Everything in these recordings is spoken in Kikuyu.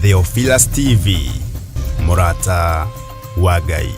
Theophilus TV, mũrata wa Ngai.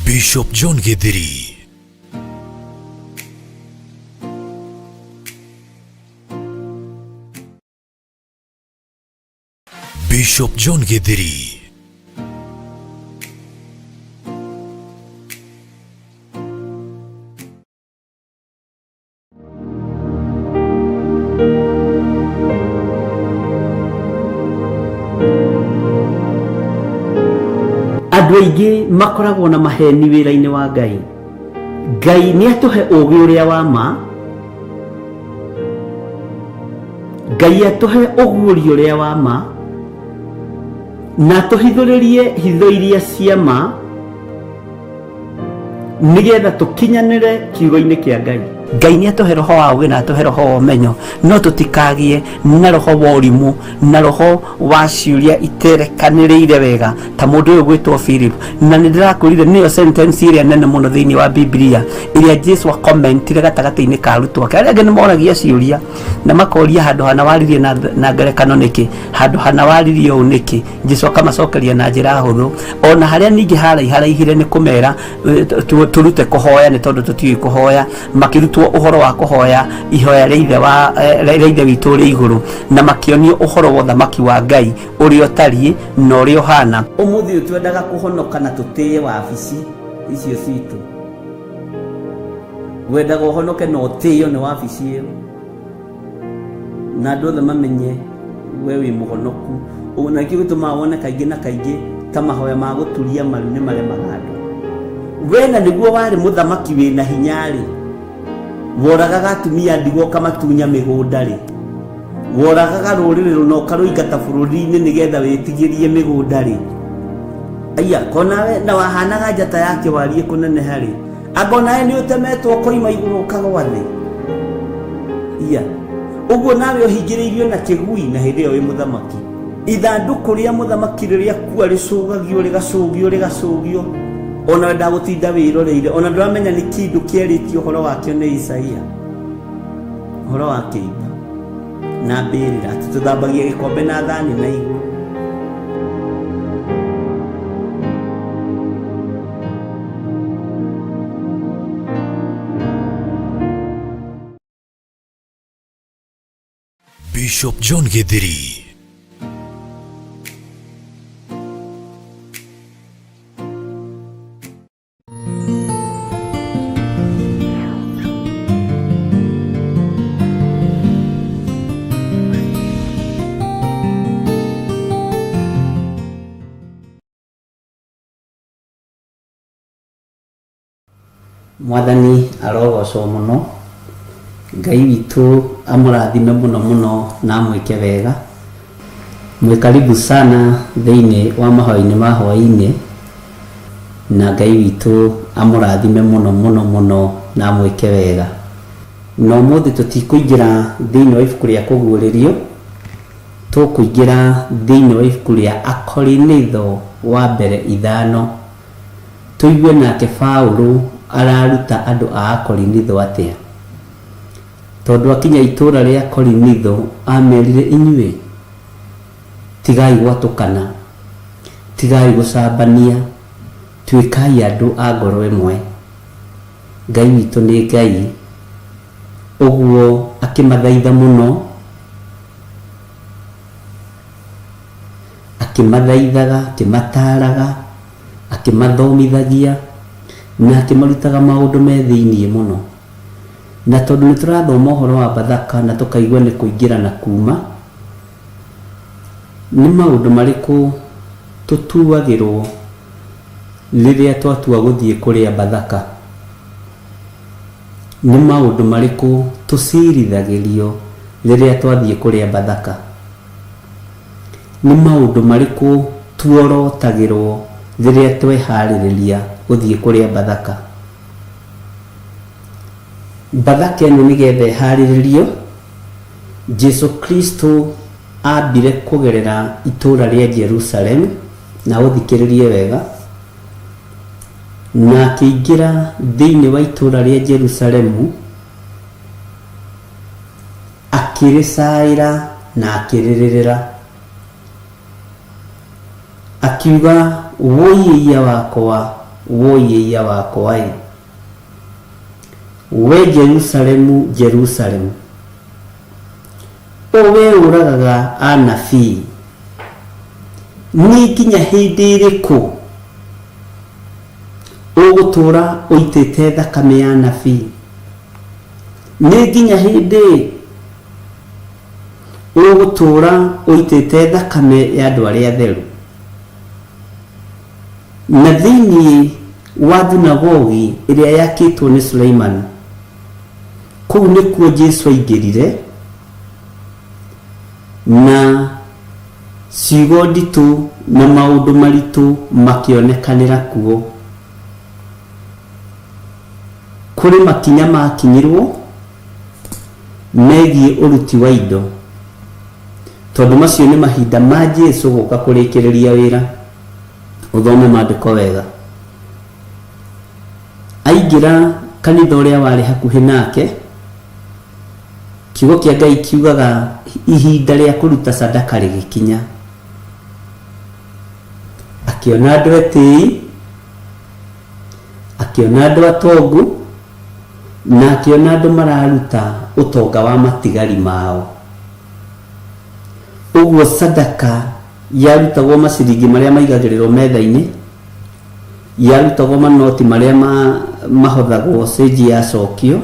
Bishop John Githiri. Bishop John Githiri. Andũ aingĩ makoragwo na maheni wĩra-inĩ wa Ngai. Ngai nĩ atũhe ũũgĩ ũrĩa wa ma, Ngai atũhe ũguũrio ũrĩa wa ma, na atũhithũrĩrie hitho iria cia ma, nĩgetha tũkinyanĩre kiugo-inĩ kĩa Ngai. Ngai nĩ atũhe roho wa ũũgĩ na atũhe roho wa ũmenyo, no tũtikagĩe na roho wa ũrimũ na roho wa ciũria iterekanĩrĩire wega ta mũndũ ũyũ gwĩtwo Philip. Na nĩ ndĩrakwĩrire nĩyo sentence ĩrĩa nene mũno thĩinĩ wa Biblia ĩrĩa Jesu akomentire gatagatĩ-inĩ ka arutwo ake. Arĩa angĩ nĩ moragia ciũria na makoria handũ hana waririe na ngerekano nĩkĩ, handũ hana waririe ũũ nĩkĩ. Jesu akamacokeria na njĩra hũthũ. Ona harĩa ningĩ haraiharaihire nĩ kũmera tũrute kũhoya nĩ tondũ tũtiũĩ kũhoya, makĩrutwo ũhoro wa kũhoya ihoya rĩa ithe wa rĩa ithe witũ ũrĩ igũrũ, na makĩonio ũhoro wa ũthamaki wa Ngai ũrĩa ũtariĩ na ũrĩa ũhana. Ũmũthĩ ũyũ twendaga kũhonoka na tũtĩe wabici icio citũ. Wendaga ũhonoke na ũtĩo nĩ wabici ĩyo, na andũ othe mamenye we wĩ mũhonoku. Ũguo na nĩkĩo gĩtũmaga wone kaingĩ na kaingĩ ta mahoya ma gũturia maru nĩ maremaga andũ. We na nĩguo warĩ mũthamaki wĩna hinya-rĩ, woragaga atumia ndigwa ũkamatunya mĩgũnda-rĩ, woragaga rũrĩrĩ rũna ũkarũingata bũrũri-inĩ nĩgetha wĩtigĩrie mĩgũnda-rĩ, aya konawe na wahanaga njata ya kĩwariĩ kũneneha-rĩ, anga onawe nĩ ũtemetwo ũkoima igũrũ ũkagwa thĩ. Iya ũguo nawe ũhingĩrĩirio na kĩgui na hĩndĩ ĩyo wĩ mũthamaki. Ithandũkũ rĩa mũthamaki rĩrĩa kua rĩcũgagio rĩgacũgio rĩgacũgio, ona wendaga gũtinda wĩroreire, ona ndũramenya nĩ kĩndũ kĩarĩtio ũhoro wakĩo nĩ Isaia, ũhoro wa kĩimba na mbĩrĩra, atĩ tũthambagia gĩkombe na thani na igũrũ. Bishop John Githiri. Mwathani arogocwo mũno. Ngai witũ amũrathime mũno mũno na amwĩke wega. Mwĩ karibu sana thĩinĩ wa mahoya-inĩ ma hwaĩ-inĩ, na Ngai witũ amũrathime mũno mũno mũno na amwĩke wega. Na ũmũthĩ tũtikũingĩra thĩinĩ wa ibuku rĩa Kũguũrĩrio, tũkũingĩra thĩinĩ wa ibuku rĩa Akorinitho wa mbere ithano. Tũigue nake Paulo araruta andũ a Akorinitho atĩa. Tondũ akinya itũũra rĩa Korinitho amerire inyuĩ, tigai gwatũkana, tigai gũcambania, tuĩkai andũ a ngoro ĩmwe. Ngai witũ nĩ Ngai. Ũguo akĩmathaitha mũno, akĩmathaithaga, akĩmataaraga, akĩmathomithagia, na akĩmarutaga maũndũ me thĩiniĩ mũno. Na tondũ nĩ tũrathoma ũhoro wa Bathaka na tũkaigua nĩ kũingĩra na kuuma, nĩ maũndũ marĩkũ tũtuagĩrwo rĩrĩa twatua gũthiĩ kũrĩa Bathaka? Nĩ maũndũ marĩkũ tũcirithagĩrio rĩrĩa twathiĩ kũrĩa Bathaka? Nĩ maũndũ marĩkũ tuorotagĩrwo rĩrĩa tweharĩrĩria gũthiĩ kũrĩa Bathaka? Bathaka ĩno nĩgetha ĩharĩrĩrio, Jesu Kristo ambire kũgerera itũũra rĩa Jerusalem, na ũthikĩrĩrie wega, na akĩingĩra thĩinĩ wa itũũra rĩa Jerusalemu, akĩrĩcaĩra na akĩrĩrĩrĩra. Akiuga, wũi ĩiya wakwa, wũi ĩiya wakwa ĩ! We Jerusalemu, Jerusalemu, o wee ũragaga anabii, nĩ nginya hĩndĩ ĩrĩkũ ũgũtũũra ũitĩte thakame ya anabii? Nĩ nginya hĩndĩ ũgũtũũra ũitĩte thakame ya andũ arĩa atheru? Na thĩinĩ wa thunagogi ĩrĩa yakĩtwo nĩ Suleimani, kũu nĩkuo Jesu aingĩrire na ciugo nditũ na maũndũ maritũ makĩonekanĩra kuo. Kũrĩ makinya makinyirwo megiĩ ũruti wa indo, tondũ macio nĩ mahinda ma Jesu gũka kũrĩkĩrĩria wĩra. Ũthome maandĩko wega. Aingĩra kanitha ũrĩa warĩ hakuhĩ nake, kiugo kĩa Ngai kiugaga ihinda rĩa kũruta sadaka rĩgĩkinya. Akĩona andũ etĩi, akĩona andũ atongu, na akĩona andũ mararuta ũtonga wa matigari mao. Ũguo sadaka yarutagwo maciringi marĩa maigagĩrĩrwo metha-inĩ, yarutagwo manoti marĩa mahothagwo cĩnji yacokio,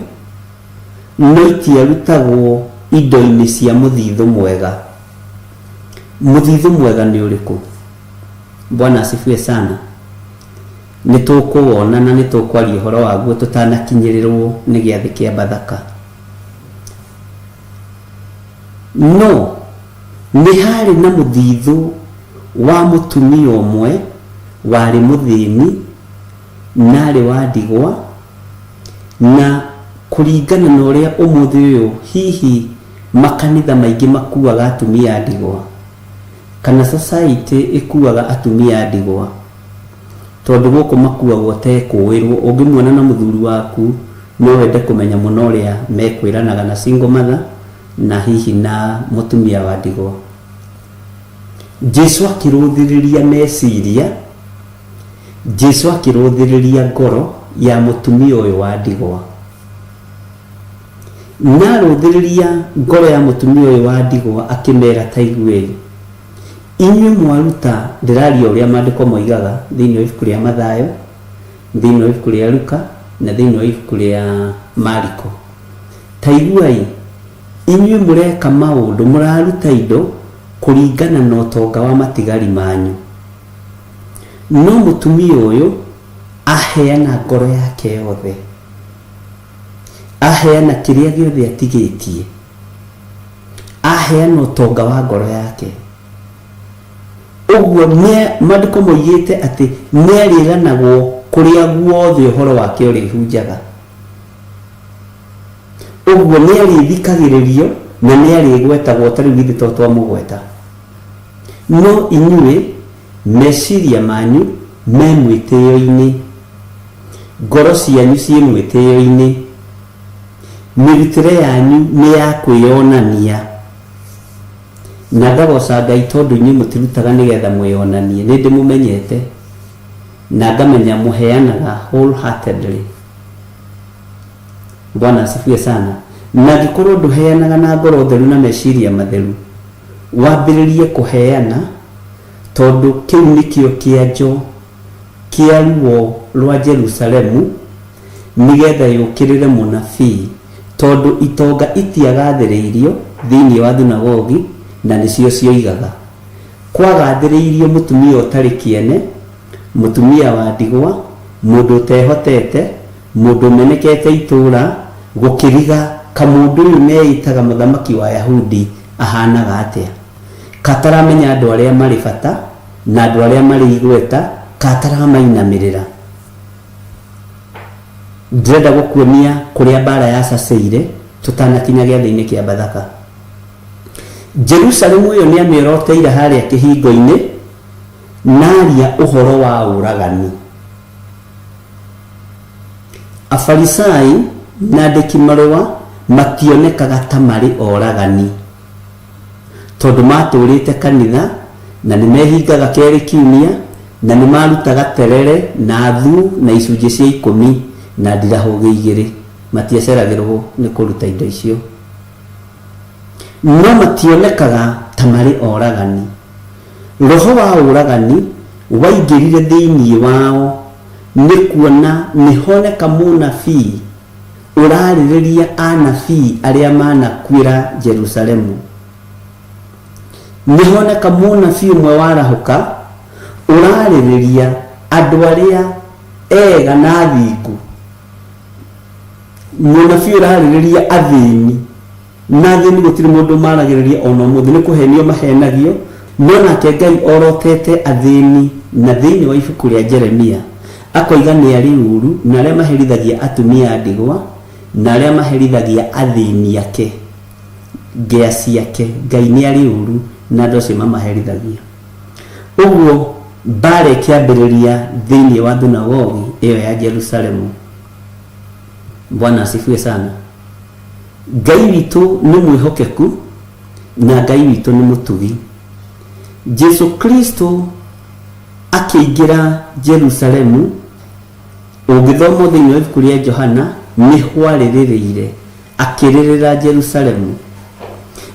no itiarutagwo indo-inĩ cia mũthithũ mwega. Mũthithũ mwega nĩ ũrĩkũ? Bwana asifiwe sana. Nĩ tũkũwona na nĩ tũkwaria ũhoro waguo tũtanakinyĩrĩrwo nĩ gĩathĩ kĩa Bathaka. No nĩ harĩ na mũthithũ wa mũtumia ũmwe warĩ mũthĩni na arĩ wa ndigwa, na kũringana na ũrĩa ũmũthĩ ũyũ hihi makanitha maingĩ makuaga atumia a ndigwa, kana society ĩkuaga atumia a ndigwa, tondũ gũkũ makuagwo ta ekũĩrwo. Ũngĩmuona na mũthuri waku no wende kũmenya mũno ũrĩa mekwĩranaga na single mother na hihi na mũtumia wa ndigwa. Jesu akĩrũthĩrĩria meciria, Jesu akĩrũthĩrĩria ngoro ya mũtumia ũyũ wa ndigwa. Na arũthĩrĩria ngoro ya mũtumia ũyũ wa ndigwa akĩmera, ta iguei, inyuĩ mwaruta, ndĩraria ũrĩa maandĩko moigaga thĩinĩ wa ibuku rĩa Mathayo, thĩinĩ wa ibuku rĩa Luka, na thĩinĩ wa ibuku rĩa Mariko. Ta iguai, inyuĩ mũreka maũndũ, mũraruta indo kũringana na ũtonga wa matigari manyu. No mũtumia ũyũ aheana ngoro yake yothe. Aheana kĩrĩa gĩothe atigĩtie, aheana ũtonga wa ngoro yake. Ũguo nĩ maandĩko moigĩte atĩ nĩarĩganagwo kũrĩa guothe ũhoro wake ũrĩhunjaga. Ũguo nĩarĩthikagĩrĩrio na nĩarĩgwetagwo ta rĩu githĩ to twamũgweta. No inyuĩ meciria manyu me mwĩtĩo-inĩ, ngoro cianyu ciĩ mwĩtĩo-inĩ, mĩrutĩre yanyu nĩ ya kwĩyonania. Na ngagooca Ngai tondũ inyuĩ mũtirutaga nĩgetha mwĩyonanie, nĩ ndĩmũmenyete na ngamenya mũheanaga wholeheartedly. Bwana asifiwe sana. Na angĩkorwo ndũheanaga na ngoro theru na meciria matheru, wambĩrĩrie kũheana tondũ kĩu nĩkĩo kĩanjo kĩa ruo rwa Jerusalemu nĩgetha yũkĩrĩre mũnabii, tondũ itonga itiagathĩrĩirio thĩinĩ wa thunagogi na nĩcio cioigaga. Kwagathĩrĩirio mũtumia ũtarĩ kĩene, mũtumia wa ndigwa, mũndũ ũtehotete, mũndũ ũmenekete itũũra, gũkĩriga kamũndũ ũyũ meĩtaga mũthamaki wa Ayahudi ahanaga atĩa. Kataramenya andũ arĩa marĩ bata na andũ arĩa marĩ igweta, kataramainamĩrĩra. Ndĩrenda gũkuonia kũrĩa mbara yacacĩire tũtanakinya gĩathĩ-inĩ kĩa Bathaka. Jerusalemu ĩyo nĩamĩoroteire harĩa kĩhingo-inĩ na aria ũhoro wa ũragani. Afarisai na andĩki marũa mationekaga ta marĩ oragani tondũ matũrĩte kanitha na nĩmehingaga kerĩ kiumia na nĩmarutaga terere na thu na icunjĩ cia ikũmi na ndirahũgĩ igĩrĩ. Matiaceragĩrwo nĩ kũruta indo icio. No mationekaga ta marĩ oragani. Roho wa ũragani waingĩrire thĩinĩ wao nĩ kuona nĩhoneka mũnabii ũrarĩrĩria anabii arĩa manakuĩra Jerusalemu. Nĩhoneka mũnabii ũmwe warahũka ũrarĩrĩria andũ arĩa ega na athingu. Mũnabii ũrarĩrĩria athĩni na athĩni gũtirĩ mũndũ maragĩrĩria ona ũmũthĩ, nĩ kũhenio mahenagio, no nake Ngai orotete athĩni na thĩinĩ wa ibuku rĩa Jeremia akoiga nĩ arĩ ũru na arĩa maherithagia atumia a ndigwa na arĩa maherithagia athĩni ake, ngĩa ciake. Ngai nĩ arĩ ũru na andũ acio mamaherithagia. Ũguo mbara ĩkĩambĩrĩria thĩinĩ wa thunagogi ĩyo ya Jerusalemu. Bwana asifiwe sana. Ngai witũ nĩ mwĩhokeku na Ngai witũ nĩ mũtugi. Jesu Kristo akĩingĩra Jerusalemu, ũngĩthoma thĩinĩ wa ibuku rĩa Johana, nĩ hwarĩrĩrĩire akĩrĩrĩra Jerusalemu.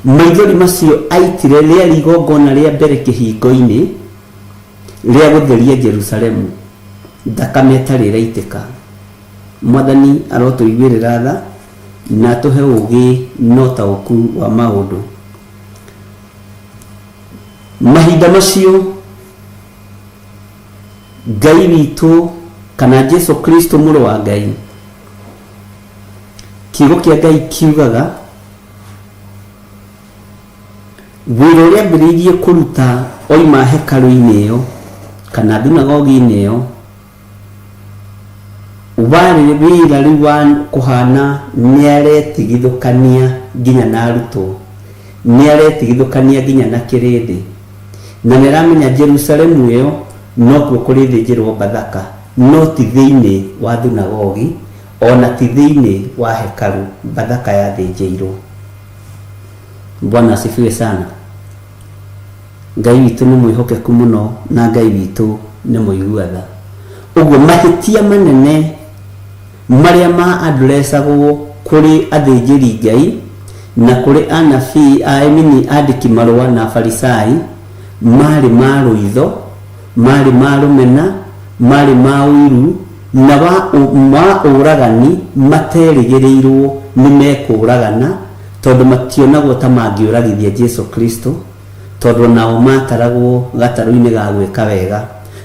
Maithori macio aitire rĩarĩ igongona rĩa mbere kĩhingo-inĩ rĩa gũtheria Jerusalemu, thakame ĩtarĩ ĩraitĩka. Mwathani arotũiguĩrĩra tha na atũhe ũũgĩ na ũtaũku wa maũndũ. Mahinda macio Ngai witũ kana Jesu Kristo mũrũ wa Ngai, kiugo kĩa Ngai kiugaga wĩra ũrĩa ambĩrĩirie kũruta oima hekarũ-inĩ ĩyo kana thunagogi-inĩ ĩyo warĩ wĩra rĩu wa kũhana nĩaretigithũkania nginya na arutwo, nĩaretigithũkania nginya na kĩrĩndĩ, na nĩaramenya Jerusalemu ĩyo nokuo kũrĩthĩnjĩrwo Bathaka, no ti thĩinĩ wa thunagogi, ona ti thĩinĩ wa hekaru Bathaka yathĩnjĩirwo. Bwana asifiwe sana. Ngai witũ nĩ mwĩhokeku mũno na Ngai witũ nĩ mũigua tha. Ũguo mahĩtia manene marĩa ma addressagwo kũrĩ athĩnjĩri Ngai na kũrĩ anabii, I mean andĩki marũa na Afarisai marĩ ma rũitho, marĩ ma rũmena, marĩ ma ũiru na wa ũragani materĩgĩrĩirwo nĩ mekũragana tondũ mationagwo ta mangĩũragithia Jesu Kristo, tondũ nao mataragwo gatarũ-inĩ ga gwĩka wega,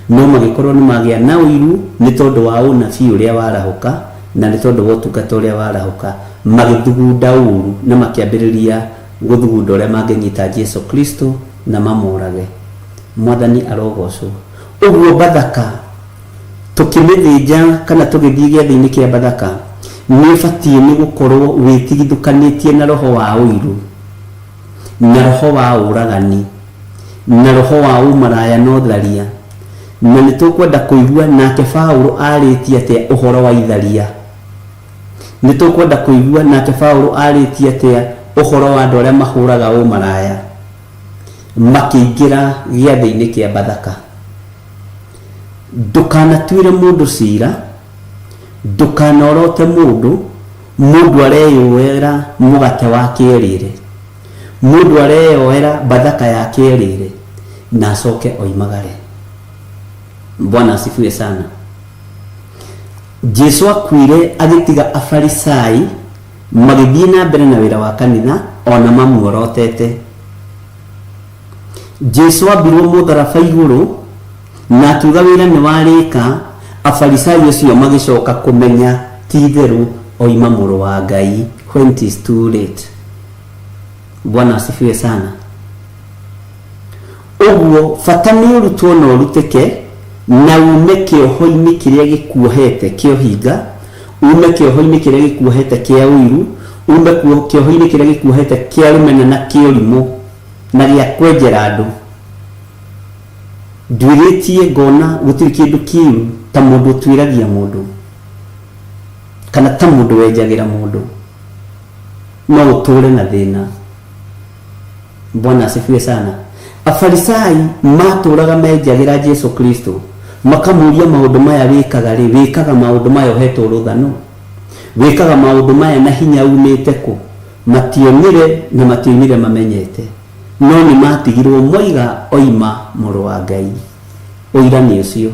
no magĩkorwo nĩ magĩa na ũiru nĩ tondũ wa ũnabii ũrĩa warahũka Na nĩ tondũ wa ũtungata ũrĩa warahũka, magĩthugunda ũru na makĩambĩrĩria gũthugunda ũrĩa mangĩnyita Jesu Kristo na mamũrage. Mwathani arogocwo. Ũguo Bathaka tũkĩmĩthĩnja kana tũgĩthiĩ gĩathĩ-inĩ kĩa Bathaka, nĩ ũbatiĩ nĩ gũkorwo wĩtigithũkanĩtie na roho wa ũiru, na roho wa ũragani, na roho wa ũmaraya na ũtharia. Na nĩ tũkwenda kũigua nake Paulo arĩtie atĩa ũhoro wa itharia. Nĩ tũkwenda kũigua nake Paulo arĩtie atĩa ũhoro wa andũ arĩa mahũraga ũmaraya makĩingĩra gĩathĩ-inĩ kĩa Bathaka. Ndũkanatuĩre mũndũ cira, ndũkanorote mũndũ, mũndũ areyoera mũgate wake erĩre, mũndũ areyoera Bathaka yake erĩre, na acoke oimagare. Bwana asifiwe sana. Jesu akuire agĩtiga Afarisai magĩthiĩ na mbere na wĩra wa kanitha ona mamuorotete. Jesu ambirwo mũtharaba igũrũ na akiuga wĩra nĩ warĩka. Afarisai acio magĩcoka kũmenya ti itherũ oima mũrũ wa Ngai when it is too late. Bwana asifiwe sana. Ũguo bata nĩ ũrutwo na ũrutĩke na ume kĩoho-inĩ kĩrĩa gĩkuohete kĩa ũhinga, ume kĩoho-inĩ kĩrĩa gĩkuohete kĩa ũiru, ume kĩoho-inĩ kĩrĩa gĩkuohete kĩa rũmena na kĩa ũrimũ na gĩa kwenjera andũ. Nduĩrĩtie ngona gũtirĩ kĩndũ kĩũru ta mũndũ ũtuĩragia mũndũ kana ta mũndũ wenjagĩra mũndũ, no ũtũre na thĩna. Bwana asifiwe sana. Afarisai matũraga menjagĩra Jesu Kristo, makamũria maũndũ maya wĩkaga rĩ, wĩkaga maũndũ maya ũhetwo rũtha nũ? Wĩkaga maũndũ maya na hinya umĩte kũ? Mationire na matioimire mamenyete, no nĩ matigirwo moiga oima mũrũ wa Ngai. Ũira nĩ ũcio.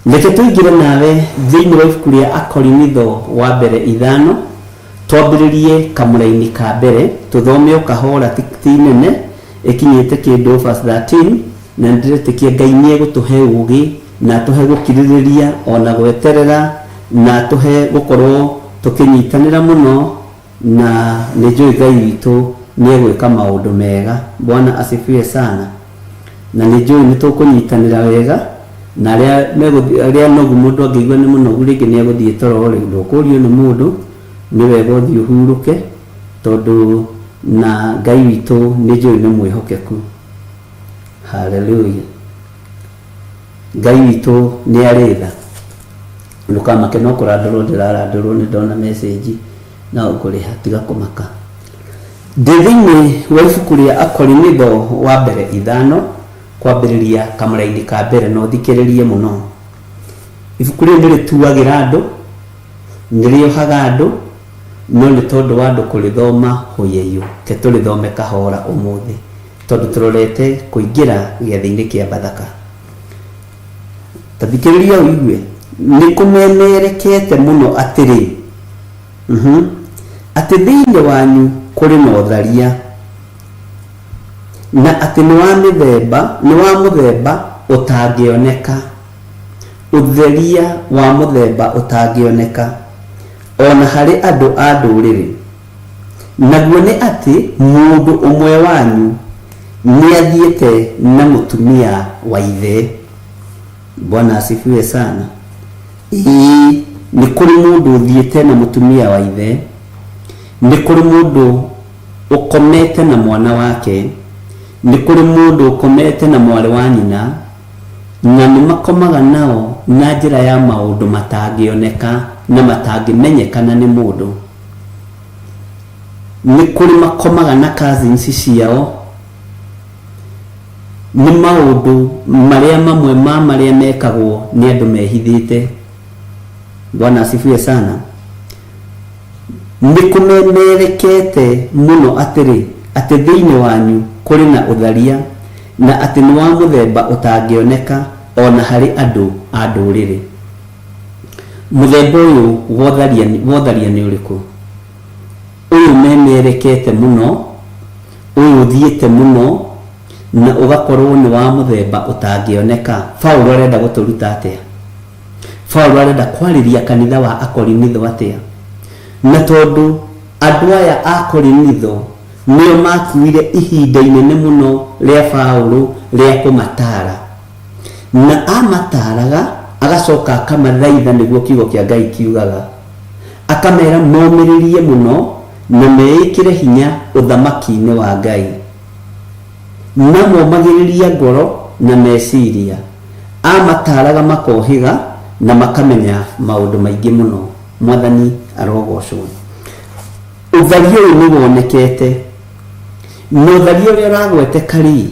Reke tũingĩre nawe thĩinĩ wa ibuku rĩa Akorinitho wa mbere 5, twambĩrĩrie kamũraini ka mbere, tũthome o kahora, ti nene, ĩkinyĩte kĩndũ verse 13, na nĩndĩretĩkia Ngai nĩ egũtũhe ũũgĩ na atũhe gũkirĩrĩria ona gweterera na atũhe gũkorwo tũkĩnyitanĩra mũno, na nĩ njũĩ Ngai witũ nĩ egwĩka maũndũ mega. Bwana asifiwe sana. Na nĩ njũĩ nĩ tũkũnyitanĩra wega, na arĩa megũthiĩ, arĩa anogu, mũndũ angĩigua nĩ mũnogu rĩngĩ nĩ egũthiĩ toro rĩ, ndũkũrio nĩ mũndũ, nĩ wega ũthiĩ ũhurũke, tondũ na Ngai witũ nĩ njũĩ nĩ mwĩhokeku. Hallelujah. Ngai witũ nĩ arĩ tha. Ndũkamake no kũrandũrwo ndĩrarandũrwo, nĩ ndona message no ngũrĩha, tiga kũmaka. Ndĩ thĩinĩ wa ibuku rĩa Akorinitho wa mbere 5, kwambĩrĩria kamũraini ka mbere, na ũthikĩrĩrie mũno. Ibuku rĩrĩ nĩ rĩtuagĩra andũ, nĩ rĩohaga andũ, no nĩ tondũ wa andũ kũrĩthoma hũyeyũ, ke tũrĩthome kahora ũmũthĩ, tondũ tũrorete kũingĩra gĩathĩ-inĩ kĩa Bathaka. Ta thikĩrĩria ũigue, nĩ kũmemerekete mũno atĩrĩ, atĩ thĩinĩ wanyu kũrĩ na ũtharia, na atĩ nĩ wa mĩthemba, nĩ wa mũthemba ũtangĩoneka, ũtheria wa mũthemba ũtangĩoneka, ona harĩ andũ a ndũrĩrĩ. Naguo nĩ atĩ mũndũ ũmwe wanyu nĩ athiĩte na mũtumia wa ithe. Bwana asifiwe sana. Ĩĩ, nĩ kũrĩ mũndũ ũthiĩte na mũtumia wa ithe, nĩ kũrĩ mũndũ ũkomete na mwana wake, nĩ kũrĩ mũndũ ũkomete na mwarĩ wa nyina, na nĩ makomaga nao na njĩra ya maũndũ matangĩoneka na matangĩmenyekana nĩ mũndũ. Nĩ kũrĩ makomaga na cousins ciao, nĩ maũndũ marĩa mamwe ma marĩa mekagwo nĩ andũ mehithĩte. Bwana asifiwe sana. Nĩ kũmemerekete mũno atĩrĩ, atĩ thĩinĩ wanyu kũrĩ na ũtharia, na atĩ nĩ wa mũthemba ũtangĩoneka ona harĩ andũ a ndũrĩrĩ. Mũthemba ũyũ wa ũtharia nĩ ũrĩkũ? Ũyũ memerekete mũno, ũyũ ũthiĩte mũno, na ũgakorwo nĩ wa mũthemba ũtangĩoneka. Paulo arenda gũtũruta atĩa? Paulo arenda kwarĩria kanitha wa Akorinitho atĩa? Na tondũ andũ aya a Korinitho nĩo makuire ihinda inene mũno rĩa Paulo rĩa kũmataara, na amataaraga agacoka akamathaitha, nĩguo kiugo kĩa Ngai kiugaga, akamera momĩrĩrie mũno na meĩkĩre hinya ũthamaki-inĩ wa Ngai, na momagĩrĩria ngoro na meciria. Amataaraga makohĩga na makamenya maũndũ maingĩ mũno. Mwathani arogocwo. Ũtharia ũyũ nĩ wonekete, na ũtharia ũrĩa ũragweteka rĩ,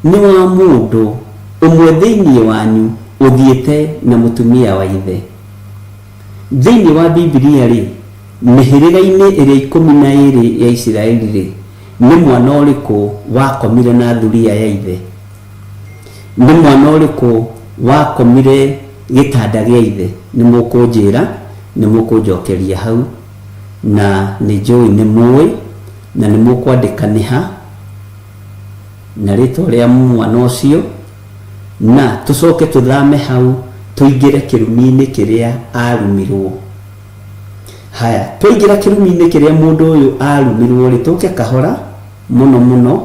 nĩ wa mũndũ ũmwe thĩinĩ wanyu ũthiĩte na mũtumia wa ithe. Thĩinĩ wa Bibilia rĩ, mĩhĩrĩga-inĩ ĩrĩa 12 ya Isiraeli rĩ, nĩ mwana ũrĩkũ wakomire na thuriya ya ithe? Nĩ mwana ũrĩkũ wakomire gĩtanda gĩa ithe? Nĩ mũkũnjĩra, nĩ mũkũnjokeria hau, na nĩ njũĩ nĩ mũĩ, na nĩ mũkwandĩka nĩ ha, na rĩtwa rĩa mwana ũcio, na tũcoke tũthame hau tũingĩre kĩrumi-inĩ kĩrĩa arumirwo. Haya, twaingĩra kĩrumi-inĩ kĩrĩa mũndũ ũyũ arumirwo rĩ, tũke kahora mũno mũno,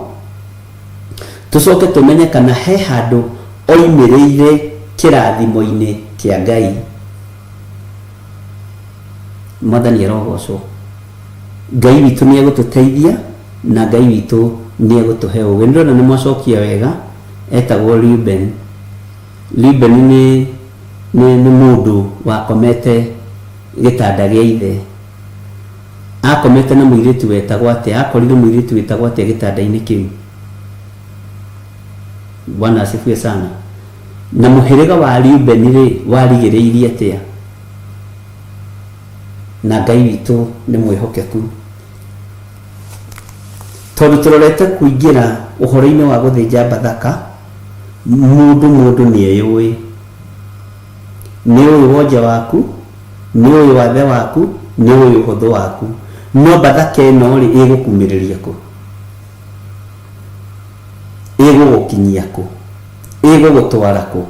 tũcoke tũmenye kana he handũ oimĩrĩire kĩrathimo-inĩ kĩa Ngai. Mwathani arogocwo. Ngai witũ nĩ egũtũteithia na Ngai witũ nĩ egũtũhe ũũgĩ. Nĩ ndĩrona nĩ mwacokia wega, etagwo Reuben. Reuben nĩ mũndũ wakomete gĩtanda gĩa ithe. Akomete na mũirĩtu wetagwo atĩa? Akorire mũirĩtu wĩtagwo atĩa gĩtanda-inĩ kĩu? Bwana asifiwe sana. Na mũhĩrĩga wa Reuben rĩ, warigĩrĩirie atĩa? Na Ngai witũ nĩ mwĩhokeku. Tondũ tũrorete kũingĩra ũhoro-inĩ wa gũthĩnja Bathaka, mũndũ nĩ eyũĩ. Nĩ ũĩ wonje waku, nĩ ũĩ wathe waku, nĩ ũĩ ũhũthũ waku. No Bathaka ĩno rĩ, ĩgũkumĩrĩria kũ? Ĩgũgũkinyia kũ? Ĩgũgũtwara kũ?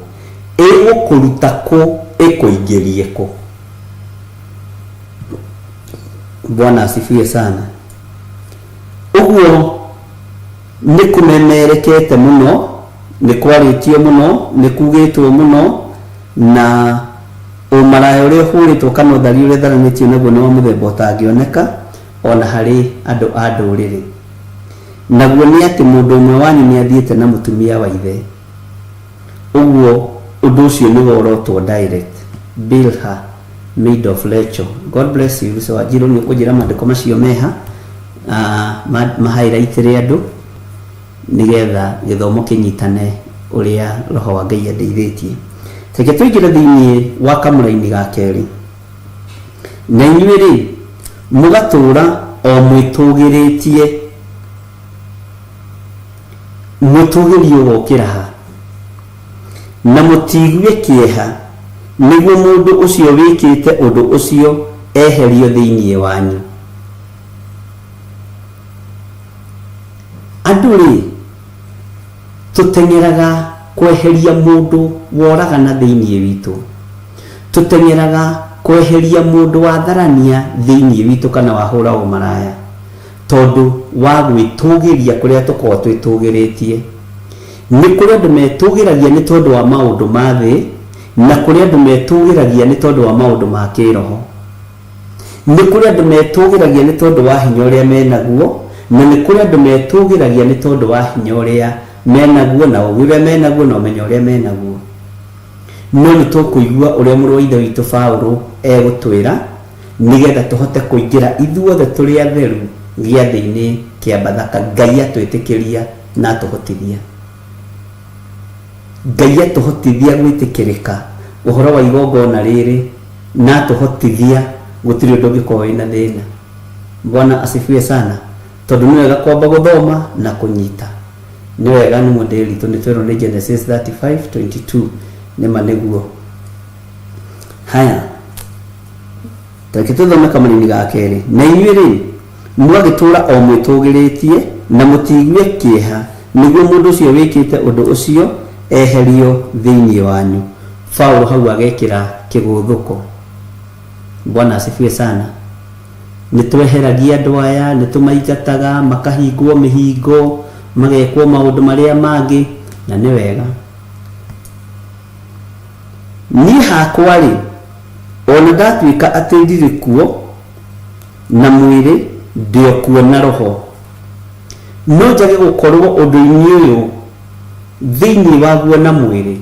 Ĩgũkũruta kũ? Ĩkũingĩrie kũ? Bwana asifiwe sana. Ũguo nĩ kũmemerekete mũno, nĩ kwarĩtio mũno, nĩ kugĩtwo mũno, na ũmaraya ũrĩa ũhũrĩtwo kana ũthari ũrĩa ũtharanĩtio naguo nĩ wa mũthemba ũtangĩoneka ona harĩ andũ a ndũrĩrĩ. Naguo nĩ atĩ mũndũ ũmwe wanyu nĩ athiĩte na mũtumia wa ithe. Ũguo ũndũ ũcio nĩ worotwo direct. Bilha, maid of Rachel. God bless you. Lucy Wanjiru nĩ ũkũnjĩra maandĩko macio meha, ma highlight andũ nĩgetha gĩthomo kĩnyitane ũrĩa roho wa Ngai andeithĩtie. Reke tũingĩre thĩinĩ wa kamũraini ga kerĩ. Na inyuĩ rĩ, mũgatũũra o mwĩtũgĩrĩtie. Mwĩtũgĩrio ũgokĩra ha? Na mũtiigue kĩeha nĩguo mũndũ ũcio wĩkĩte ũndũ ũcio eherio thĩinĩ wanyu. Andũ rĩ, tũteng'eraga kweheria mũndũ woragana thĩinĩ witũ. Tũteng'eraga kweheria mũndũ watharania thĩinĩ witũ kana wahũra ũmaraya, tondũ wa gwĩtũgĩria kũrĩa tũkoragwo twĩtũgĩrĩtie. Nĩ kũrĩ andũ metũgĩragia nĩ tondũ wa maũndũ ma thĩ, na kũrĩ andũ metũgĩragia nĩ tondũ wa maũndũ ma kĩroho. Nĩ kũrĩ andũ metũgĩragia nĩ tondũ wa hinya ũrĩa menaguo, na nĩ kũrĩ andũ metũgĩragia nĩ tondũ wa hinya ũrĩa menaguo, na ũũgĩ ũrĩa menaguo, na ũmenyo ũrĩa menaguo. No nĩ tũkũigua ũrĩa mũrũ wa ithe witũ Paũlũ egũtwĩra nĩgetha tũhote kũingĩra ithuothe tũrĩ atheru gĩathĩ-inĩ kĩa Bathaka. Ngai atwĩtĩkĩria na atũhotithia. Ngai atũhotithia gwĩtĩkĩrĩka ũhoro wa igongona rĩrĩ na atũhotithia, gũtirĩ ũndũ ũngĩkorwo wĩna thĩna. Bwana asifiwe sana. Tondũ nĩ wega kwamba gũthoma na kũnyita. Nĩ wega nĩ mũndĩritũ nĩ twĩrwo nĩ Genesis 35:22 nĩma nĩguo. Haya, reke tũthome kamũraini ga kerĩ. Na inyuĩ rĩ, mũgagĩtũũra o mwĩtũgĩrĩtie na mũtiigue kĩeha nĩguo mũndũ ũcio wĩkĩte ũndũ ũcio eherio thĩinĩ wanyu. Paũlũ hau agekĩra Kĩgũthũko. Bwana asifiwe sana. Nĩ tweheragia andũ aya, nĩ tũmaingataga, makahingwo mĩhingo, magekwo maũndũ marĩa mangĩ, na nĩ wega. Niĩ hakwa-rĩ, o na ndatuĩka atĩ ndirĩ kuo na mwĩrĩ, ndĩ o kuo na roho. No njage gũkorũo ũndũ-inĩ ũyũ thĩinĩ waguo na mwĩrĩ,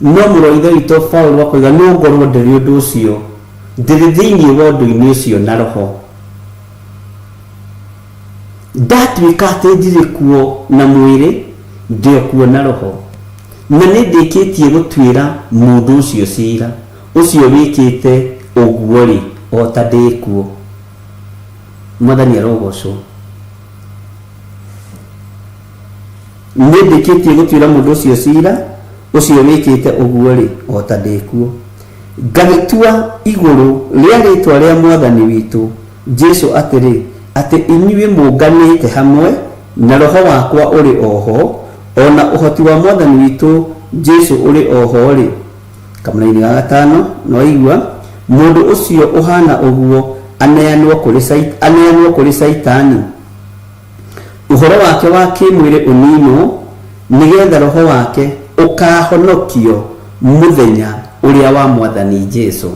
no mũrũ wa Ithe witũ Paulo akoiga no ngorũo ndĩrĩ ũndũ ũcio, ndĩrĩ thĩinĩ wa ũndũ-inĩ ũcio na roho. Ndatuĩka atĩ ndirĩ kuo na mwĩrĩ, ndĩ o kuo na roho, na nĩndĩkĩtie gũtuĩra mũndũ ũcio cira, ũcio wĩkĩte ũguo-rĩ, o ta ndĩ kuo. Mwathani arogocwo. Nĩndĩkĩtie gũtuĩra mũndũ ũcio cira, ũcio wĩkĩte ũguo-rĩ, o ta ndĩ kuo. Ngagĩtua igũrũ rĩa rĩĩtwa rĩa Mwathani witũ Jesu atĩrĩ, atĩ inyuĩ mũnganĩte hamwe, na roho wakwa ũrĩ o ho, o na ũhoti wa Mwathani witũ Jesu ũrĩ o ho-rĩ, kamũraini ga gatano, nĩwaigua, mũndũ ũcio ũhaana ũguo aneanwo kũrĩ aneanwo kũrĩ Caitani, ũhoro wake wa kĩĩmwĩrĩ ũninwo, nĩ getha roho wake ũkaahonokio mũthenya ũrĩa wa Mwathani Jesu.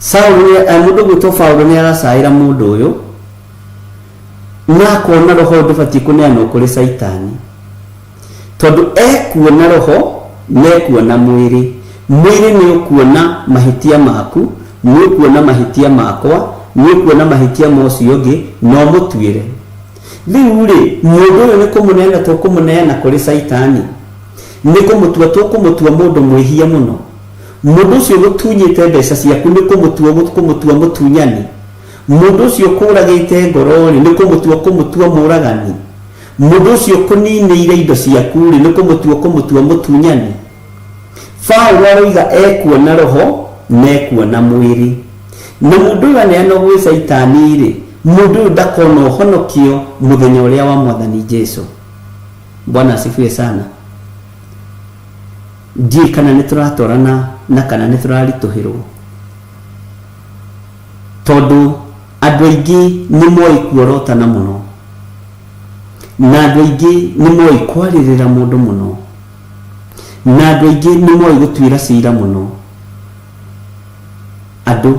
Saũlũ nĩ eh, mũndũ ũgwĩtwo Paũlũ nĩ aracaĩra mũndũ ũyũ na akona roho ũyũ ndũbatiĩ kũneanwo kũrĩ Caitani tondũ ekuona roho na ekuona mwĩrĩ. Mwĩrĩ nĩ ũkuona mahĩtia maku, nĩ ũkuona mahĩtia makwa, nĩ ũkuona mahĩtia ma ũcio ũngĩ na ũmũtuĩre. Rĩu rĩ, mũndũ ũyũ nĩ kũmũneana tũkũmũneana kũrĩ Caitani? Nĩ kũmũtua tũkũmũtua mũndũ mwĩhia mũno? Mũndũ ũcio ũgũtunyĩte mbeca ciaku nĩ kũmũtua ũkũmũtua mũtunyani? Mũndũ ũcio ũkũũragĩte ngoro-rĩ, nĩ kũmũtua ũkũmũtua mũũragani? Mũndũ ũcio ũkũninĩire indo ciaku-rĩ, nĩ kũmũtua ũkũmũtua mũtunyani? Paũlũ aroiga ekuona roho na ekuona mwĩrĩ. Na mũndũ ũyũ aneanwo gwĩ Caitani-rĩ, mũndũ ũyũ ndakona ũhonokio mũthenya ũrĩa wa Mwathani Jesu. Bwana asifiwe sana. Ndiũĩ kana nĩ tũratwarana na kana nĩ tũraritũhĩrwo. Tondũ andũ aingĩ nĩ moĩ kuorotana mũno. Na andũ aingĩ nĩ moĩ kwarĩrĩra mũndũ mũno. Na andũ aingĩ nĩ moĩ gũtuĩra cira mũno andũ.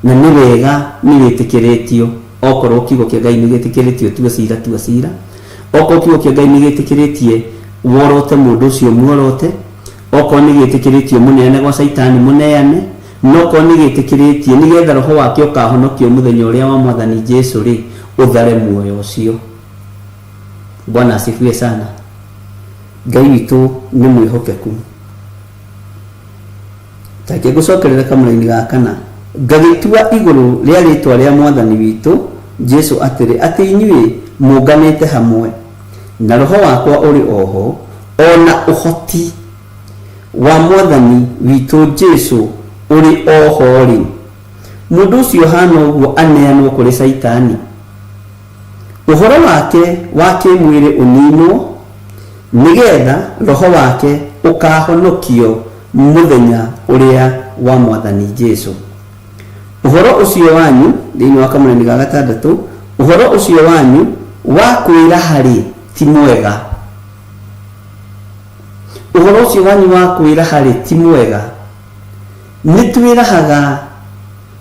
Na nĩ wega nĩ wĩtĩkĩrĩtio okorwo kiugo kĩa Ngai nĩ gĩtĩkĩrĩtie ũtue cira tua cira. Okorwo kiugo kĩa Ngai nĩ gĩtĩkĩrĩtie worote mũndũ ũcio muorote. Okorwo nĩ gĩtĩkĩrĩtie ũmũneane gwa Caitani mũneane. No okorwo nĩ gĩtĩkĩrĩtie nĩgetha roho wake ũkahonokio mũthenya ũrĩa wa Mwathani Jesu rĩ, ũthare muoyo ũcio. Bwana asifiwe sana. Ngai witũ nĩ mwĩhokeku. Tareke ngũcokerere kamũraini ga kana. Ngagĩtua igũrũ rĩa rĩĩtwa rĩa Mwathani witũ Jesu atĩrĩ, atĩ inyuĩ mũnganĩte hamwe, na roho wakwa ũrĩ o ho, o na ũhoti wa Mwathani witũ Jesu ũrĩ o ho-rĩ, mũndũ ũcio ũhaana ũguo aneanwo kũrĩ Caitani, Ũhoro wake wa kĩĩmwĩrĩ ũniinwo, nĩgeetha roho wake ũkaahonokio mũthenya ũrĩa wa Mwathani Jesũ. Ũhoro ũcio wanyu, thĩinĩ wa kamũraini ga gatandatũ, ũhoro ũcio wanyu wa kwĩraha-rĩ, ti mwega. Ũhoro ũcio wanyu wa kwĩraha-rĩ, ti mwega. Nĩtwĩrahaga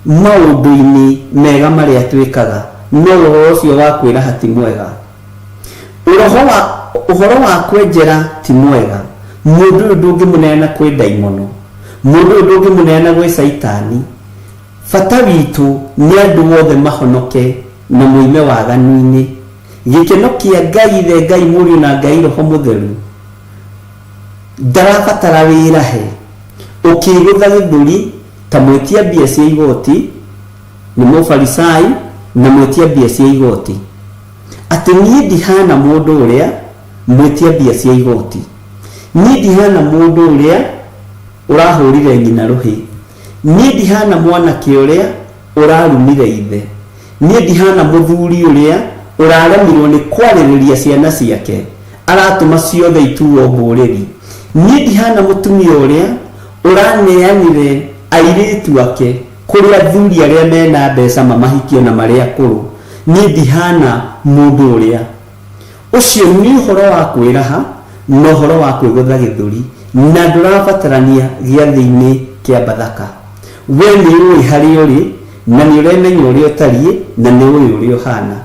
maũndũ-inĩ mega marĩa twĩkaga, no ũhoro ũcio wa kwĩraha ti mwega. Ũroho wa, ũhoro wa kwenjera ti mwega. Mũndũ ũyũ ndũngĩmũneana kwĩ ndaimono. Mũndũ ũyũ ndũngĩmũneana gwĩ caitani. Bata witũ nĩ andũ othe mahonoke na moime waganu-inĩ. Gĩkeno kĩa Ngai Ithe, Ngai Mũriũ na Ngai Roho Mũtheru ndarabatara wĩrahe ũkĩgũtha gĩthũri ta mwĩtia mbia cia igoti nĩ mũfarisai na mwĩtia mbia cia igoti atĩ niĩ ndihana mũndũ ũrĩa mwĩtia mbia cia igoti niĩ ndihana mũndũ ũrĩa ũrahũrire nyina rũhĩ niĩ ndihana mwanake ũrĩa ũrarumire ithe niĩ ndihana mũthuri ũrĩa ũraremirwo nĩ kwarĩrĩria ciana ciake aratũma ciothe ituo mbũrĩri niĩ ndihana mũtumia ũrĩa Ũraneanire airĩtu ake kũrĩ athuri arĩa mena mbeca mamahikie na marĩ akũrũ. Niĩ ndihana mũndũ ũrĩa. Ũcio nĩ ũhoro wa kwĩraha na ũhoro wa kwĩgũtha gĩthũri, na ndũrabatarania gĩathĩ-inĩ kĩa Bathaka. Wee nĩũũĩ harĩa ũrĩ, na nĩũremenya ũrĩa ũtariĩ, na nĩũũĩ ũrĩa ũhaana.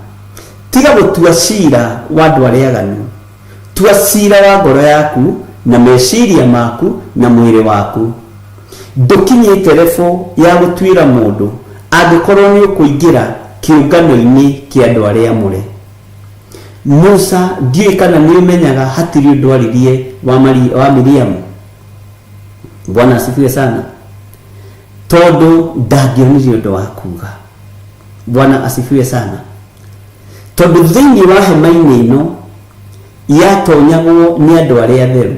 Tiga gũtua ciira wa andũ arĩa aganu. Tua ciira wa ngoro yaku, na meciria maku, na mwĩrĩ waku. Ndũkinyĩte level ya gũtuĩra mũndũ angĩkorwo nĩũkũingĩra kĩũngano-inĩ kĩa andũ arĩa amũre. Musa ndiũĩ kana nĩũmenyaga hatirĩ ũndũ aririe wa, Mari, wa Miriamu. Bwana asifiwe sana. Tondũ ndangĩonire ũndũ wa kuga. Bwana asifiwe sana. Tondũ thĩinĩ wa hema-inĩ ĩno yatonyagwo nĩ andũ arĩa atheru.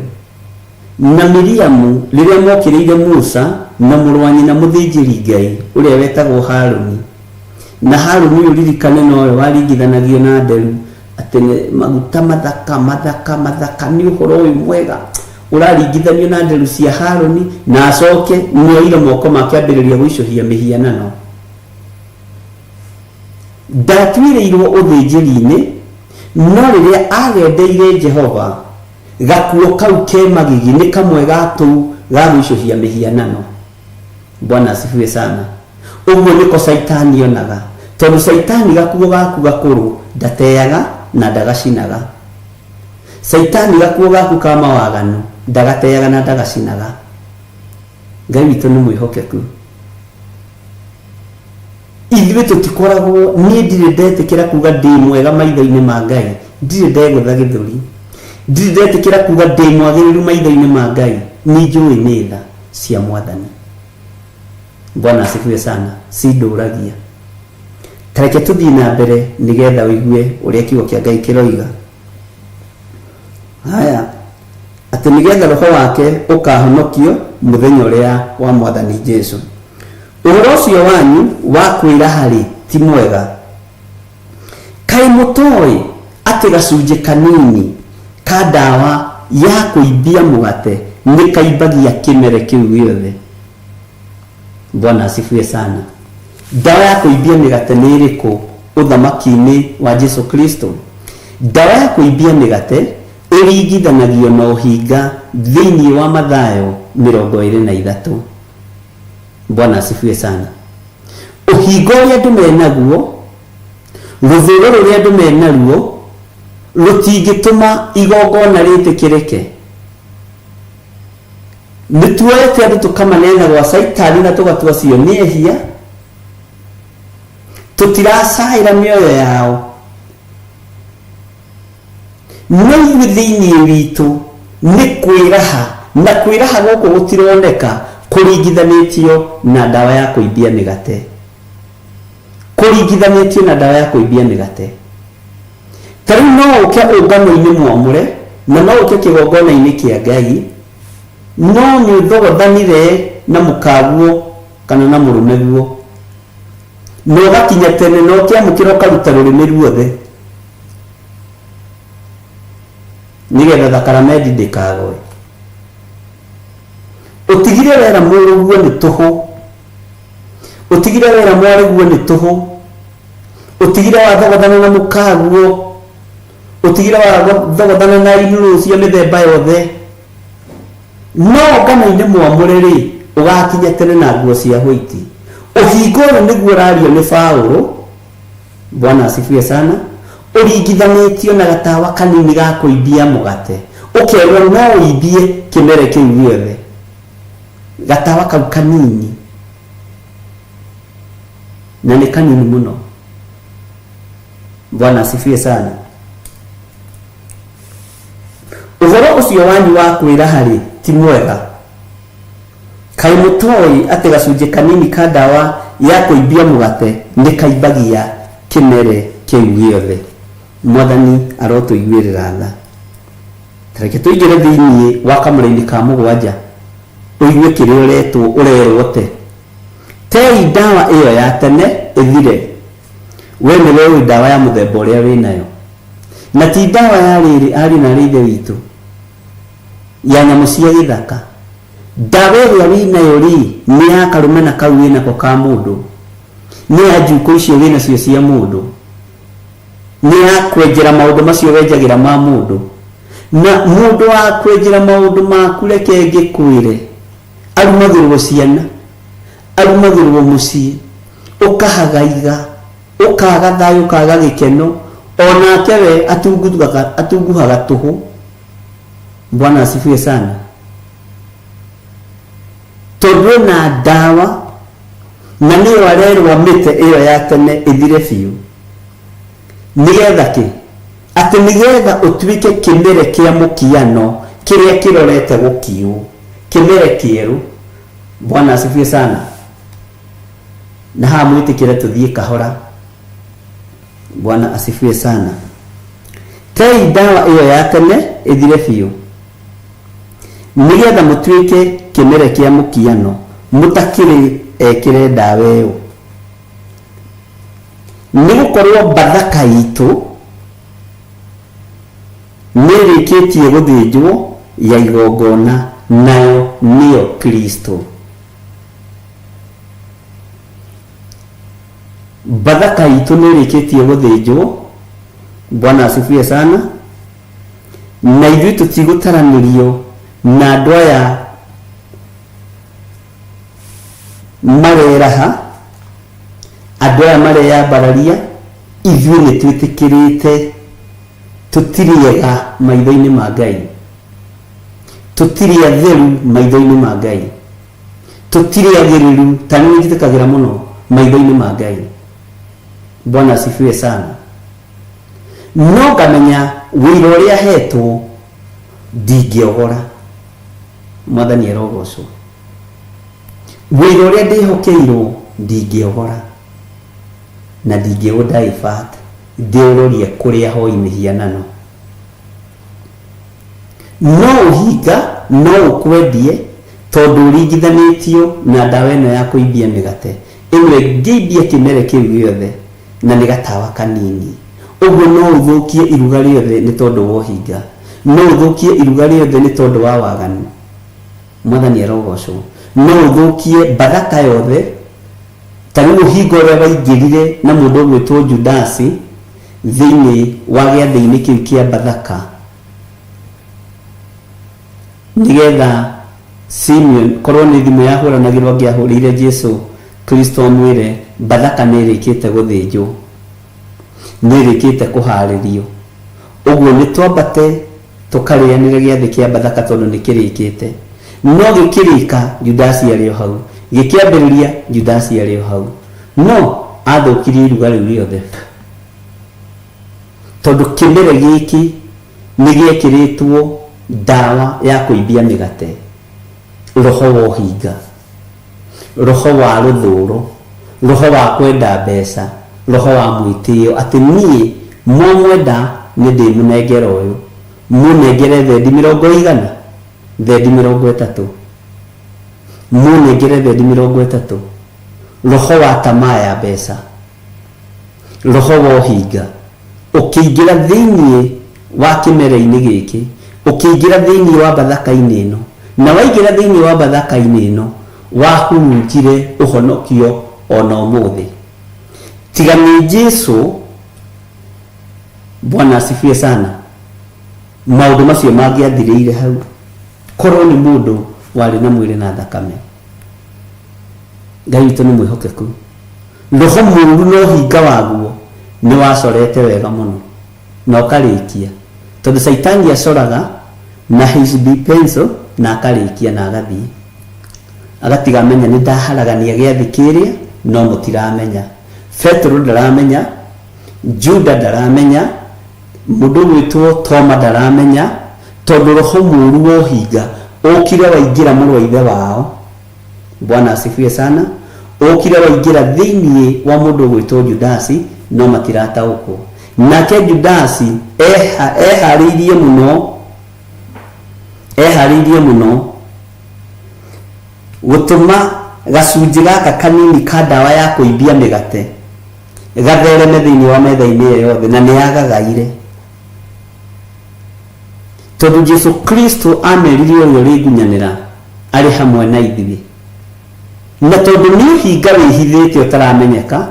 Na Miriamu rĩrĩa mokĩrĩire Musa na mũrũ wa nyina mũthĩnjĩri Ngai ũrĩa wetagwo Haruni, na Haruni ũyũ ririkane nowe waringithanagio na nderu atĩ nĩ maguta mathaka mathaka mathaka nĩ ũhoro ũyũ mwega ũraringithanio na nderu cia Haruni, na acoke nĩoire moko make ambĩrĩria gũicũhia mĩhianano. Ndatuĩrĩirwo ũthĩnjĩri-inĩ, no rĩrĩa aagendeire Jehova, gakuo kau ke magigi nĩ kamwe ga tũu ga gũicũhia mĩhianano. Bwana asifiwe sana. Ũguo nĩko Caitani onaga, tondũ Caitani gakuo gaku gakũrũ ndateaga na ndagacinaga. Caitani gakuo gaku ka mawaganu ndagateaga na ndagacinaga. Ngai witũ nĩ mwĩhokeku. Ithuĩ tũtikoragwo, niĩ ndirĩ ndetĩkĩra kuga ndĩ mwega maitho-inĩ ma Ngai, ndirĩ ndegũtha gĩthũri, ndirĩ ndetĩkĩra kuga ndĩ mwagĩrĩru maitho-inĩ ma Ngai, nĩ njũĩ nĩ tha cia Mwathani. Bwana asifiwe sana, cindũragia. Ta reke tũthiĩ na mbere nĩgetha ũigue ũrĩa kiugo kĩa Ngai kĩroiga. Haya, atĩ nĩgetha roho wake ũkahonokio mũthenya ũrĩa wa Mwathani Jesu. Ũhoro ũcio wanyu wa kwĩraha-rĩ, ti mwega. Kaĩ mũtoĩ atĩ gacunjĩ kanini ka ndawa ya kũimbia mũgate nĩ kaimbagia kĩmere kĩu gĩothe? Bwana asifiwe sana. Ndawa ya kũimbia mĩgate nĩ ĩrĩkũ ũthamaki-inĩ wa Jesu Kristo? Ndawa ya kũimbia mĩgate ĩringithanagio na ũhinga thĩinĩ wa Mathayo 23. Bwana asifiwe sana. Ũhinga ũrĩa andũ menaguo, rũthũũro rũrĩa andũ menaruo, rũtingĩtũma igongona rĩtĩkĩrĩke. Nĩ tuoete andũ tũkamaneana gwa Caitani na tũgatua acio nĩ ehia. Tũtiracaĩra mĩoyo yao. No ithuĩ thĩinĩ witũ nĩ kwĩraha, na kwĩraha gũkũ gũtironeka kũringithanĩtio na ndawa ya kũimbia mĩgate. Kũringithanĩtio na ndawa ya kũimbia mĩgate. Ta rĩu no ũke ũngano-inĩ mwamũre, na no ũke kĩgongona-inĩ kĩa Ngai, no nĩ ũthogothanire na mũkaguo kana na mũrũmeguo, na ũgakinya tene na ũkĩamũkĩra ũkaruta rũrĩmĩ ruothe. Nĩgetha thakaramendi ndĩkagwe. Ũtigire wera mũrũguo nĩ tũhũ. Ũtigire wera mwarĩguo nĩ tũhũ. Ũtigire wathogothana na mũkaguo. Ũtigire wathogothana na inurũ cia mĩthemba yothe. No ngano-inĩ mwamũre-rĩ, ũgakinya tene na nguo cia hwaiti. Ũhinga ũyũ nĩguo ũrario nĩ Paũlũ. Bwana asifiwe sana. Ũringithanĩtio na gatawa kanini ga kũimbia mũgate, ũkerwo no ũimbie kĩmere kĩu gĩothe. Gatawa kau kanini, na nĩ kanini mũno. Bwana asifiwe sana. Ũhoro ũcio wanyu wa kwĩraha-rĩ, ti mwega. Kaĩ mũtoĩ atĩ gacunjĩ kanini ka ndawa ya kũimbia mũgate nĩ kaimbagia kĩmere kĩu gĩothe? Mwathani arotũiguĩrĩra tha. Ta reke tũingĩre thĩinĩ wa kamũra-inĩ ka mũgwanja ũigue kĩrĩa ũretwo ũrerwo te. Tei ndawa ĩyo ya tene ĩthire. We nĩwe ũĩ ndawa ya mũthemba ũrĩa wĩ nayo. Na ti ndawa ya rĩrĩ, ariũ na aarĩ a Ithe witũ, ya nyamũ cia gĩthaka. Ndawa ĩrĩa wĩnayo rĩ, nĩ ya karũmena kau wĩnako ka mũndũ? Nĩ ya njuko icio wĩnacio cia mũndũ? Nĩ ya kwenjera maũndũ macio wenjagĩra ma mũndũ? Na mũndũ wa kwenjera maũndũ maku reke ngĩkwĩre, arumagĩrwo ciana, arumagĩrwo mũciĩ, ũkahagaiga, ũkaga thayũ, ũkaga gĩkeno, onake we atunguhaga, atunguhaga tũhũ. Bwana asifiwe sana. Tondũ ena ndawa na nĩyo arerwo mĩte ĩyo ya tene ĩthire biũ. Nĩgetha kĩ? Atĩ nĩgetha ũtuĩke kĩmere kĩa mũkiano kĩrĩa kĩrorete gũkiũ, kĩmere kĩerũ. Bwana asifiwe sana. Na haha mwĩtĩkĩre tũthiĩ kahora. Bwana asifiwe sana. Tei ndawa ĩyo ya tene ĩthire biũ, nĩgetha mũtuĩke kĩmere kĩa mũkiano mũtakĩrĩ ekĩre ndawa ĩyo. Nĩ gũkorwo Bathaka itũ nĩĩrĩkĩtie gũthĩnjwo ya igongona, nayo nĩyo Kristo. Bathaka itũ nĩĩrĩkĩtie gũthĩnjwo, Bwana asifiwe sana, na ithuĩ tũtigũtaranĩrio na andũ aya mareraha, andũ aya mareyambararia, ithuĩ nĩ twĩtĩkĩrĩte tũtirĩ ega maitho-inĩ ma Ngai, tũtirĩ atheru maitho-inĩ ma Ngai, tũtirĩ agĩrĩru, ta nĩ njĩtĩkagĩra mũno maitho-inĩ ma Ngai. Bwana asifiwe sana. No ngamenya wĩra ũrĩa hetwo ndingĩogora. Mwathani arogocwo. Wĩra ũrĩa ndĩhokeirwo ndingĩogora na ndingĩũ divert ndĩũrorie kũrĩ ahoi mĩhianano. No ũhinga no ũkwendie tondũ ũringithanĩtio na ndawa ĩno ya kũimbia mĩgate ĩno ĩngĩimbia kĩmere kĩu gĩothe na nĩ gatawa kanini. Ũguo no ũthũkie iruga rĩothe nĩ tondũ wa ũhinga. No ũthũkie iruga rĩothe nĩ tondũ wa waganu. Mwathani arogocwo. No ũthũkie Bathaka yothe, ta rĩu ũhinga ũrĩa waingĩrire na mũndũ ũgwĩtwo Judasi thĩinĩ wa gĩathĩ-inĩ kĩu kĩa Bathaka, nĩgetha Simeon, korwo nĩ thimũ yahũranagĩrwo angĩahũrĩire Jesu Kristo amwĩre Bathaka nĩ ĩrĩkĩte gũthĩnjwo, nĩ ĩrĩkĩte kũharĩrio, ũguo nĩ twambate tũkarĩanĩre gĩathĩ kĩa Bathaka tondũ nĩ kĩrĩkĩte. No gĩkĩrĩka, Judasi arĩ o hau. Gĩkĩambĩrĩria, Judasi arĩ o hau. No athũkirie iruga rĩu rĩothe tondũ kĩmere gĩkĩ nĩ gĩekĩrĩtwo ndawa ya kũimbia mĩgate, roho wa ũhinga, roho wa rũthũũro, roho wa kwenda mbeca, roho wa mwĩtĩo, atĩ niĩ mwamwenda nĩ ndĩmũnengera ũyũ, mũnengere thendi mĩrongo ĩigana? Thendi 30. Mũnengere thendi 30. Roho wa tamaa ya mbeca. Roho wa ũhinga ũkĩingĩra thĩinĩ wa kĩmera-inĩ gĩkĩ, ũkĩingĩra thĩinĩ wa Bathaka-inĩ ĩno, na waingĩra thĩinĩ wa Bathaka-inĩ ĩno, wahurunjire ũhonokio o na ũmũthĩ. Tiga nĩ Jesu, Bwana asifiwe sana, maũndũ macio mangĩathirĩire hau, korwo nĩ mũndũ warĩ na mwĩrĩ na thakame. Ngai witũ nĩ mwĩhokeku. Roho mũũru na ũhinga waguo nĩ wacorete wega mũno na ũkarĩkia, tondũ Caitani acoraga na HB pencil na akarĩkia na agathiĩ agatiga amenya nĩ ndaharagania gĩathĩ kĩrĩa no mũtiramenya. Petero ndaramenya, Juda ndaramenya, mũndũ ũgwĩtwo Toma ndaramenya, tondũ roho mũũru wa ũhinga ũkire waingĩra mũrũ wa ithe wao. Bwana asifiwe sana. Ũkire waingĩra thĩinĩ wa mũndũ ũgwĩtwo Judasi, no matirataũkwo. Nake Judasi eharĩirie mũno, eharĩirie mũno gũtũma gacunjĩ gaka kanini ka ndawa ya kũimbia mĩgate gathereme thĩinĩ wa metha-inĩ ĩyo yothe, na nĩ yagagaire. Tondũ Jesu Kristo amerire ũrĩa ũrĩngunyanĩra. Arĩ hamwe na ithuĩ. Na tondũ nĩ ũhinga wĩhithĩte ũtaramenyeka,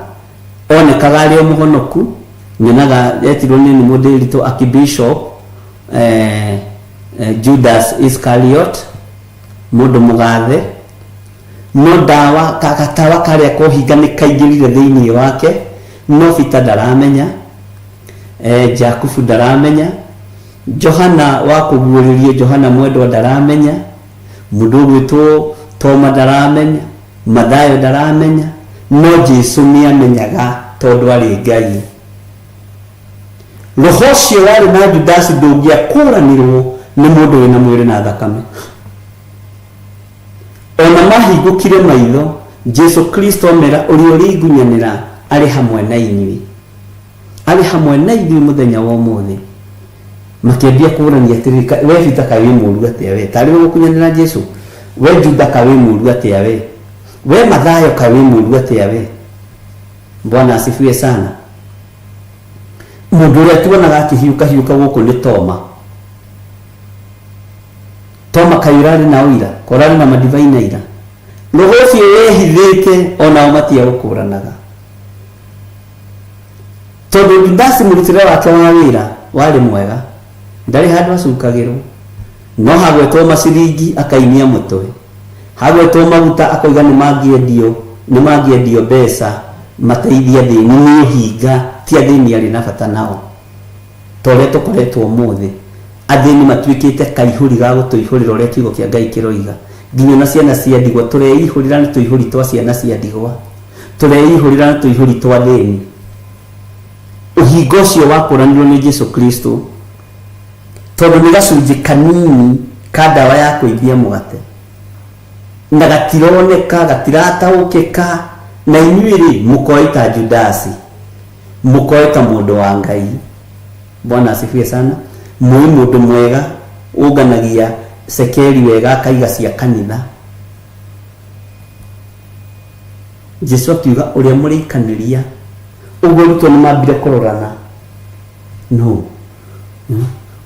onekaga arĩ o mũhonoku. Nyonaga etirwo nĩ mũndĩritũ Archbishop Judas Iscariot, mũndũ mũgathe. No ndawa, gatawa karĩa kohinga nĩ kaingĩrire thĩinĩ wake, no Peter ndaramenya, Jakubu ndaramenya, Johana wa kũguũrĩrio, Johana mwendwa ndaramenya, mũndũ ũgwĩtwo Toma ndaramenya, Mathayo ndaramenya, no Jesu nĩ amenyaga tondũ arĩ Ngai. Roho ũcio warĩ na Judasi ndũngĩakũranirwo nĩ mũndũ wĩna mwĩrĩ na thakame. Ona mahingũkire maitho, Jesu Kristo amera ũrĩa ũrĩngunyanĩra arĩ hamwe na inyuĩ. Arĩ hamwe na ithuĩ mũthenya wa ũmũthĩ. Makĩambia kũrania atĩrĩrĩ, we Peter kaĩ wĩ mũru atĩa we? Tarĩ we gũkunyanĩra Jesu? We Juda kaĩ wĩ mũru atĩa we? We Mathayo kaĩ wĩ mũru atĩa we? Bwana asifiwe sana. Mũndũ ũrĩa tuonaga akĩhiũka hiũka gũkũ nĩ Toma. Toma kaĩ ũrarĩ na ũira, korarĩ na madivai na ira. Roho ũcio wehithĩte onao matiaũkũranaga. Tondũ Judasi mũrutĩre wake wa wĩra warĩ mwega, ndarĩ handũ acukagĩrwo. No hagwetwo maciringi akainia mũtwe, hagwetwo maguta akoiga nĩ mangĩendio, nĩ mangĩendio mbeca mateithie athĩni. Nĩ ũhinga, ti athĩni arĩ na bata nao. Ta ũrĩa tũkoretwo ũmũthĩ, athĩni matuĩkĩte kaihũri ga gũtũihũrĩra ũrĩa kiugo kĩa Ngai kĩroiga. Nginya ona ciana cia ndigwa, tũreihũrĩra na tũihũri twa ciana cia ndigwa. Tũreihũrĩra na tũihũri twa athĩni. Ũhinga ũcio wakũranirwo nĩ Jesu Kristo tondũ nĩ gacunjĩ kanini ka ndawa ya kũimbia mũgate na gatironeka, gatirataũkĩka, na inyuĩ rĩ mũkoe ta Judasi, mũkoe ta mũndũ wa Ngai. Bwana asifiwe sana. Mũĩ mũndũ mwega ũnganagia cekeri wega akaiga cia kanitha. Jesu akiuga ũrĩa mũrĩikanĩria. Ũguo arutwo nĩ mambire kũrorana no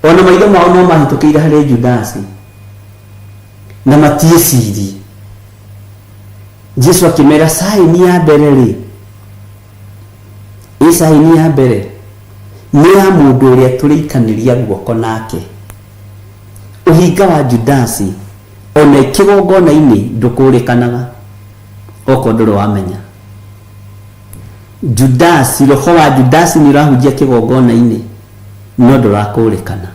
ona maitho mao no mahĩtũkĩire harĩ Judasi na matiĩcirie. Jesu akĩmera saini ya mbere rĩ, ĩ saini ya mbere nĩ ya mũndũ ũrĩa tũrĩikanĩria guoko nake. Ũhinga wa Judasi ona kĩgongona-inĩ ndũkũrĩkanaga okorwo ndũrĩ wamenya. Judasi, roho wa Judasi nĩ ũrahunjia kĩgongona-inĩ no ndũrakũrĩkana.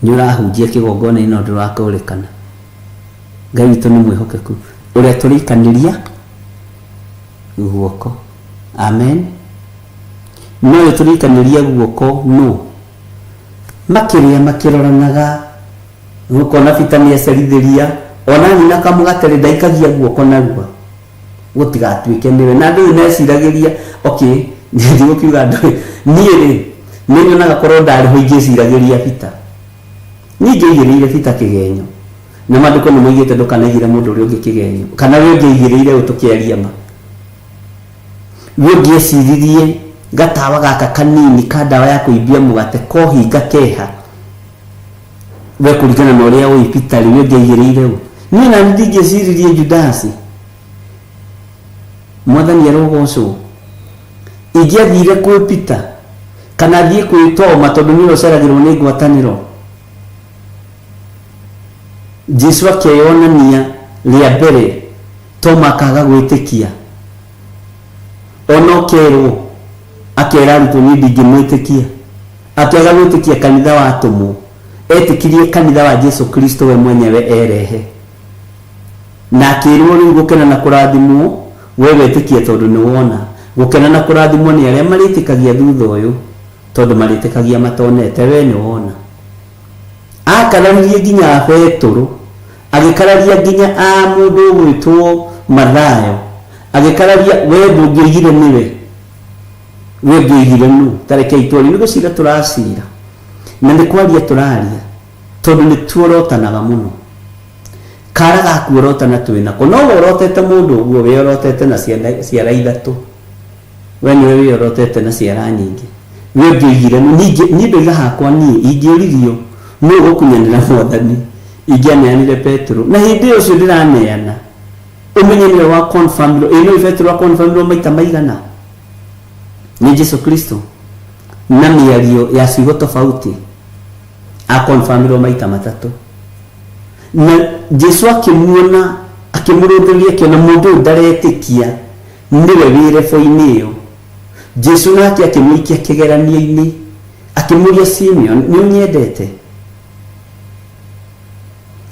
Nĩ ũrahunjia kĩgongona-inĩ no ndũrakũrĩkana. Ngai witũ nĩ mwĩhokeku, ũrĩa tũrĩikanĩria guoko. Amen. No ũrĩa tũrĩikanĩria guoko nũ? Makĩrĩa makĩroranaga, ũkona Peter nĩ acerithĩria, ona nyina kamũgate rĩ ndaikagia guoko narua gũtigatuĩke nĩwe. Na andũ rĩu meciragĩria, okay, ndigũkiuga andũ, niĩ rĩ nĩ nyonaga korwo ndarĩ ho ingĩciragĩria Peter. Niĩ ingĩaigĩrĩire Peter kĩgenyo, na maandĩko nĩ moigĩte ndũkanaigĩre mũndũ ũrĩa ũngĩ kĩgenyo, kana we ũngĩaigĩrĩire ũ tũkĩaria ma. We ũngĩeciririe gatawa gaka kanini ka ndawa ya kũimbia mũgate kohinga keha, we kũringana na ũrĩa ũĩ Peter rĩ, we ũngĩaigĩrĩire ũ? Niĩ nani ndingĩeciririe Judasi. Mwathani arogocwo. Ingĩathire kwĩ Peter kana thiĩ kwĩ Toma tondũ nĩwe ũceragĩrwo nĩ ngwatanĩro. Jesu akeyonania rĩa mbere, Toma akaga gwĩtĩkia. Ona ũkerwo, akera arutwo niĩ ndingĩmwĩtĩkia. Akĩaga gwĩtĩkia kanitha wa atũmwo, etĩkirie kanitha wa Jesu Kristo we mwenyewe erehe. Na akĩrwo rĩu gũkena na kũrathimwo we wetĩkia tondũ nĩ wona. Gũkena na kũrathimwo nĩ arĩa marĩtĩkagia thutha ũyũ tondũ marĩtĩkagia matonete, we nĩ wona. Akararirie nginya Petũrũ, agĩkararia nginya a mũndũ ũgwĩtwo Mathayo, agĩkararia we ndũngĩoigire nĩwe, we ũngĩoigire nũ. Ta rekei twarie, nĩ gũcira tũracira na nĩ kwaria tũraria tondũ nĩ tuorotanaga mũno. Kara gakuorotana twĩ nako, no worotete mũndũ ũguo wĩorotete na ciara ithatũ, we nĩwe wĩorotete na ciara nyingĩ, we ũngĩoigire nũ. Ningĩ niĩ ndoiga hakwa niĩ ingĩũririo Nũ ũgũkunyanĩra Mwathani? Ingĩaneanire Petero. Na hĩndĩ ĩyo ũcio ndĩraneana, ũmenye nĩwe wa confirm ĩ no Petero wa confirm maita maigana nĩ Jesu Kristo na mĩario ya ciugo tofauti akonfamirwo maita matatũ. Na Jesu akĩmuona, akĩmũrũthĩrĩria, akĩona mũndũ ũyũ ndaretĩkia nĩwe wĩ rebo-inĩ ĩyo. Jesu nake akĩmũikia kĩgeranio-inĩ, akĩmũria, Simeon, nĩ ũnyendete?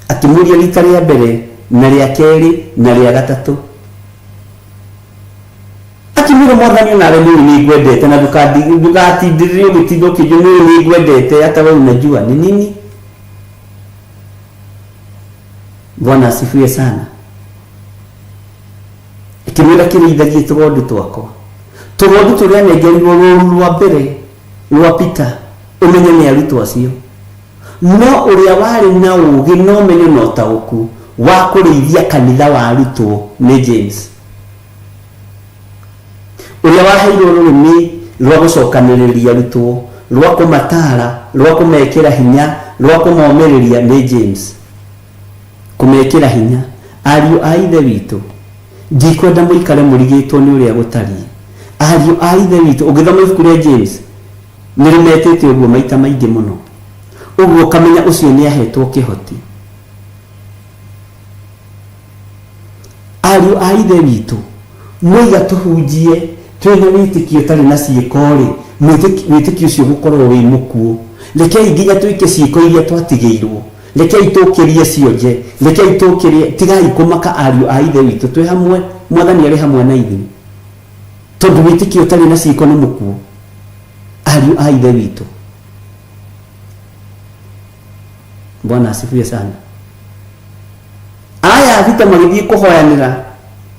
Akĩmũria rita rĩa mbere na rĩa kerĩ na rĩa gatatũ. Akĩmwĩra, Mwathani, onawe nĩ ũĩ nĩ ngwendete, na ndũgatindĩrĩre ũgĩtinda ũkĩnjũria, nĩ ũĩ nĩ ngwendete, hata wewe unajua ni nini. Bwana asifiwe sana. Akĩmwĩra, kĩrĩithagie tũgondu twakwa. Tũgondu tũrĩa anengerirwo rũũru rwa mbere rwa Peter, ũmenye nĩ arutwo acio. No ũrĩa warĩ na ũũgĩ na ũmenyo na ũtaũku wa kũrĩithia kanitha wa arutwo nĩ James. Ũrĩa waheirwo rũrĩmĩ rwa gũcokanĩrĩria arutwo, rwa kũmataara, rwa kũmekĩra hinya, rwa kũmomĩrĩria nĩ James. Kũmekĩra hinya. Ariũ a Ithe witũ, ndikwenda mũikare mũrigĩtwo nĩ ũrĩa gũtariĩ. Ariũ a Ithe witũ, ũngĩthoma ibuku rĩa James, nĩ rĩmetĩte ũguo maita maingĩ mũno. Ũguo ũkamenya ũcio nĩ ahetwo kĩhoti. Ariũ a Ithe witũ, mwoiga tũhunjie twĩ na wĩtĩkio ũtarĩ na ciĩko-rĩ, wĩtĩkio ũcio ũgũkorwo wĩ mũkuũ. Rekei nginya twĩke ciĩko iria twatigĩirwo. Rekei tũkĩrie cionje. Rekei tũkĩrie, tigai kũmaka ariũ a Ithe witũ, twĩ hamwe, Mwathani arĩ hamwe na ithuĩ. Tondũ wĩtĩkio ũtarĩ na ciĩko nĩ mũkuũ. Ariũ a Ithe witũ. Bwana asifiwe sana. Aya thita magĩthiĩ kũhoyanĩra,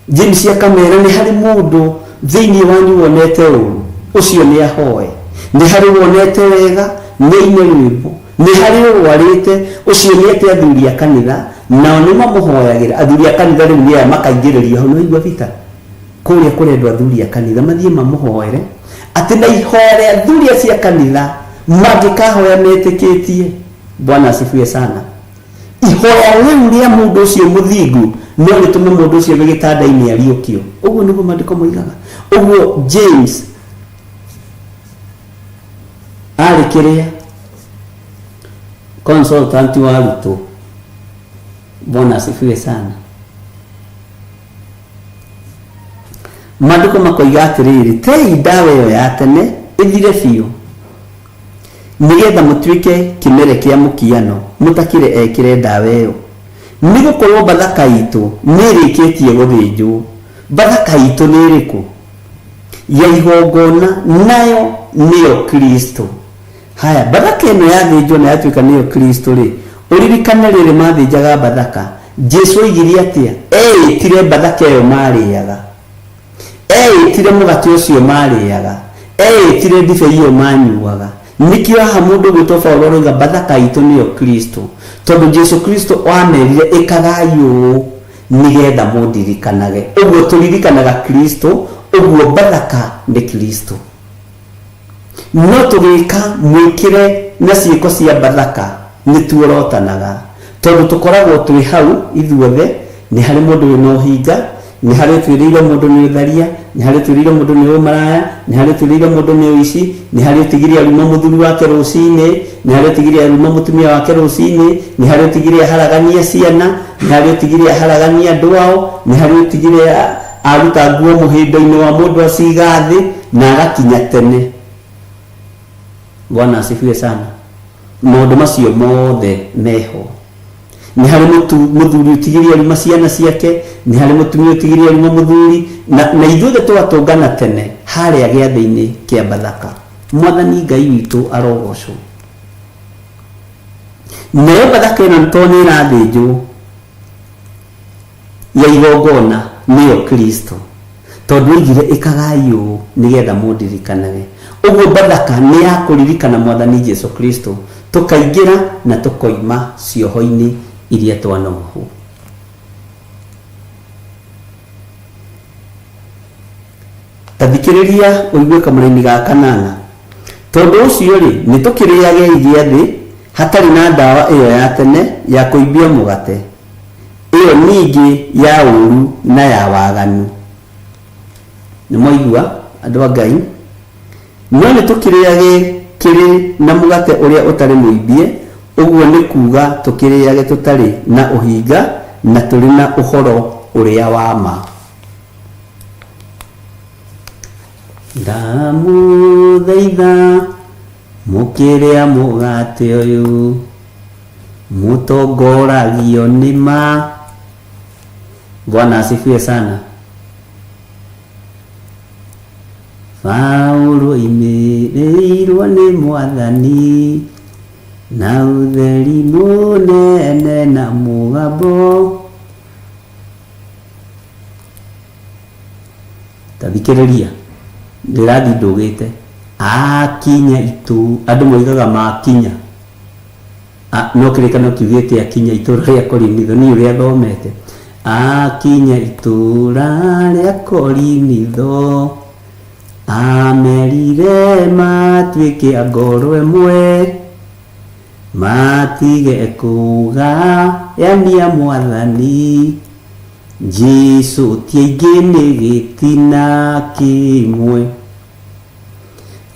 James akamera nĩ harĩ mũndũ thĩinĩ wanyu wonete ũru, ũcio nĩ ahoe. Nĩ harĩ wonete wega, nĩ aine rwĩmbo. Nĩ harĩ ũrwarĩte, ũcio nĩ ete athuri a kanitha, nao nĩ mamũhoyagĩra. Athuri a kanitha rĩu nĩ aya makaingĩrĩrio hau, nĩ waigua Peter? Kũrĩa kũrendwo athuri a kanitha mathiĩ mamũhoere, atĩ na ihoya rĩa athuri acio a kanitha mangĩkahoya metĩkĩtie. Bwana asifiwe sana. Ihoya rĩu rĩa mũndũ ũcio mũthingu no rĩtũme mũndũ ũcio wĩ gĩtanda-inĩ ariũkio. Ũguo nĩguo maandĩko moigaga. Ũguo James arĩ kĩrĩa consultant wa arutwo. Bwana asifiwe sana. Maandĩko makoiga atĩrĩrĩ, tei ndawa ĩyo ya tene ĩthire biũ, nĩgetha mũtuĩke kĩmere kĩa mũkiano mũtakĩrĩ ekĩre ndawa ĩyo. Nĩ gũkorwo Bathaka itũ nĩĩrĩkĩtie gũthĩnjwo. Bathaka itũ nĩ ĩrĩkũ? Ya igongona, nayo nĩyo Kristo. Haya, Bathaka ĩno yathĩnjwo na yatuĩka nĩyo Kristo-rĩ, ũririkane rĩrĩ mathĩnjaga Bathaka, Jesu oigire atĩa? Eĩtire Bathaka ĩyo maarĩaga. Eĩtire mũgate ũcio maarĩaga. Eĩtire ndibei ĩyo maanyuaga. Nĩkĩo haha mũndũ ũgwĩtwo Paulo aroiga Bathaka itũ nĩyo Kristo. Tondũ Jesu Kristo aamerire ĩkagai ũũ nĩgetha mũndirikanage. Ũguo tũririkanaga Kristo, ũguo Bathaka nĩ Kristo. No tũgĩka mwĩkĩre na ciĩko cia Bathaka nĩ tuorotanaga, tondũ tũkoragwo twĩ hau ithuothe, nĩ harĩ mũndũ wĩna ũhinga, nĩ harĩ ũtuĩrĩire mũndũ nĩ ũtharia, nĩ harĩ ũtuĩrĩire mũndũ nĩ ũmaraya, nĩ harĩ ũtuĩrĩire mũndũ nĩ ũici, nĩ harĩ ũtigire aruma mũthuri wake rũcinĩ, nĩ harĩ ũtigire aruma mũtumia wake rũcinĩ, nĩ harĩ ũtigire aharagania ciana, nĩ harĩ ũtigire aharagania andũ ao, nĩ harĩ ũtigire Aruta nguo mũhĩndo-inĩ wa mũndũ aciga thĩ na agakinya tene. Bwana asifiwe sana. Maũndũ macio mothe meho. Nĩ harĩ mũthuri ũtigire aruma ciana ciake, nĩ harĩ mũtumia ũtigire aruma mũthuri, na ithuothe tũgatũngana tene harĩa gĩathĩ-inĩ kĩa Bathaka. Mwathani Ngai witũ arogocwo. Nayo Bathaka ĩno tondũ nĩ ĩrathĩnjwo, ya igongona nĩyo Kristo, tondũ oigire, Ĩkagai ũũ nĩgetha mũndirikanage. Ũguo Bathaka nĩ ya kũririkana Mwathani Jesu Kristo, tũkaingĩra na tũkoima cioho-inĩ iria twanohwo. Ta thikĩrĩria ũigue kamũraini ga kanana. Tondũ ũcio-rĩ, nĩtũkĩrĩagei gĩathĩ. Hatarĩ na ndawa ĩyo ya tene ya kũimbia mũgate, ĩyo ningĩ ya ũũru na ya waganu. Nĩ mwaigua, andũ a Ngai? No nĩ tũkĩrĩage kĩrĩ na mũgate ũrĩa ũtarĩ mũimbie, ũguo nĩ kuuga tũkĩrĩage tũtarĩ na ũhinga na tũrĩ na ũhoro ũrĩa wa ma. Ndamũthaitha mũkĩrĩa mũgate ũyũ, mũtongoragio nĩ ma. Bwana asifiwe sana. Paulo oimĩrĩirwo nĩ Mwathani na ũtheri mũnene na mũgambo. Ta thikĩrĩria, ndĩrathiĩ ndũgĩte. Akinya itu, andũ moigaga makinya. No kĩrĩkanĩro kiugĩte akinya itũũra rĩa Korinitho, niĩ ũrĩa thomete. Akinya itũũra rĩa Korinitho, amerire matuĩke a ngoro ĩmwe, matige kũgayania Mwathani. Jesu ti aingĩ nĩ gĩtina kĩmwe.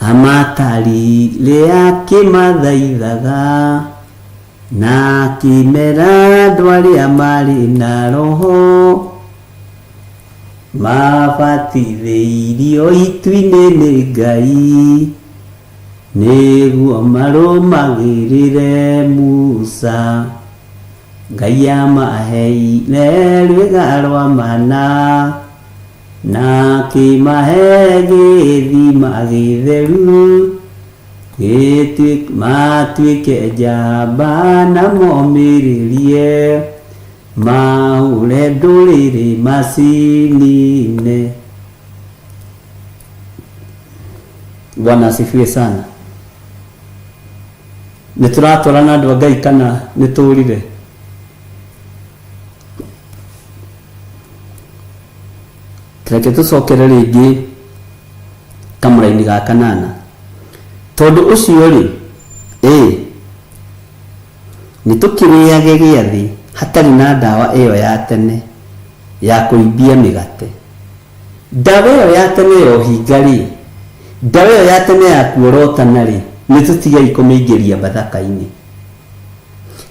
Amatarire akĩmathaithaga, na akĩmera andũ arĩa marĩ na Roho, mabatithĩirio itu-inĩ nĩ Ngai, nĩguo marũmagĩrĩre Musa. Ngai amaheire rwĩga rwa mana, Na akĩmahe gĩthima gĩtheru, matuĩke njamba na momĩrĩrie, mahũre ndũrĩrĩ macinine. Bwana asifiwe sana. Nĩ tũratwarana andũ a Ngai kana nĩ tũrire? Reke tũcokere rĩngĩ kamũraini ga kanana. Tondũ ũcio-rĩ, ĩ, nĩtũkĩrĩage gĩathĩ hatarĩ na ndawa ĩyo ya tene ya kũimbia mĩgate. Ndawa ĩyo ya tene ya ũhinga-rĩ, ndawa ĩyo ya tene ya kuorotana-rĩ, nĩtũtigei kũmĩingĩria Bathaka-inĩ.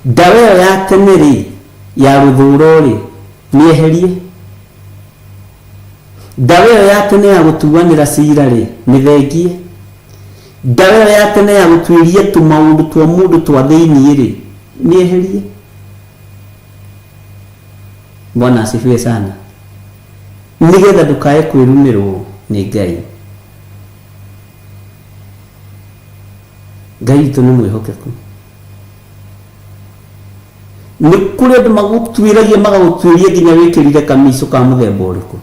Ndawa ĩyo ya tene-rĩ, ya rũthũũro-rĩ, mĩeherie. Ndawa ĩyo ya tene ya gũtuanĩra ciira-rĩ, mĩthengie. Ndawa ĩyo ya tene ya gũtuĩria tũmaũndũ twa mũndũ twa thĩinĩ-rĩ, mĩeherie. Bwana asifiwe sana. Nĩgetha ndũkae kwĩrumĩrwo nĩ Ngai. Ngai witũ nĩ mwĩhokeku. Nĩ kũrĩ andũ magũtuĩragia magagũtuĩria nginya wĩkĩrire kamicũ ka mũthemba ũrĩkũ.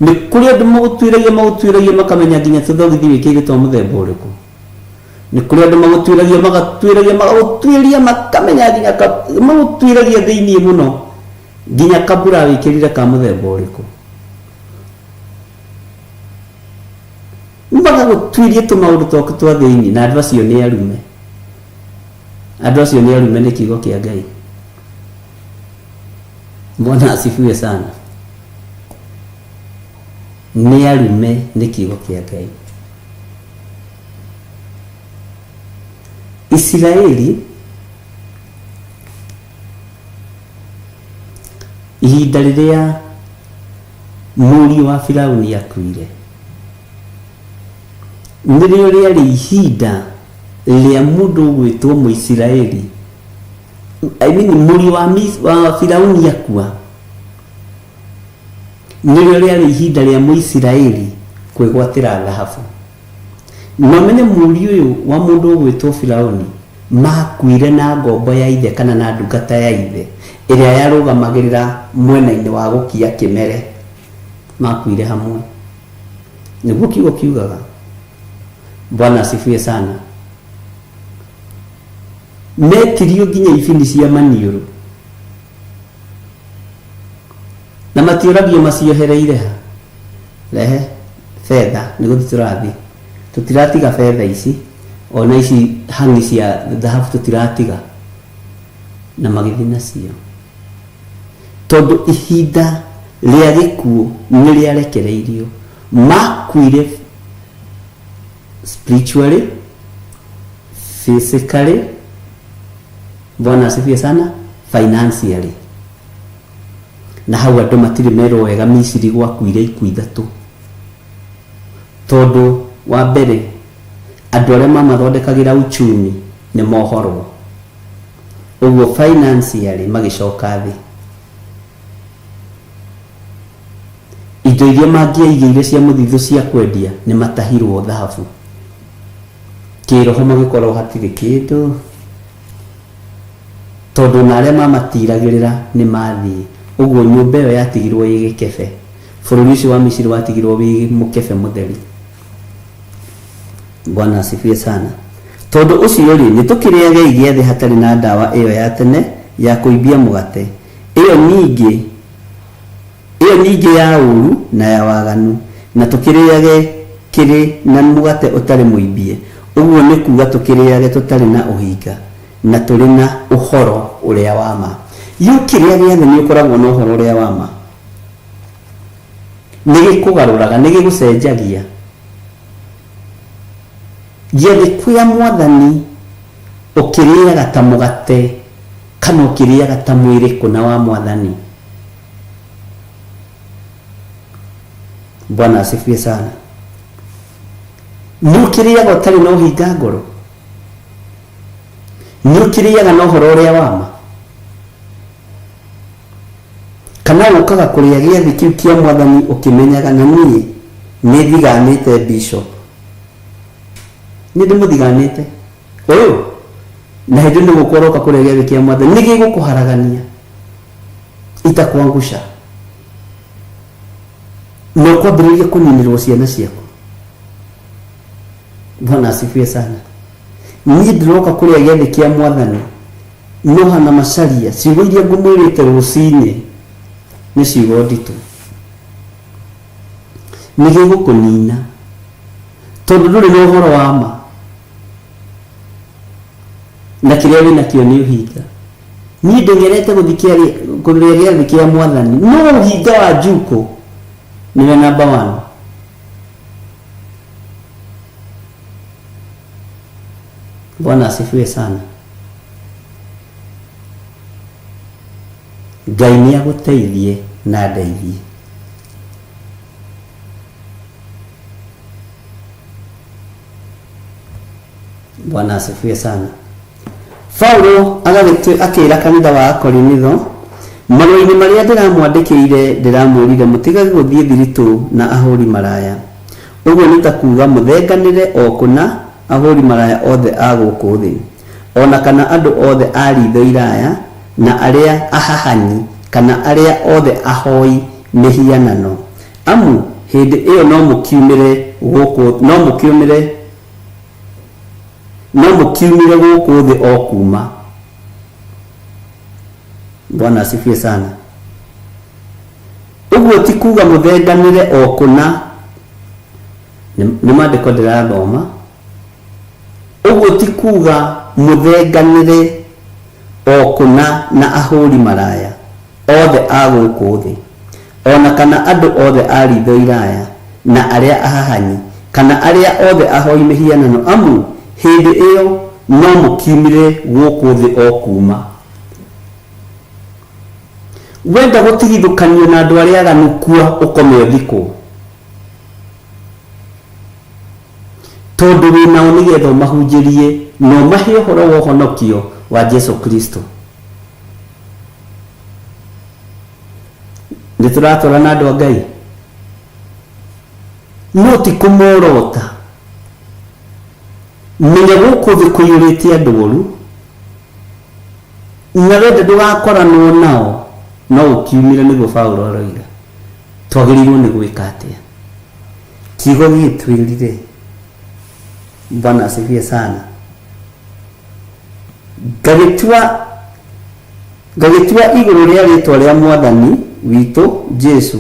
Nĩ kũrĩ andũ magũtuĩragia magũtuĩragia makamenya nginya tũthogithi wĩkĩire twa mũthemba ũrĩkũ. Nĩ kũrĩ andũ magũtuĩragia magatuĩragia magagũtuĩria makamenya nginya magũtuĩragia thĩiniĩ mũno nginya kabura wĩkĩrire ka mũthemba ũrĩkũ. Magagũtuĩria tũmaũndũ twaku twa thĩiniĩ, na andũ acio nĩ arume. Andũ acio nĩ arume nĩ kiugo kĩa Ngai. Bwana asifiwe sana. Nĩ arume nĩ kiugo kĩa Ngai. Isiraeli ihinda rĩrĩa mũriũ wa Firauni akuire nĩrĩo rĩarĩ ihinda rĩa mũndũ ũgwĩtwo Mũisiraeli, I mean, mũriũ wa, wa Firauni akua, nĩrĩo rĩarĩ ihinda rĩa Mũisiraeli kwĩgwatĩra thahabu. Na ũmenye mũriũ ũyũ wa mũndũ ũgwĩtwo Firauni makuire na ngombo ya ithe kana na ndungata ya ithe ĩrĩa yarũgamagĩrĩra mwena-inĩ wa gũkia kĩmere, makuire hamwe. Nĩguo kiugo kiugaga. Bwana asifiwe sana. Metirio nginya ibini cia maniũrũ na matiũragio maciohereire ha. Rehe betha nĩ gũthiĩ tũrathiĩ, tũtiratiga betha ici. Ona ici hang'i cia thahabu tũtiratiga. Na magĩthiĩ nacio. Tondũ ihinda rĩa gĩkuũ nĩ rĩarekereirio. Makuire spiritually, physically, Bwana asifiwe sana, financially. Na hau andũ matirĩ merwo wega Misiri gwakuire ikuũ ithatũ. Tondũ wa mbere andũ arĩa mamathondekagĩra uchumi nĩ mohorwo. Ũguo financially magĩcoka thĩ. Indo iria mangĩaigĩire cia mũthithũ cia kwendia nĩ matahirwo thahabu. Kĩroho magĩkorwo hatirĩ kĩndũ. Tondũ ona arĩa mamatiragĩrĩra nĩ mathiĩ. Ũguo nyũmba ĩyo yatigirwo ĩ gĩkebe. Bũrũri ũcio wa Misiri watigirwo wĩ mũkebe mũtheri. Bwana asifiwe sana. Tondũ ũcio-rĩ, nĩtũkĩrĩagei gĩathĩ hatarĩ na ndawa ĩyo ya tene ya kũimbia mũgate, ĩyo ningĩ ĩyo ningĩ ya ũũru na ya waganu, na tũkĩrĩage kĩrĩ na mũgate ũtarĩ mũimbie, ũguo nĩ kuuga tũkĩrĩage tũtarĩ na ũhinga, na tũrĩ na ũhoro ũrĩa wa ma. Ĩ ũkĩrĩa gĩathĩ nĩ ũkoragwo na ũhoro ũrĩa wa ma? Nĩ gĩkũgarũraga, nĩ gĩgũcenjagia. Gĩathĩ kĩa Mwathani ũkĩrĩaga ta mũgate kana ũkĩrĩaga ta mwĩrĩ kũna wa Mwathani? Bwana asifiwe sana. Nĩ ũkĩrĩaga ũtarĩ na ũhinga ngoro? Nĩ ũkĩrĩaga na ũhoro ũrĩa wa ma? Kana ũkaga kũrĩa gĩathĩ kĩu kĩa Mwathani ũkĩmenyaga na niĩ nĩ thiganĩte bishop? Nĩ ndĩmũthiganĩte ũyũ na hĩndĩ nĩ gũkorwo ũroka kũrĩa gĩathĩ kĩa Mwathani nĩ gĩgũkũharagania itakuangusha na ũkwambĩrĩria kũninĩrwo ciana ciaku. Bwana asifiwe sana. Niĩ ndĩroka kũrĩa gĩathĩ kĩa Mwathani no hana macaria ciugo iria ngũmwĩrĩte rũcinĩ nĩ ciugo nditũ. Nĩ gĩgũkũnina tondũ ndũrĩ na ũhoro wa ma na kĩrĩa wĩ nakĩo nĩ ũhinga. Niĩ ndengerete gũthiĩ kũrĩa gĩathĩ kĩa Mwathani no ũhinga wa Njuko nĩwe number one. Bwana asifiwe sana. Ngai nĩ agũteithie na ndeithie. Bwana asifiwe sana. Paulo agagĩtũ akĩra kanitha wa Akorinitho, marũa-inĩ marĩa ndĩramwandĩkĩire ndĩramwĩrire mũtigage gũthiĩ thiritũ na ahũri maraya. Ũguo nĩ ta kuuga mũthenganĩre o kũna ahũri maraya othe a gũkũ thĩ, o na kana andũ othe a riitho iraya, na arĩa ahahanyi, kana arĩa othe ahoi mĩhianano. Amu hĩndĩ ĩyo no mũkiumĩre gũkũ, no mũkiumĩre, no mũkiumire gũkũ thĩ o kuuma. Bwana asifiwe sana. Ũguo ti kuuga mũthenganĩre o kũna, nĩ maandĩko ndĩrathoma. Ũguo ti kuuga mũthenganĩre o kũna na ahũri maraya othe a gũkũ thĩ, o na kana andũ othe a riitho iraya, na arĩa ahahanyi, kana arĩa othe ahoi mĩhianano, amu hĩndĩ ĩyo no mũkiumire gũkũ thĩ o kuuma. Wenda gũtigithũkanio na andũ arĩa aganu kua ũkome ũthikwo. Tondũ wĩ nao nĩgetha ũmahunjĩrie na ũmahe ũhoro wa ũhonokio wa Jesu Kristo. Nĩ tũratwara na andũ a Ngai? No ti kũmorota. Menya gũkũ thĩ kũiyũrĩte andũ oru, na wenda ndũgakoranwo nao, no ũkiumĩre nĩguo Paulo aroiga. Twagĩrĩirwo nĩ gwĩka atĩa? Kiugo gĩtwĩrire, Bwana asifiwe sana, ngagĩtua ngagĩtua igũrũ rĩa rĩtwa rĩa Mwathani witũ Jesu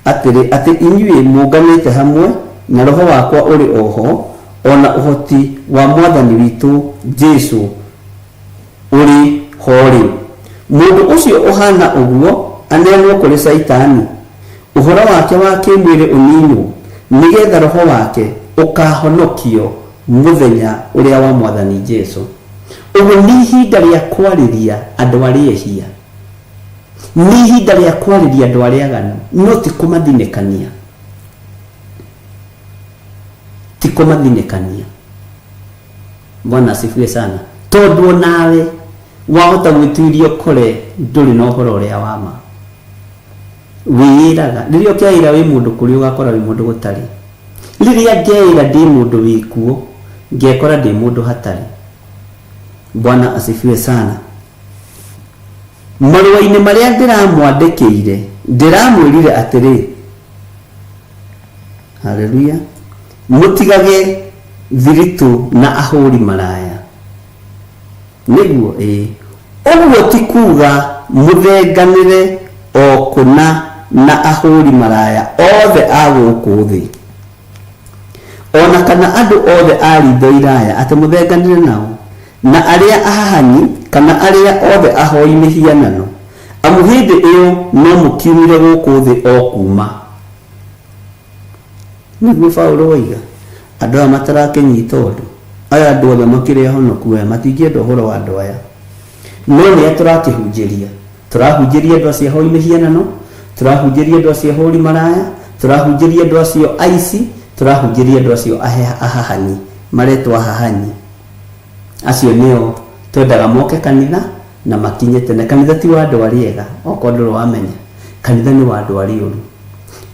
atĩrĩ, atĩ inyuĩ mũnganĩte hamwe na roho wakwa ũrĩ o ho, o na ũhoti wa Mwathani witũ Jesu ũrĩ ho-rĩ, mũndũ ũcio ũhaana ũguo aneanwo kũrĩ Caitani, ũhoro wake wa kĩĩmwĩrĩ ũninwo, nĩ getha roho wake ũkaahonokio mũthenya ũrĩa wa Mwathani Jesu. Ũguo nĩ ihinda rĩa kwarĩria andũ arĩa ehia. Nĩ ihinda rĩa kwarĩria andũ arĩa aganu, no ti kũmathinĩkania. Ti kũmathinĩkania. Bwana asifiwe sana. Tondũ onawe wahota gwĩtuiria ũkore ndũrĩ na ũhoro ũrĩa wa ma. Wĩĩraga, rĩrĩa ũkeĩra wĩ mũndũ kũrĩ ũgakora wĩ mũndũ gũtarĩ. Rĩrĩa ngeĩra ndĩ mũndũ wĩkuo, ngekora ndĩ mũndũ hatarĩ. Bwana asifiwe sana. Marũa-inĩ marĩa ndĩramwandĩkĩire, ndĩramwĩrire atĩrĩ, Haleluya, mũtigage thiritũ na ahũri maraya. Nĩguo ĩĩ, ũguo ti kuuga mũthenganĩre o kũna na ahũri maraya othe a gũkũ thĩ. O na kana andũ othe a riitho iraya, atĩ mũthenganĩre nao, na arĩa ahahanyi, kana arĩa othe ahoi mĩhianano, amu hĩndĩ ĩo no mũkiumire gũkũ thĩ o kuuma. Nĩguo Paulo oiga, andũ aya matarakĩnyita ũndũ, aya andũ othe makĩrĩ ahonoku aya, matingĩenda ũhoro wa andũ aya. No nĩa tũrakĩhunjĩria? Tũrahunjĩria andũ acio ahoi mĩhianano, tũrahunjĩria andũ acio ahũri maraya, tũrahunjĩria andũ acio aici, tũrahunjĩria andũ acio ahahanyi, maretwo ahahanyi. Acio nĩo twendaga moke kanitha na makinye tene. Kanitha ti wa andũ arĩa ega, okorwo ndũrĩ wamenya. Kanitha nĩ wa andũ arĩa oru.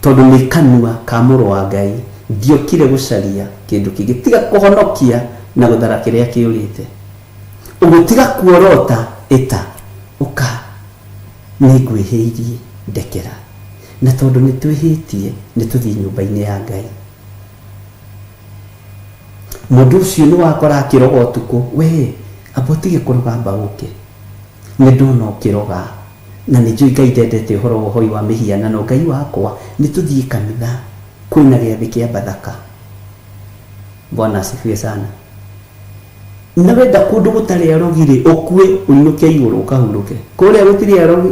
Tondũ nĩ kanua ka mũrũ wa Ngai. Ndiokire gũcaria kĩndũ kĩngĩ tiga kũhonokia na gũthara kĩrĩa kĩũrĩte. Ũguo tiga kuorota ĩta ũka nĩngwĩhĩirie ndekera. Na tondũ nĩtwĩhĩtie nĩtũthiĩ nyũmba-inĩ ya Ngai. Mũndũ ũcio nĩwakora akĩroga ũtukũ, we amba ũtige kũroga amba ũke. Nĩndona ũkĩroga na nĩnjũĩ Ngai ndendete ũhoro wa ũhoi wa mĩhianano. Ngai wakwa nĩtũthiĩ kanitha kwĩna gĩathĩ kĩa Bathaka. Bwana asifiwe sana. Na wenda kũndũ gũtarĩ arogi-rĩ, ũkue ũinũke igũrũ ũkahurũke. Kũrĩa gũtirĩ arogi,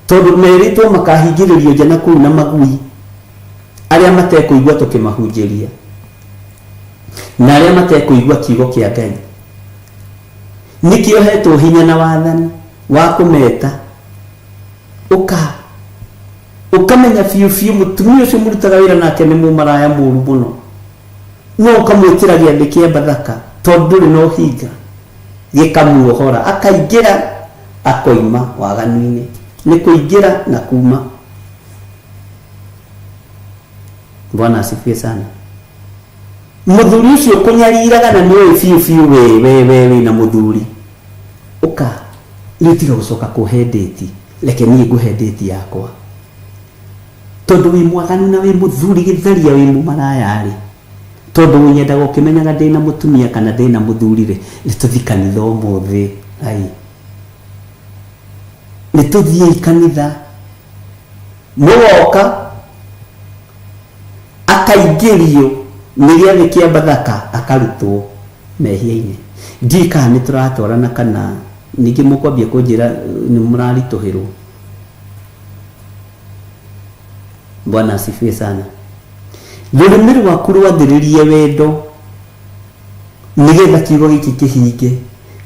tondũ merĩtwo makahingĩrĩrio nja na kũu na magui, arĩa matekũigua tũkĩmahunjĩria, na arĩa matekũigua kiugo kĩa Ngai. Nĩkĩo hetwo hinya na wathani wa kũmeta ũka ũkamenya biũ biũ mũtumia ũcio mũrutaga wĩra nake nĩ mũmaraya mũru mũno. No ũkamwĩtĩra gĩathĩ kĩa Bathaka tondũ ndũrĩ na ũhinga, gĩkamuohora, akaingĩra akoima waganu-inĩ. Nĩ kũingĩra na kuma. Bwana asifiwe sana. Mũthuri ũcio ũkũnyariraga na nĩũĩ biũ biũ we we we wĩna mũthuri, ũka rĩu tiga gũcoka kũhe ndĩti, reke niĩ ngũhe ndĩti yakwa. Tondũ wĩ mwaganu na wĩ mũthuri gĩtharia wĩ mũmaraya-rĩ, tondũ ũnyendaga ũkĩmenyaga ndĩna mũtumia kana ndĩna mũthuri-rĩ, nĩ tũthiĩ kanitha ũmũthĩ. Ai, nĩ tũthiĩi kanitha. Mũgoka akaingĩrio nĩ gĩathĩ kĩa Bathaka akarutwo mehia-inĩ. Ndiũĩ kana nĩ tũratwarana kana ningĩ mũkwambia kũnjĩra nĩ mũraritũhĩrwo. Bwana asifiwe sana. Rũrĩmĩ rwaku rwathĩrĩrie wendo nĩgetha kiugo gĩkĩ kĩhinge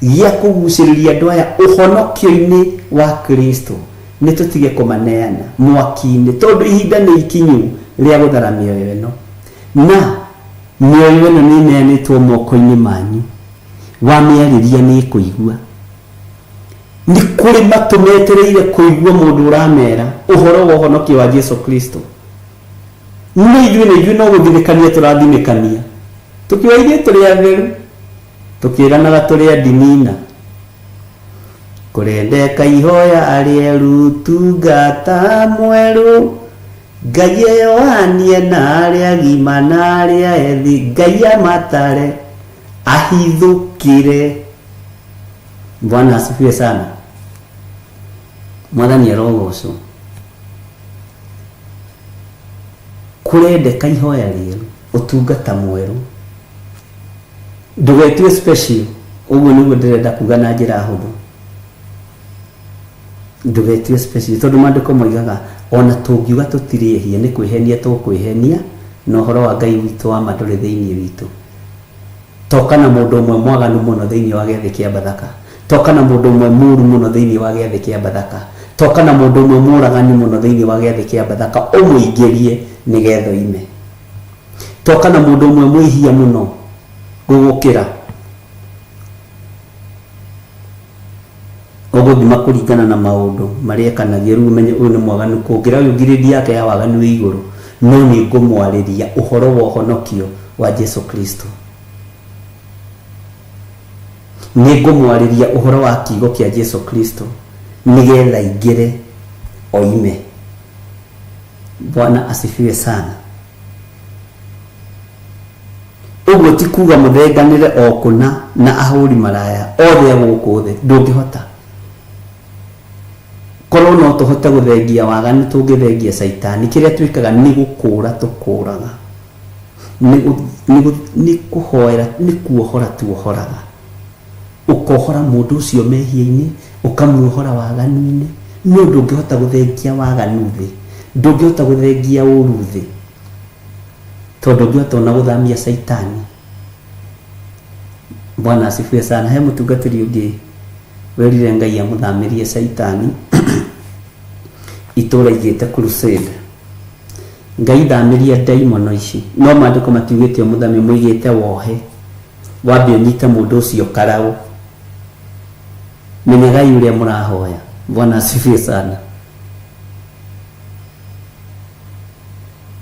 gĩa kũgucĩrĩria andũ aya ũhonokio-inĩ wa Kristo. Nĩ tũtige kũmaneana mwaki-inĩ tondũ ihinda nĩ ikinyu rĩa gũthara mĩoyo ĩno, na mĩoyo ĩno nĩ ĩneanĩtwo moko-inĩ manyu. Wamĩarĩria nĩ ĩkũigua. Nĩ kũrĩ matũ metereire kũigua mũndũ ũramera ũhoro wa ũhonokio wa Jesu Kristo. No ithuĩ na ithuĩ no gũthinĩkania tũrathinĩkania, tũkiuga ithuĩ tũrĩ atheru, tũkĩranaga tũrĩ a ndinina. Kũrendeka ihoya rĩeru tungata mwerũ, Ngai eyohanie na arĩa agima na arĩa ethĩ, Ngai amatare ahithũkĩre. Bwana asifiwe sana. Mwathani arogocwo. Kũrendeka ihoya rĩerũ, ũtungata mwerũ. Ndũgetue special, ũguo nĩguo ndĩrenda kuga na njĩra hũthũ. Ndũgetue special tondũ maandĩko moigaga ona tũngiuga tũtirĩ ehia nĩ kwĩhenia tũkwĩhenia na ũhoro wa Ngai witũ wa ma ndũrĩ thĩinĩ witũ. Toka na mũndũ ũmwe mwaganu mũno thĩinĩ wa gĩathĩ kĩa Bathaka. Toka na mũndũ ũmwe mũũru mũno thĩinĩ wa gĩathĩ kĩa Bathaka. Toka na mũndũ ũmwe mũũragani mũno thĩinĩ wa gĩathĩ kĩa Bathaka ũmũingĩrie nĩgetha oime. Toka na mũndũ ũmwe mwĩhia mũno gũgũkĩra. Ũgũthima kũringana na maũndũ marĩa ekanagia rĩu ũmenye ũyũ nĩ mwaganu kũngĩra ũyũ ngirĩndi yake ya waganu ĩ igũrũ no nĩ ngũmwarĩria ũhoro wa ũhonokio wa Jesu Kristo. Nĩ ngũmwarĩria ũhoro wa kiugo kĩa Jesu Kristo nĩgetha aingĩre oime. Bwana asifiwe sana. Ũguo ti kuga mũthenganĩre o kũna na ahũri maraya othe a gũkũ thĩ, ndũngĩhota. Korwo no tũhote gũthengia waganu tũngĩthengia caitani. Kĩrĩa twĩkaga nĩ gũkũra tũkũraga, nĩ kũhoera, nĩ kuohora tuohoraga. Ũkohora mũndũ ũcio mehia-inĩ, ũkamuohora waganu-inĩ, no ndũngĩhota gũthengia waganu thĩ, ndũngĩhota gũthengia ũru thĩ. Tondũ ndũngĩhota ona gũthamia caitani. Bwana asifiwe sana. He mũtungatĩri ũngĩ werire Ngai amũthamĩrie caitani itũra igĩte crusade. Ngai thamĩria ndaimono ici. No maandĩko matiugĩte ũmũthamie, moigĩte wohe. Wambe ũnyite mũndũ ũcio karaũ. Menyagai ũrĩa mũrahoya. Bwana asifiwe sana.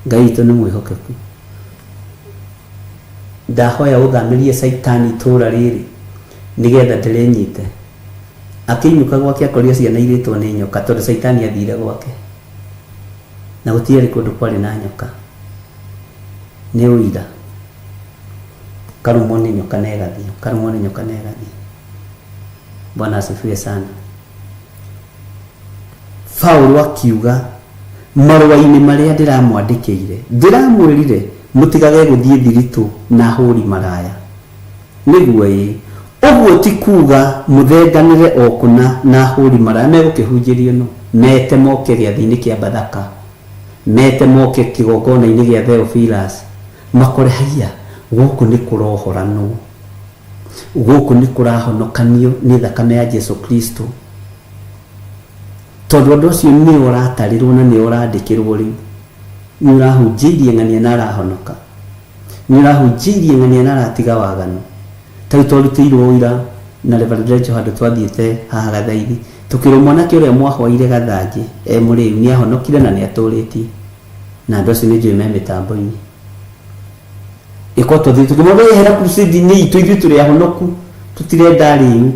Ngai witũ nĩ mwĩhokeku. Ndahoya ũthamĩrie caitani itũra rĩrĩ nĩgetha ndĩrĩnyite. Akĩinũka gwake akorire ciana irĩtwo nĩ nyoka tondũ caitani athire gwake. Na gũtiarĩ kũndũ kwarĩ na nyoka. Nĩ ũira. Karũmwo nĩ nyoka na ĩgathiĩ, karũmwo nĩ nyoka na ĩgathiĩ. Bwana asifiwe sana. Paulo akiuga marũa-inĩ marĩa ndĩramwandĩkĩire, ndĩramwĩrire mũtigage gũthiĩ thiritũ na ahũri maraya. Nĩguo ĩĩ, ũguo ti kuuga mũthenganĩre o kũna na ahũri maraya. Megũkĩhunjĩrio nũ? Mete moke gĩathĩ-inĩ kĩa Bathaka, mete moke kĩgongona-inĩ gĩa Theophilus, makore haiya, gũkũ nĩ kũrohoranwo. Gũkũ nĩ kũrahonokanio nĩ thakame ya Jesu Kristo. Tondũ andũ acio nĩo ũratarĩrwo na nĩo ũrandĩkĩrwo rĩu. Nĩ ũrahunjĩirie ng'ania na arahonoka. Nĩ ũrahunjĩirie ng'ania na aratiga waganu. Ta rĩu twarutĩirwo ũira na Reverend Rachel handũ twathiĩte haha Gathaithi, tũkĩrwo mwanake ũrĩa mwahoeire gathanjĩ e mũrĩu nĩ ahonokire na nĩ atũrĩtie. Na andũ acio nĩ njũĩ me mĩtambo-inĩ. Ĩko twathiĩ tũkĩmwĩra we ehera crusade-inĩ itũ ithuĩ tũrĩ ahonoku tũtirenda arĩu.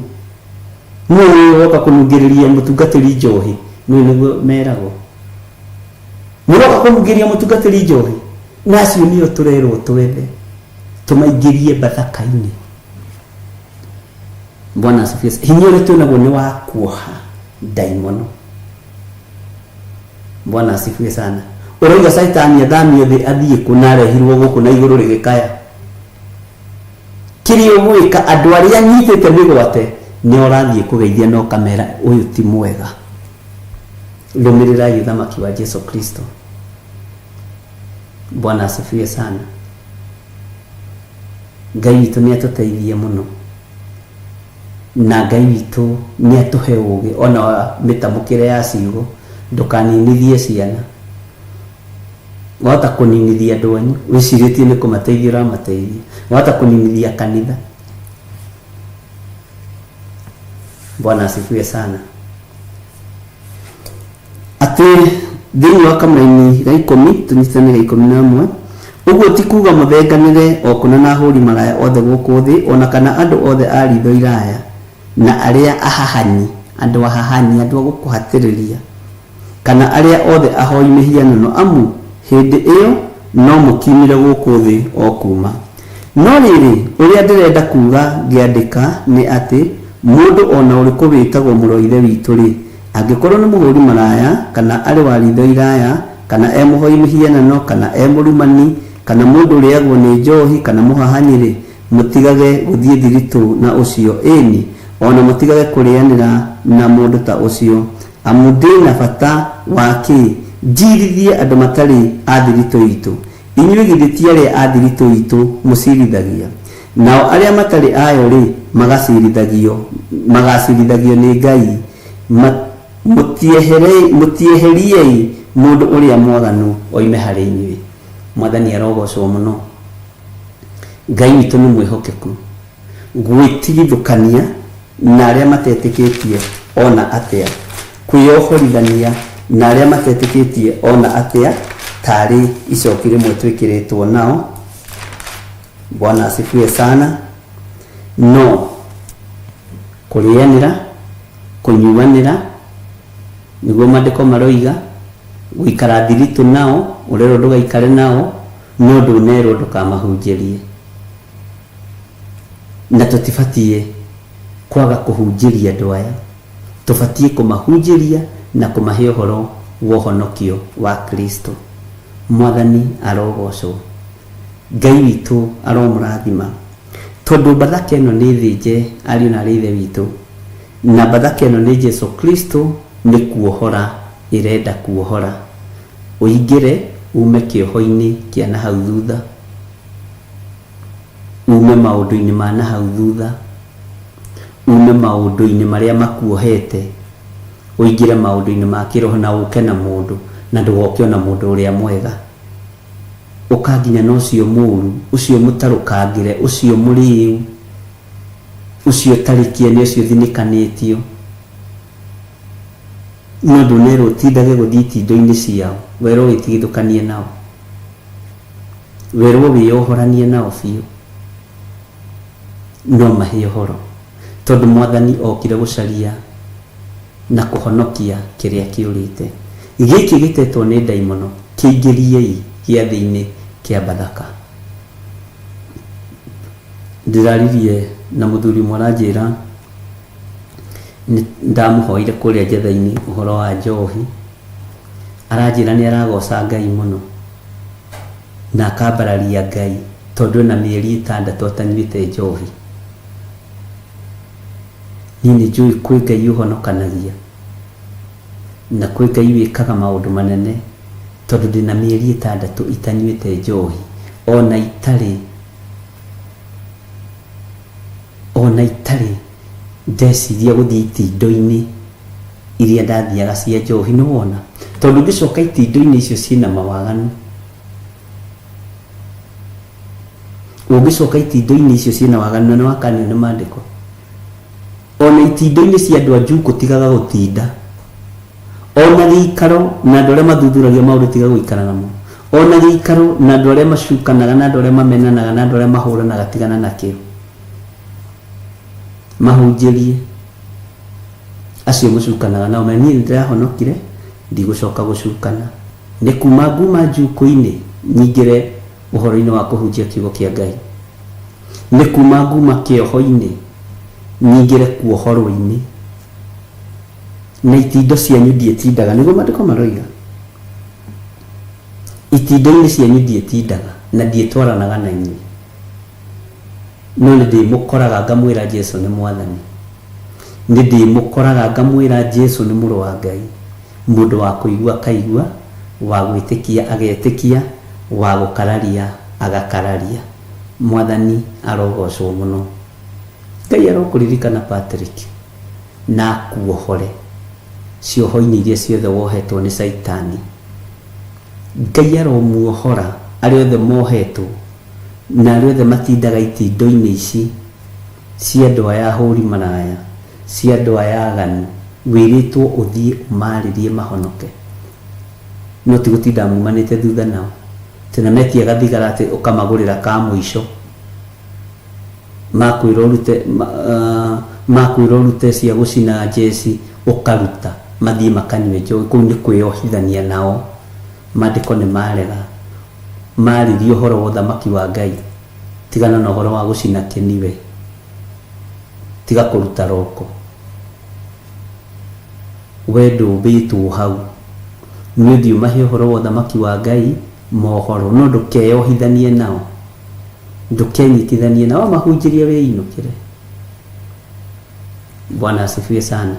Nũ ũyũ woka kũnungĩrĩria mũtungatĩri njohi? Nĩ nĩguo meragwo. Mũroka kũnungĩrĩria mũtungatĩri njohi? Na acio nĩo tũrerwo twethe tũmaingĩrie Bathaka-inĩ. Bwana asifiwe. Hinya ũrĩa twĩnaguo nĩ wa kuoha ndaimono. Bwana asifiwe sana. Ũroiga Caitani athamio thĩ athiĩ kũ na arehirwo gũkũ na igũrũ rĩgĩkaya. Kĩrĩa ũgwĩka andũ arĩa nyitĩte mĩgwate nĩ ũrathiĩ kũgeithia na ũkamera ũyũ ti mwega. Rũmĩrĩrai ũthamaki wa Jesu Kristo. Bwana asifiwe sana. Ngai witũ nĩ atũteithie mũno na Ngai witũ nĩ atũhe ũgĩ ona wa mĩtamũkĩre ya ciugo. Ndũkaninithie ciana. Wahota kũninithia andũ anyu wĩcirĩtie nĩ kũmateithia ũramateithia. Wahota kũninithia kanitha. Bwana asifiwe sana. Atĩ thĩinĩ wa kamũraini ga ikũmi tũnyitane ga 11, ũguo ti kuga mũthenganĩre o kũna na ahũri maraya othe gũkũ thĩ, o na kana andũ othe a riitho iraya, na arĩa ahahanyi, andũ ahahanyi, andũ a gũkũhatĩrĩria, kana arĩa othe ahoi mĩhianano, amu hĩndĩ ĩyo no mũkiumire gũkũ thĩ o kuuma. No rĩrĩ, ũrĩa ndĩrenda kuuga ngĩandĩka nĩ atĩ, mũndũ o na ũrĩkũ wĩtagwo mũrũ wa Ithe witũ-rĩ, angĩkorũo nĩ mũhũri maraya, kana arĩ wa riitho iraya, kana e mũhoi mĩhianano, kana e mũrumani, kana mũndũ ũrĩagwo nĩ njohi, kana mũhahanyi-rĩ, Mũtigage gũthiĩ thiritũ na ũcio, ĩni, o na mũtigage kũrĩanĩra na mũndũ ta ũcio. Amu ndĩ na bata wa kĩ njirithie andũ matarĩ a thiritũ iitũ? Inyuĩ githĩ ti arĩa a thiritũ iitũ mũcirithagia? Nao arĩa matarĩ ayo-rĩ, magacirithagio, magacirithagio nĩ Ngai. Mũtieheriei mũndũ ũrĩa mwaganu oime harĩ inyuĩ. Mwathani arogocwo mũno. Ngai witũ nĩ mwĩhokeku. Gwĩtigithũkania na arĩa matetĩkĩtie o na atĩa, kwĩyohorithania na arĩa matetĩkĩtie o na atĩa, tarĩ icoki rĩmwe twĩkĩrĩtwo nao. Bwana asifiwe sana. No kũrĩanĩra, kũnyuanĩra, nĩguo maandĩko maroiga, gũikara thiritũ nao, ũrerwo ndũgaikare nao, no ndũnerwo ndũkamahunjĩrie. Na tũtibatiĩ kwaga kũhunjĩria andũ aya, tũbatiĩ kũmahunjĩria na kũmahe ũhoro wa ũhonokio wa Kristo. Mwathani arogocwo. Ngai witũ aromũrathima. Tondũ Bathaka ĩno nĩ thĩnje ariũ na arĩ ithe witũ, na Bathaka ĩno nĩ Jesu Kristo nĩ kuohora ĩrenda kuohora. Ũingĩre ume kĩoho-inĩ kĩa na hau thutha. Ume maũndũ-inĩ ma na hau thutha. Ume maũndũ-inĩ marĩa makuohete, ũingĩre maũndũ-inĩ ma kĩroho na ũke na mũndũ, na ndũgoke o na mũndũ ũrĩa mwega. Ũka nginya na ũcio mũũru, ũcio mũtarũkangĩre, ũcio mũrĩĩu, ũcio ũtarĩ kĩene, ũcio ũthinĩkanĩtio. No ndũnerwo ũtindage gũthiĩ itindo-inĩ ciao, werwo wĩtigithũkanie nao. Werwo wĩyohoranie nao biũ. No mahe ũhoro, tondũ Mwathani okire gũcaria na kũhonokia kĩrĩa kĩũrĩte. Gĩkĩ gĩtetwo nĩ ndaimono, kĩingĩriei gĩathĩ-inĩ kĩa Bathaka. Ndĩraririe na mũthuri ũmwe aranjĩra nĩ ndamũhoire kũrĩa njetha-inĩ ũhoro wa njohi, aranjĩra nĩ aragoca Ngai mũno na akambararia Ngai tondũ ena mĩeri ĩtandatũ atanyuĩte njohi. Niĩ nĩ njũĩ kwĩ Ngai ũhonokanagia na kwĩ Ngai wĩkaga maũndũ manene tondũ ndĩna mĩeri ĩtandatũ itanyuĩte njohi ona itarĩ ona itarĩ ndeciria gũthiĩ itindo-inĩ iria ndathiaga cia njohi nĩ wona tondũ ngĩcoka itindo-inĩ icio ciĩna mawaganu ũngĩcoka itindo-inĩ icio ciĩna waganu na nĩ wakanio nĩ maandĩko ona itindo-inĩ cia andũ a njukũ tigaga gũtinda ona gĩikaro na andũ arĩa mathuthuragia maũndũ tiga gũikara namo ona gĩikaro na andũ arĩa macukanaga na andũ arĩa mamenanaga na andũ arĩa mahũranaga tigana nakĩo mahunjĩrie acio mũcukanaga nao na niĩ nĩndĩrahonokire ndigũcoka gũcukana nĩ kuma nguma njukũ-inĩ nyingĩre ũhoro-inĩ wa kũhunjia kiugo kĩa Ngai nĩ kuma nguma kĩoho-inĩ nyingĩre kuohorwo-inĩ na itindo cianyu ndiĩtindaga nĩguo maandĩko maroiga itindo-inĩ cianyu ndiĩtindaga na ndiĩtwaranaga na inyuĩ no nĩ ndĩmũkoraga ngamwĩra Jesu nĩ mwathani nĩ ndĩmũkoraga ngamwĩra Jesu nĩ mũrũ wa Ngai mũndũ wa kũigua akaigua wa gwĩtĩkia agetĩkia wa gũkararia agakararia mwathani arogocwo mũno Ngai arokũririkana Patrick na akuohore cioho-inĩ iria ciothe wohetwo nĩ Caitani Ngai aromuohora arĩa othe mohetwo na arĩa othe matindaga itindo-inĩ ici cia andũ aya ahũri maraya cia andũ aya aganu wĩrĩtwo ũthiĩ ũmarĩrie mahonoke no ti gũtinda mumanĩte thutha nao atĩ na metia gathigara atĩ ũkamagũrĩra ka mũico makwĩra ũrute makwĩra ũrute cia gũcina njeci ũkaruta mathiĩ makanyue njohi kũu nĩ kwĩyohithania nao maandĩko nĩ marega marĩrie ũhoro wa ũthamaki wa Ngai tigana na ũhoro wa gũcina kĩniwe tiga kũruta roko we ndũmbĩtwo hau nĩ ũthiĩ ũmahe ũhoro wa ũthamaki wa Ngai mohoro no ndũkeyohithanie nao. Ndũkenyitithanie na wamahunjĩria wĩinũkĩre. Bwana asifiwe sana.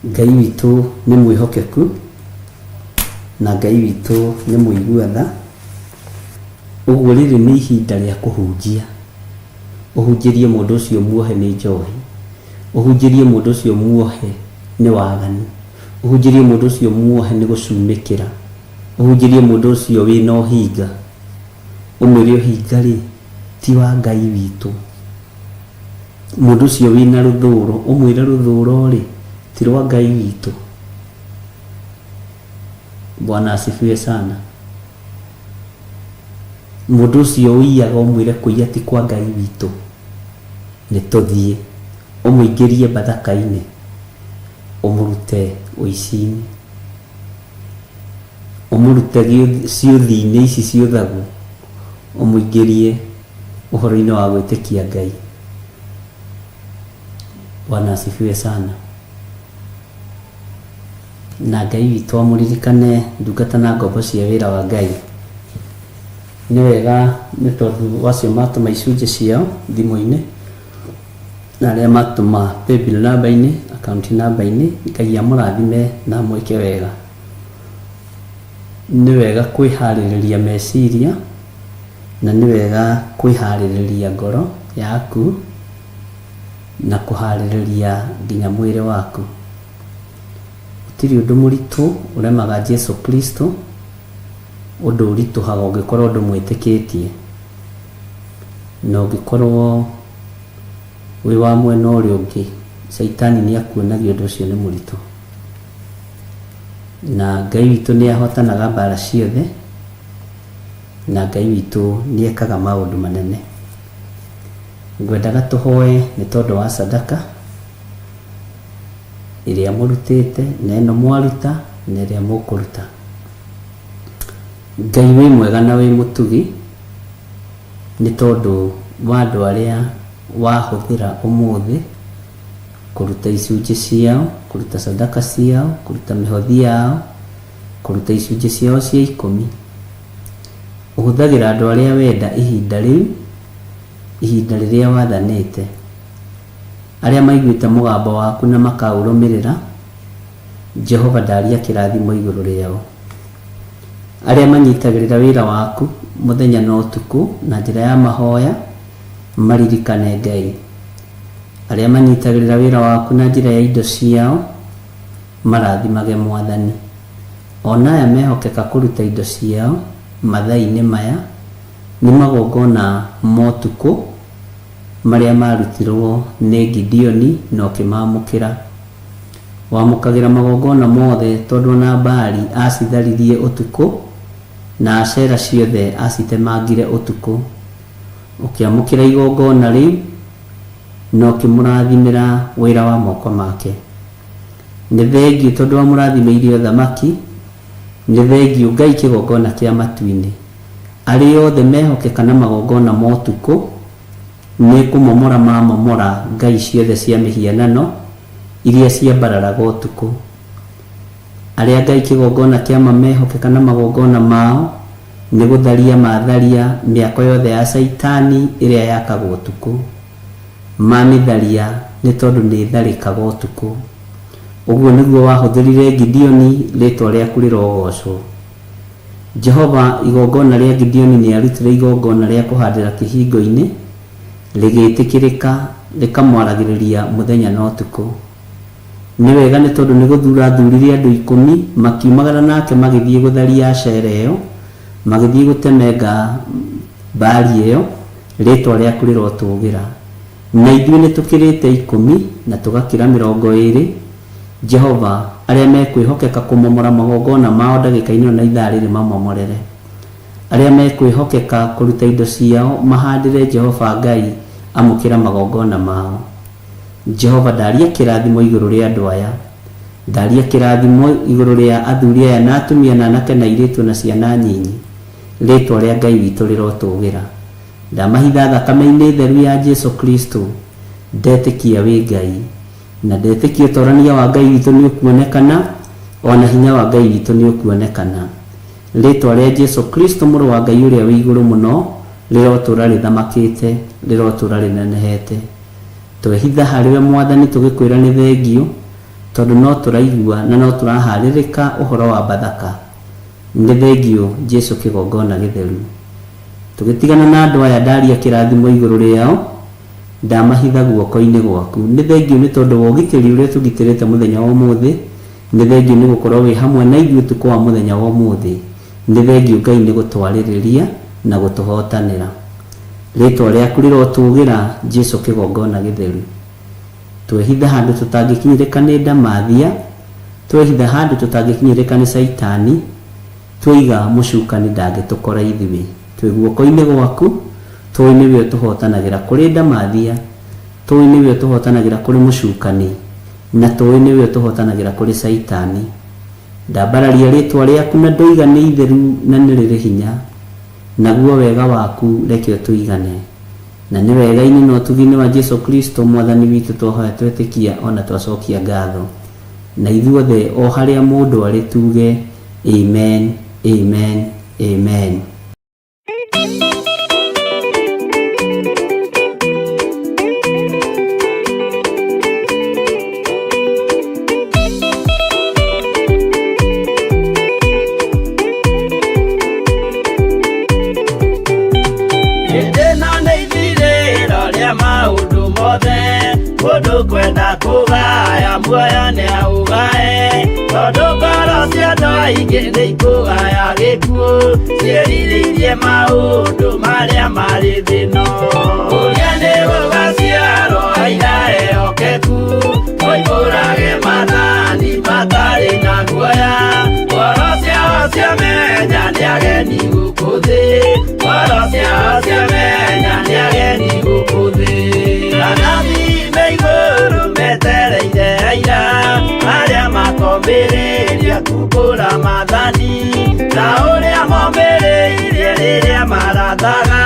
Ngai witũ nĩ mwĩhokeku na Ngai witũ nĩ mũigua tha. Ũguo rĩrĩ nĩ ihinda rĩa kũhunjia. Ũhunjĩrie mũndũ ũcio muohe nĩ njohi, ũhunjĩrie mũndũ ũcio muohe nĩ waganu, ũhunjĩrie mũndũ ũcio muohe nĩ gũcumĩkĩra, ũhunjĩrie mũndũ ũcio wĩna ũhinga, ũmwĩre ũhinga rĩ ti wa Ngai witũ. Mũndũ ũcio wĩna rũthũro, ũmwĩre rũthũro rĩ ti rwa Ngai witũ. Bwana asifiwe sana. Mũndũ ũcio ũiyaga ũmwĩre kũiya ti kwa Ngai witũ. Nĩ tũthiĩ ũmũingĩrie bathaka-inĩ, ũmũrute ũici-inĩ, ũmũrute ciũthi-inĩ ici ciũthagwo, ũmũingĩrie ũhoro-inĩ wa gwĩtĩkia Ngai. Bwana asifiwe sana. Na Ngai witũ amũririkane ndungata na ngombo cia wĩra wa Ngai. Nĩ wega nĩ tondũ wacio matũma icunjĩ ciao thimũ-inĩ na arĩa matũma paybill namba-inĩ, account namba-inĩ, Ngai amũrathime na amwĩke wega. Nĩ wega kwĩharĩrĩria meciria na nĩ wega kwĩharĩrĩria ngoro yaku na kũharĩrĩria nginya mwĩrĩ waku. Gũtirĩ ũndũ mũritũ ũremaga Jesu Kristo, ũndũ ũritũhaga ũngĩkorwo ndũmwĩtĩkĩtie, na ũngĩkorwo wĩ wa mwena ũrĩa ũngĩ, Caitani nĩ akuonagia ũndũ ũcio nĩ mũritũ. Na Ngai witũ nĩ ahotanaga mbara ciothe, na Ngai witũ nĩ ekaga maũndũ manene. Ngwendaga tũhoe nĩ tondũ wa sadaka ĩrĩa mũrutĩte, na ĩno mwaruta, na ĩrĩa mũkũruta. Ngai wĩ mwega na wĩ mũtugi, nĩ tondũ wa andũ arĩa wahũthĩra ũmũthĩ kũruta icunjĩ ciao, kũruta sadaka ciao, kũruta mĩhothi yao, kũruta icunjĩ ciao cia ikũmi. Ũhũthagĩra andũ arĩa wenda ihinda rĩu, ihinda rĩrĩa wathanĩte. Arĩa maiguĩte mũgambo waku na makaũrũmĩrĩra, Jehova ndaria kĩrathimo igũrũ rĩao. Arĩa manyitagĩrĩra wĩra waku mũthenya na ũtukũ na njĩra ya mahoya, maririkane Ngai. Arĩa manyitagĩrĩra wĩra waku na njĩra ya indo ciao, marathimage Mwathani. Ona aya mehokeka kũruta indo ciao mathaa-inĩ maya, nĩ magongona ma ũtukũ marĩa marutirwo nĩ Gideoni na ũkĩmamũkĩra. Wamũkagĩra magongona mothe tondũ ona Baali acitharirie ũtukũ na Ashera ciothe acitemangire ũtukũ. Ũkĩamũkĩra igongona rĩu na ũkĩmũrathimĩra wĩra wa moko make. Nĩ thengiũ tondũ wamũrathimĩire ũthamaki, nĩ thengiũ Ngai kĩgongona kĩa matu-inĩ. Arĩa othe mehokeka na magongona ma ũtukũ, nĩ kũmomora mamomora ngai ciothe cia mĩhianano iria ciambararaga ũtukũ. Arĩa Ngai kĩgongona kĩa ma mehokeka na magongona mao, nĩ gũtharia matharia mĩako yothe ya Caitani ĩrĩa yakagwo ũtukũ. Mamĩtharia nĩ tondũ nĩ ĩtharĩkaga ũtukũ. Ũguo nĩguo wahũthĩrire Gideoni, rĩĩtwa rĩaku rĩrogocwo. Jehova, igongona rĩa Gideoni nĩ arutire igongona rĩa kũhandĩra kĩhingo-inĩ, rĩgĩtĩkĩrĩka, rĩkamwaragĩrĩria mũthenya na ũtukũ. Nĩ wega nĩ tondũ nĩ gũthura athurire andũ ikũmi, makiumagara nake magĩthiĩ gũtharia Ashera ĩyo, magĩthiĩ gũtemenga Baali ĩyo, rĩĩtwa rĩaku rĩrotũgĩra. Na ithuĩ nĩ tũkĩrĩte ikũmi na tũgakĩra mĩrongo ĩrĩ, Jehova, arĩa mekwĩhokeka kũmomora magongona mao ndagĩka-inĩ ĩno na ithaa rĩrĩ mamomorere. Arĩa mekwĩhokeka kũruta indo ciao mahandĩre Jehova Ngai amũkĩra magongona mao. Jehova ndaria kĩrathimo igũrũ rĩa andũ aya. Ndaria kĩrathimo igũrũ rĩa athuri aya na atumia na anake na airĩtu na ciana nyinyi. Rĩĩtwa rĩa Ngai witũ rĩrotũgĩra. Ndamahitha thakame-inĩ theru ya Jesu Kristo. Ndetĩkia wĩ Ngai. Na ndetĩkia ũtorania wa Ngai witũ nĩ ũkuonekana, ona hinya wa Ngai witũ nĩ ũkuonekana. Rĩtwa rĩa Jesu Kristo mũrũ wa Ngai ũrĩa wĩ igũrũ mũno rĩrotũra rĩthamakĩte, rĩrotũra rĩnenehete. Twehitha harĩwe Mwathani tũgĩkwĩra nĩ thengiũ, tondũ no tũraigua na no tũraharĩrĩka ũhoro wa Bathaka. Nĩ thengiũ Jesu kĩgongona gĩtheru. Tũgĩtigana na andũ aya ndaria kĩrathimo igũrũ rĩao, ndamahitha guoko-inĩ gwaku. Nĩ thengiũ nĩ tondũ wa ũgitĩri ũrĩa ũtũgitĩrĩte mũthenya wa ũmũthĩ. Nĩ thengiũ nĩ gũkorwo wĩ hamwe na ithuĩ ũtukũ wa mũthenya wa ũmũthĩ. Nĩ thengiũ Ngai nĩ gũtwarĩrĩria na gũtũhotanĩra. Rĩtwa rĩaku rĩrotũgĩra Jesu kĩgongona gĩtheru. Twehitha handũ tũtangĩkinyĩrĩka nĩ ndamathia, twehitha handũ tũtangĩkinyĩrĩka nĩ Caitani, tweiga mũcukani ndangĩtũkora ithuĩ. Twĩ guoko-inĩ gwaku, tũĩ nĩwe ũtũhotanagĩra kũrĩ ndamathia, tũĩ nĩwe ũtũhotanagĩra kũrĩ mũcukani, na tũĩ nĩwe ũtũhotanagĩra kũrĩ Caitani. Ndambararia rĩtwa rĩaku na ndoiga nĩ itheru na nĩ rĩrĩ hinya, naguo wega waku reke ũtũigane. Na nĩ wega-inĩ na ũtugi-inĩ wa Jesu Kristo Mwathani witũ twahoya twetĩkia o na twacokia ngatho. Na ithuothe o harĩa mũndũ arĩ tuge Amen, Amen, Amen. Hĩndĩ ĩno nĩ ithirĩro rĩa maũndũ mothe, mũndũ kwenda kũgaya muoyo nĩ aũgae, tondũ ngoro cia andũ aingĩ nĩ ikũgaya gĩkuũ, ciĩrirĩirie maũndũ marĩa marĩ thĩ ĩno. Ũrĩa nĩ gũgaciarwo aira ehokeku, moimbũrage maathani matarĩ na guoya, ngoro ciao ciamenya nĩ ageni gũkũ thĩ, ngoro ciao ciamenya nĩ ageni gũkũ thĩ. Anabii me igũrũ metereire aira, arĩa makomĩrĩria kumbũra maathani, ta ũrĩa momĩrĩirie rĩrĩa marathaga,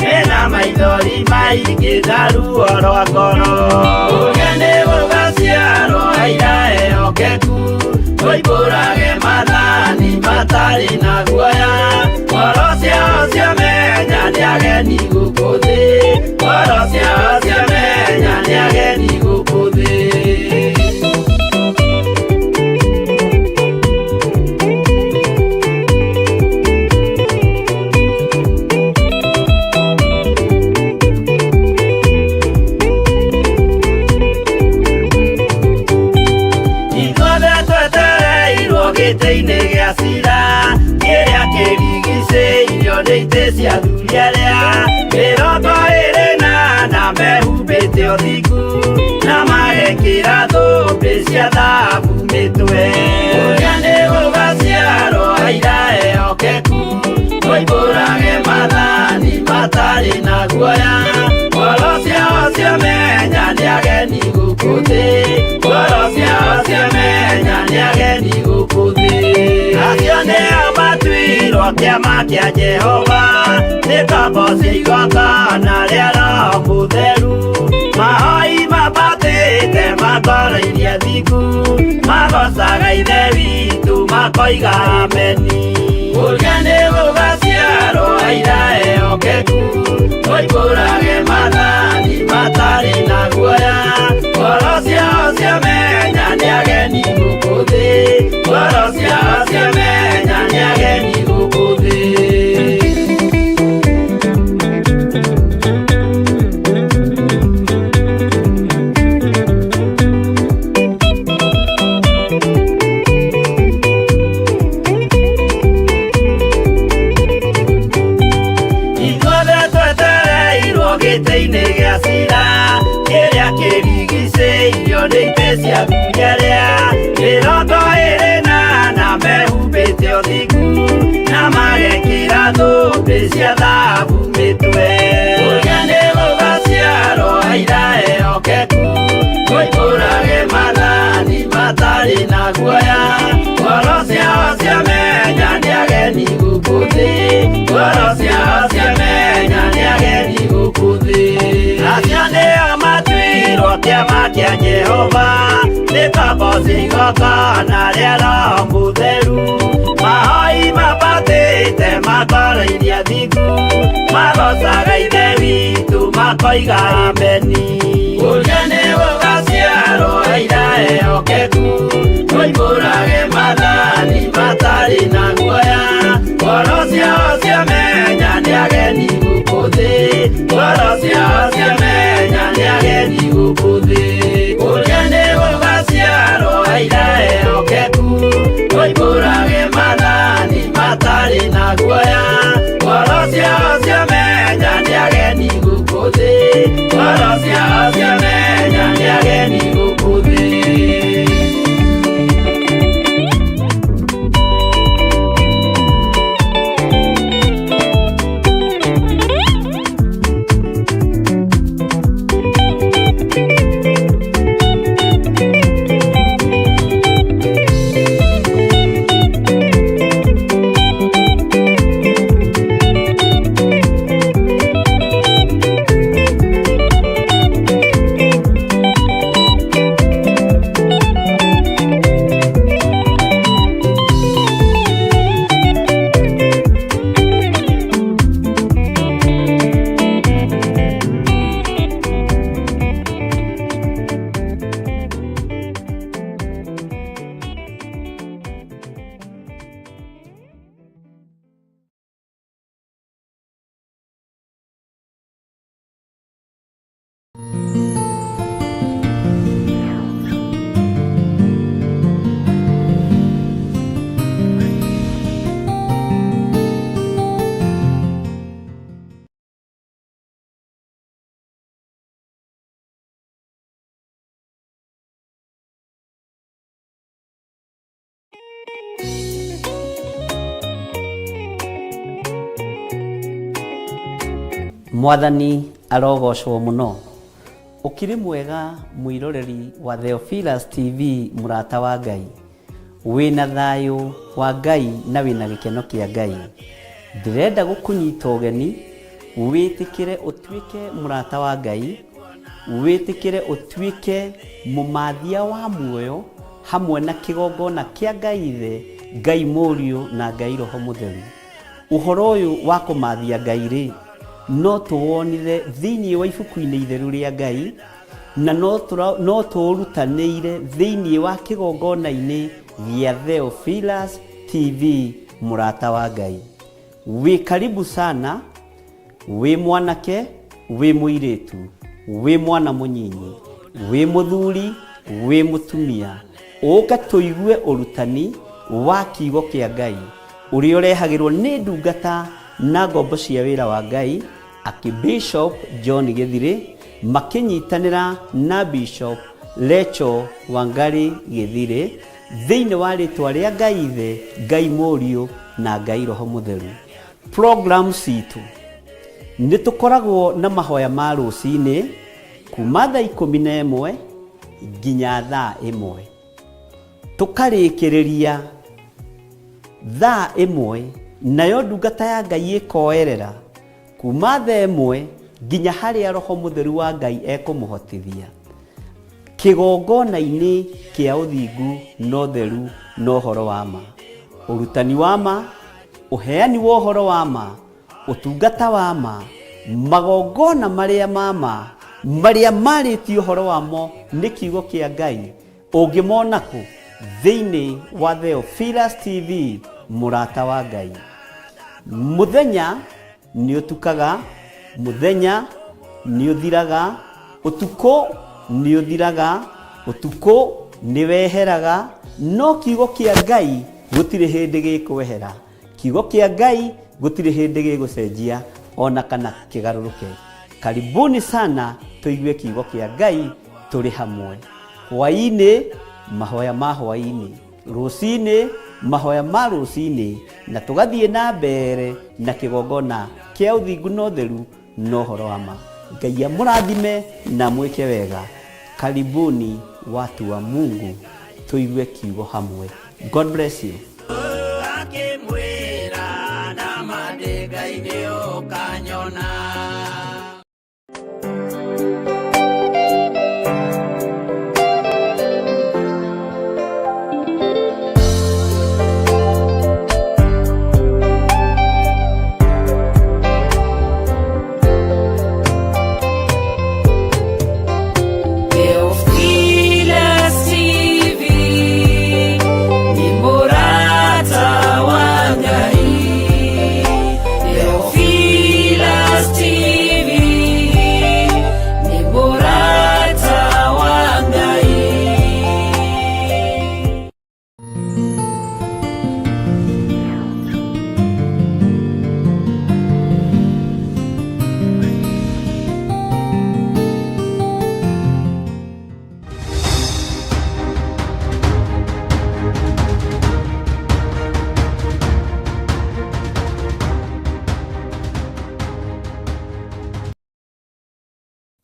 mena maithori maingĩ na ruo rwa ngoro. Ũrĩa nĩ gũgaciarwo aira ehokeku, moimbũrage maathani matarĩ na guoya, ngoro ciao ciamenya nĩ ageni gũkũ thĩ, ngoro ciao ciamenya nĩ ageni gũkũ thĩ. Ithuothe twetereirwo gĩtĩ-inĩ gĩa cira, kĩrĩa kĩrigicĩirio nĩ itĩ cia athuri arĩa mĩrongo ĩrĩ na ana mehumbĩte ũthingu, na magekĩra thũmbĩ cia thahabu mĩtwe. Ũrĩa nĩ gũgaciarwo aira ehokeku, moimbũrage maathani matarĩ na guoya, ngoro ciao ciamenya nĩ ageni gũkũ thĩ, ngoro ciao ciamenya nĩ ageni gũkũ thĩ. Acio nĩo matuirwo kĩama kĩa Jehova, nĩ ngombo cia igongona rĩa Roho Mũtheru, mahoi mambatĩte matoroirie thingu, magocaga Ithe witũ makoiga ameni. Ũrĩa nĩ gũgaciarwo aira ehokeku, moimbũrage maathani matarĩ na guoya, ngoro ciao ciamenya nĩ ageni gũkũ thĩ, ngoro ciao ciamenya nĩ ageni gũkũ thĩ. Ithuothe twetereirwo gĩtĩ-inĩ gĩa cira, kĩrĩa kĩrigicĩirio nĩ itĩ cia athuri arĩa mĩrongo ĩrĩ na ana mehumbĩte ũthingu, na magekĩra thũmbĩ cia thahabu mĩtwe. Ũrĩa nĩ gũgaciarwo aira ehokeku, moimbũrage maathani matarĩ na guoya, ngoro ciao ciamenya nĩ ageni gũkũ thĩ, ngoro ciao ciamenya nĩ ageni gũkũ thĩ. Acio nĩo matuirwo kĩama kĩa Jehova, nĩ ngombo cia igongona rĩa Roho Mũtheru, mahoi Ngai mambatĩte matwarairie athingu, magocaga Ithe witũ makoiga ameni. Ũrĩa nĩ gũgaciarwo aira ehokeku, moimbũrage maathani matarĩ na guoya. Ngoro ciao ciamenya nĩ ageni gũkũ thĩ, ngoro ciao ciamenya nĩ ageni gũkũ thĩ. Ũrĩa nĩ gũgaciarwo aira ehokeku, moimbũrage maathani matarĩ na guoya. Ngoro ciao ciamenya nĩ ageni gũkũ thĩ, ngoro ciao ciamenya nĩ ageni gũkũ thĩ. Mwathani arogocwo muno. Ukiri mwega mwiroreri wa Theophilus TV, murata wa Ngai, wina thayo wa Ngai na wina gikeno kia Ngai. Ndirenda gukunyita ugeni witikire utuike murata wa Ngai, witikire utuike mumathia wa muoyo hamwe na kigongona kia Ngai Ithe, Ngai Mũriũ na Ngai Roho Mũtheru. Uhoro ũyũ wa kũmathia Ngai rĩ, no tũwonire thĩinĩ wa ibuku-inĩ itheru rĩa Ngai, na no tũũrutanĩire thĩinĩ wa kĩgongona-inĩ gĩa Theophilus TV, mũrata wa Ngai. Wĩ karibu sana, wĩ mwanake, wĩ mũirĩtu, wĩ mwana mũnyinyi, wĩ mũthuri, wĩ mũtumia, ũke tũigue ũrutani wa kiugo kĩa Ngai ũrĩa ũrehagĩrwo nĩ ndungata na ngombo cia wĩra wa Ngai, Archbishop John Gĩthirĩ makĩnyitanĩra na Bishop Rachel Wangari Gĩthirĩ thĩinĩ wa rĩtwa rĩa Ngai Ithe, Ngai Mũriũ na Ngai Roho Mũtheru. Program citũ nĩ tũkoragwo na mahoya ma rũcinĩ kuma thaa 11 nginya thaa 1, tũkarĩkĩrĩria thaa 1, nayo ndungata ya Ngai ĩkoerera kuma thaa 1 nginya harĩa Roho Mũtheru wa Ngai ekũmũhotithia kĩgongona-inĩ kĩa ũthingu na ũtheru na ũhoro wa ma, ũrutani wa ma, ũheani wa ũhoro wa ma, ũtungata wa ma, magongona marĩa ma ma, marĩa marĩtie ũhoro wamo nĩ kiugo kĩa Ngai. Ũngĩmona kũ? Thĩinĩ wa Theophilus TV, mũrata wa Ngai. Mũthenya nĩ ũtukaga, mũthenya nĩ ũthiraga, ũtukũ nĩ ũthiraga, ũtukũ nĩ weheraga, no kiugo kĩa Ngai gũtirĩ hĩndĩ gĩkwehera. Kiugo kĩa Ngai gũtirĩ hĩndĩ gĩgũcenjia ona kana kĩgarũrũke. Karibuni sana tũigue kiugo kĩa Ngai tũrĩ hamwe. Hwaĩ-inĩ mahoya ma hwaĩ-inĩ, rũcinĩ mahoya ma rũcinĩ, na tũgathiĩ na mbere na kĩgongona kĩa ũthingu na ũtheru na ũhoro wa ma. Ngai amũrathime na mwĩke wega. Karibuni watu wa Mungu, tũigue kiugo hamwe. God bless you. Akĩmwĩra na mandĩ Ngai nĩ ũkanyona.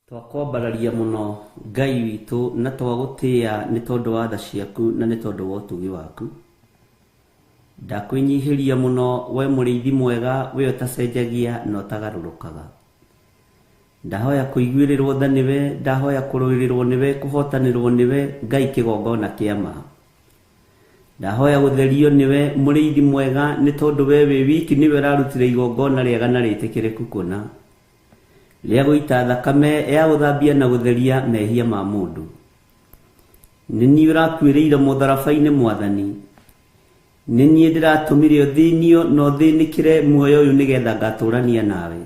Twakwambararia mũno Ngai witũ na twagũtĩĩa nĩ tondũ wa tha ciaku na nĩ tondũ wa ũtugi waku. Ndakwĩnyihĩria mũno we mũrĩithi mwega, we ũtacenjagia na ũtagarũrũkaga. Ndahoya kũiguĩrĩrwo tha nĩwe, ndahoya kũrũĩrĩrwo nĩwe, kũhotanĩrwo nĩwe, Ngai kĩgongona kĩa ma. Ndahoya gũtherio nĩwe mũrĩithi mwega, nĩ tondũ we wĩ wiki nĩwe ũrarutire igongona rĩega na rĩtĩkĩrĩku kũna, rĩa gũita thakame ya gũthambia na gũtheria mehia ma mũndũ. Nĩ niĩ ũrakuĩrĩire mũtharaba-inĩ Mwathani. Nĩ niĩ ndĩratũmire ũthĩnio na ũthĩnĩkĩre muoyo ũyũ nĩgetha ngatũrania nawe.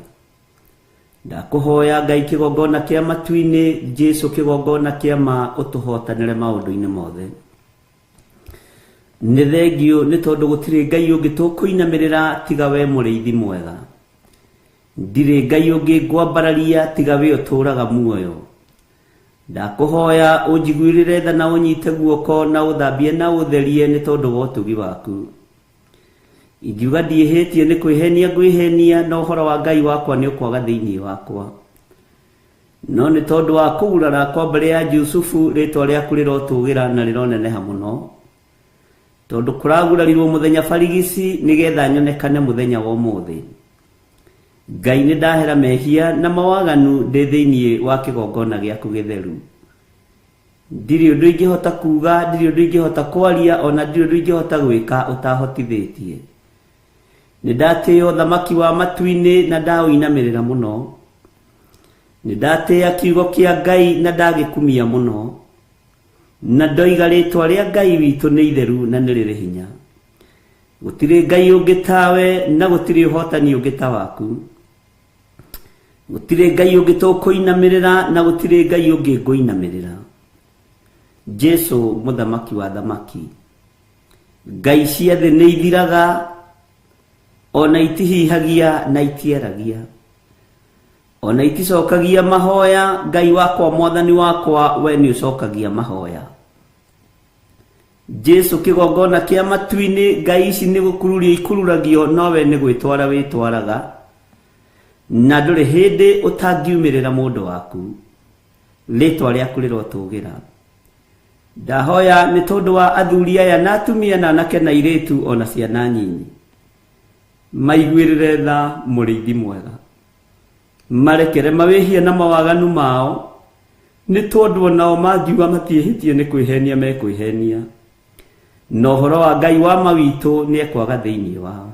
Ndakũhoya Ngai kĩgongona kĩa matu-inĩ, Jesu kĩgongona kĩa ma, ũtũhotanĩre maũndũ-inĩ mothe. Nĩ thengiũ nĩ tondũ gũtirĩ Ngai ũngĩ tũkũinamĩrĩra tiga we mũrĩithi mwega. Ndirĩ Ngai ũngĩ ngwambararia tiga we ũtũũraga muoyo. Ndakũhoya ũnjiguĩrĩre tha na ũnyite guoko na ũthambie na ũtherie nĩ tondũ wa ũtugi waku. Ingiuga ndiĩhĩtie nĩ kwĩhenia ngwĩhenia, na ũhoro wa Ngai wakwa nĩ ũkwaga thĩinĩ wakwa. No nĩ tondũ wa kũgurara kwa mbarĩ ya Jusufu, rĩtwa rĩaku rĩrotũgĩra na rĩroneneha mũno. Tondũ kũragurarirwo mũthenya barigici nĩgetha nyonekane mũthenya wa ũmũthĩ. Ngai nĩ ndahera mehia na mawaganu ndĩ thĩinĩ wa kĩgongona gĩaku gĩtheru. Ndirĩ ũndũ ingĩhota kuuga, ndirĩ ũndũ ingĩhota kwaria, ona ndirĩ ũndũ ingĩhota gwĩka ũtahotithĩtie. Nĩ ndatĩĩa ũthamaki wa matu-inĩ na ndaũinamĩrĩra mũno. Nĩ ndatĩĩa kiugo kĩa Ngai na ndagĩkumia mũno. Na ndoiga rĩtwa rĩa Ngai witũ nĩ itheru na nĩ rĩrĩ hinya. Gũtirĩ Ngai ũngĩ tawe na gũtirĩ ũhotani ũngĩ ta waku. Gũtirĩ Ngai ũngĩ tũkũinamĩrĩra na gũtirĩ Ngai ũngĩ ngũinamĩrĩra. Jesu mũthamaki wa thamaki. Ngai cia thĩ nĩ ithiraga, ona itihihagia na itiaragia, ona iticokagia mahoya. Ngai wakwa mwathani wakwa, we nĩ ũcokagia mahoya. Jesu kĩgongona kĩa matu-inĩ, Ngai ici nĩ gũkururio ikururagio, no we nĩ gwĩtwara wĩtwaraga, na ndũrĩ hĩndĩ ũtangiumĩrĩra mũndũ waku. Rĩtwa rĩaku rĩrotũgĩra. Ndahoya nĩ tondũ wa athuri aya na atumia na anake na airĩtu ona ciana nyinyi, maiguĩrĩre tha mũrĩithi mwega, marekere mawĩhia na mawaganu mao, nĩ tondũ onao mangiuga matiĩhĩtie nĩ kwĩhenia mekwĩhenia, na ũhoro wa Ngai wa ma witũ nĩ ekwaga thĩinĩ wao.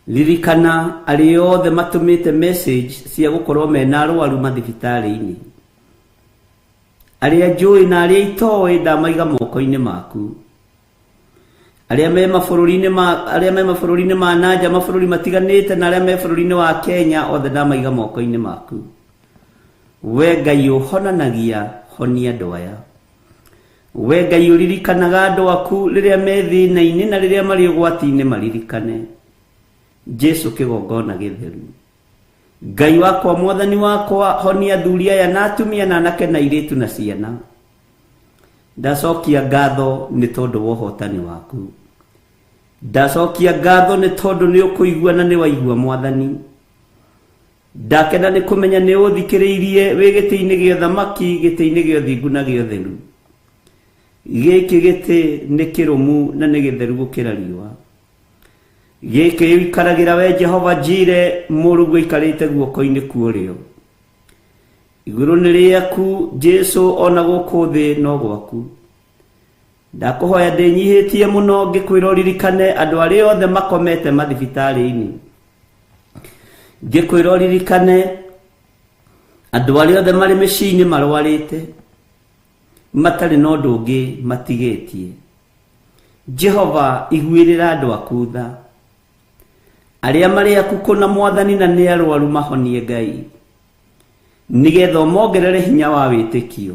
Ririkana arĩa othe matũmĩte message cia gũkorwo mena arwaru mathibitarĩ-inĩ, arĩa njũĩ na arĩa itoĩ ndamaiga moko-inĩ maku. Arĩa me mabũrũri-inĩ ma arĩa me mabũrũri-inĩ ma nanja, mabũrũri matiganĩte, na arĩa me bũrũri-inĩ wa Kenya, othe ndamaiga moko-inĩ maku. We Ngai ũhonanagia, honia andũ aya. We Ngai ũririkanaga andũ aku rĩrĩa me thĩna-inĩ na rĩrĩa marĩ ũgwati-inĩ, maririkane. Jesu kĩgongona gĩtheru. Ngai wakwa mwathani wakwa, honia athuri aya na atumia na anake na airĩtu na ciana. Ndacokia ngatho nĩ tondũ wa ũhotani waku. Ndacokia ngatho nĩ tondũ nĩ ũkũigua na nĩ waigua mwathani. Ndakena nĩ kũmenya nĩ ũthikĩrĩirie wĩ gĩtĩ-inĩ gĩa ũthamaki, gĩtĩ-inĩ gĩa ũthingu na gĩa ũtheru. Gĩkĩ gĩtĩ nĩ kĩrũmu na nĩ gĩtheru gũkĩra riũa. Gĩkĩ ũikaragĩra we Jehova Jire, mũrũguo aikarĩte guoko-inĩ kwa ũrĩo. Igũrũ nĩ rĩaku Jesu, ona gũkũ thĩ no gwaku. Ndakũhoya ndĩnyihĩtie mũno ngĩkwĩra ũririkane andũ arĩa othe makomete mathibitarĩ-inĩ. Ngĩkwĩra ũririkane andũ arĩa othe marĩ mĩciĩ-inĩ marwarĩte, matarĩ na ũndũ ũngĩ matigĩtie. Jehova, iguĩrĩra andũ aku tha. Arĩa marĩ aku kũna mwathani na nĩ arwaru mahonie Ngai, nĩgetha ũmongerere hinya wa wĩtĩkio.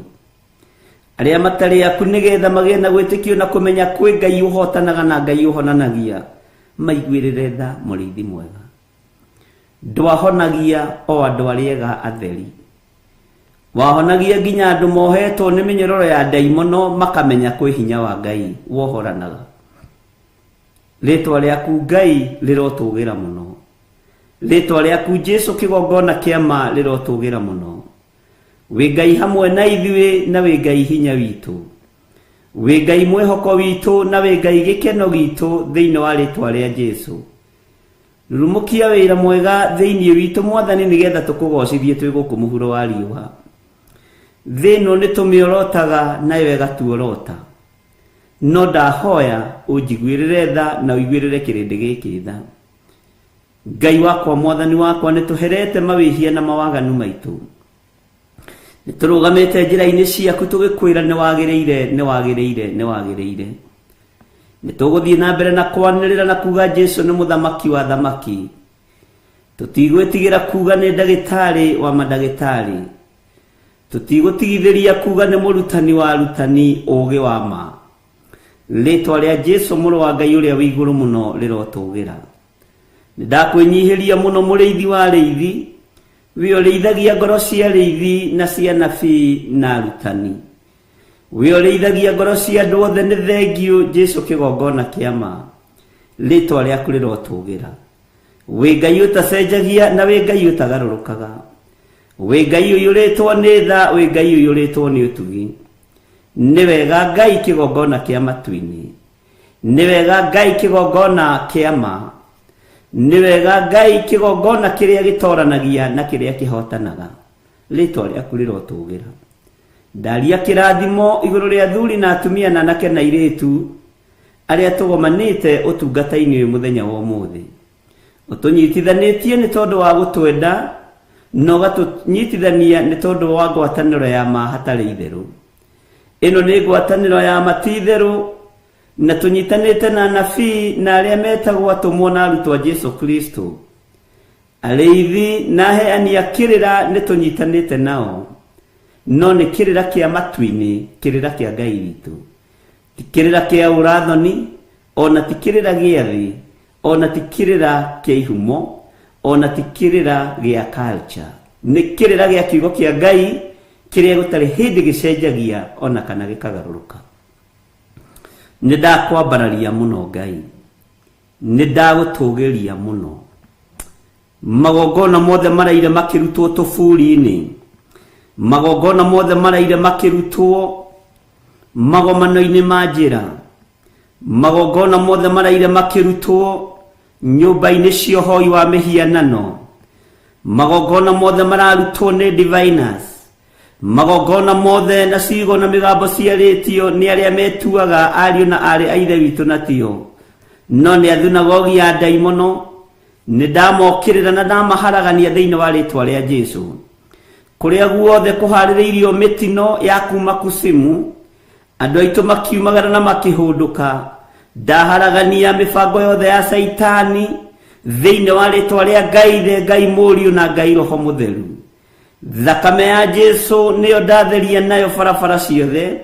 Arĩa matarĩ aku nĩgetha magĩe na gwĩtĩkio na kũmenya kwĩ Ngai ũhotanaga na Ngai ũhonanagia, maiguĩrĩre tha mũrĩithi mwega. Ndwahonagia o andũ arĩa ega atheri, wahonagia nginya andũ mohetwo nĩ mĩnyororo ya ndaimono, makamenya kwĩ hinya wa Ngai wohoranaga. Rĩtwa rĩaku Ngai rĩrotũgĩra mũno. Rĩtwa rĩaku Jesu kĩgongona kĩa ma rĩrotũgĩra mũno. Wĩ Ngai hamwe na ithuĩ na wĩ Ngai hinya witũ. Wĩ Ngai mwĩhoko witũ na wĩ Ngai gĩkeno gitũ thĩinĩ wa rĩtwa rĩa Jesu. Rurumũkia wĩra mwega thĩinĩ witũ Mwathani nĩgetha tũkũgocithie twĩ gũkũ mũhuro wa riũa. Thĩ ĩno nĩ tũmĩorotaga nayo ĩgatuorota. No ndahoya ũnjiguĩrĩre tha na ũiguĩrĩre kĩrĩndĩ gĩkĩ tha. Ngai wakwa Mwathani wakwa nĩ tũherete mawĩhia na mawaganu maitũ. Nĩ tũrũgamĩte njĩra-inĩ ciaku tũgĩkwĩra nĩ wagĩrĩire, nĩ wagĩrĩire, nĩ wagĩrĩire. Nĩ tũgũthiĩ na mbere na kwanĩrĩra na kuga Jesu nĩ mũthamaki wa thamaki. Tũtigwĩtigĩra kuga nĩ ndagĩtarĩ wa mandagĩtarĩ. Tũtigũtigithĩria kuga nĩ mũrutani wa arutani ũũgĩ wa ma. Rĩtwa rĩa Jesu mũrũ wa Ngai ũrĩa wĩ igũrũ mũno rĩrotũgĩra. Nĩ ndakwĩnyihĩria mũno mũrĩithi wa arĩithi, we ũrĩithagia ngoro cia arĩithi na cia anabii na arutani. We ũrĩithagia ngoro cia andũ othe nĩ thengiũ Jesu kĩgongona kĩa ma. Rĩtwa rĩaku rĩrotũgĩra. Wĩ Ngai ũtacenjagia na wĩ Ngai ũtagarũrũkaga. Wĩ Ngai ũiyũrĩtwo nĩ tha, wĩ Ngai ũiyũrĩtwo nĩ ũtugi. Nĩ wega Ngai kĩgongona kĩa matu-inĩ. Nĩ wega Ngai kĩgongona kĩa ma. Nĩ wega Ngai kĩgongona kĩrĩa gĩtoranagia na kĩrĩa kĩhotanaga. Rĩtwa rĩaku rĩrotũgĩra. Ndaria kĩrathimo igũrũ rĩa athuri na atumia na anake na airĩtu arĩa tũgomanĩte ũtungata-inĩ ũyũ mũthenya wa ũmũthĩ. Ũtũnyitithanĩtie nĩ tondũ wa gũtwenda na ũgatũnyitithania nĩ tondũ wa ngwatanĩro ya ma hatarĩ itherũ. Ĩno nĩ ngwatanĩro ya ma ti itherũ na tũnyitanĩte na anabii na arĩa metagwo atũmwo na arutwo a Jesu Kristo. Arĩithi na aheani a kĩrĩra nĩ tũnyitanĩte nao, no nĩ kĩrĩra kĩa matu-inĩ, kĩrĩra kĩa Ngai witũ. Ti kĩrĩra kĩa ũrathoni, ona ti kĩrĩra gĩa thĩ, ona ti kĩrĩra kĩa ihumo, ona ti kĩrĩra gĩa culture. Nĩ kĩrĩra gĩa kiugo kĩa Ngai kĩrĩa gũtarĩ hĩndĩ gĩcenjagia ona kana gĩkagarũrũka. Nĩ ndakwambararia mũno Ngai. Nĩ ndagũtũgĩria mũno. Magongona mothe maraire makĩrutwo tũburi-inĩ. Magongona mothe maraire makĩrutwo magomano-inĩ ma njĩra. Magongona mothe maraire makĩrutwo nyũmba-inĩ cia ũhoi wa mĩhianano. Magongona mothe mararutwo nĩ diviners. Magongona mothe na ciugo na mĩgambo ciarĩtio nĩ arĩa metuaga ariũ na aarĩ a Ithe witũ na tio, no nĩ athunagogi ya ndaimono. Nĩ ndamokĩrĩra na ndamaharagania thĩinĩ wa rĩtwa rĩa Jesu. Kũrĩa guothe kũharĩrĩirio mĩtino ya kuma kusimu, andũ aitũ makiumagara na makĩhũndũka. Ndaharagania mĩbango yothe ya Caitani thĩinĩ wa rĩtwa rĩa Ngai Ithe, Ngai Mũriũ na Ngai Roho Mũtheru. Thakame ya Jesu nĩyo ndatheria nayo barabara ciothe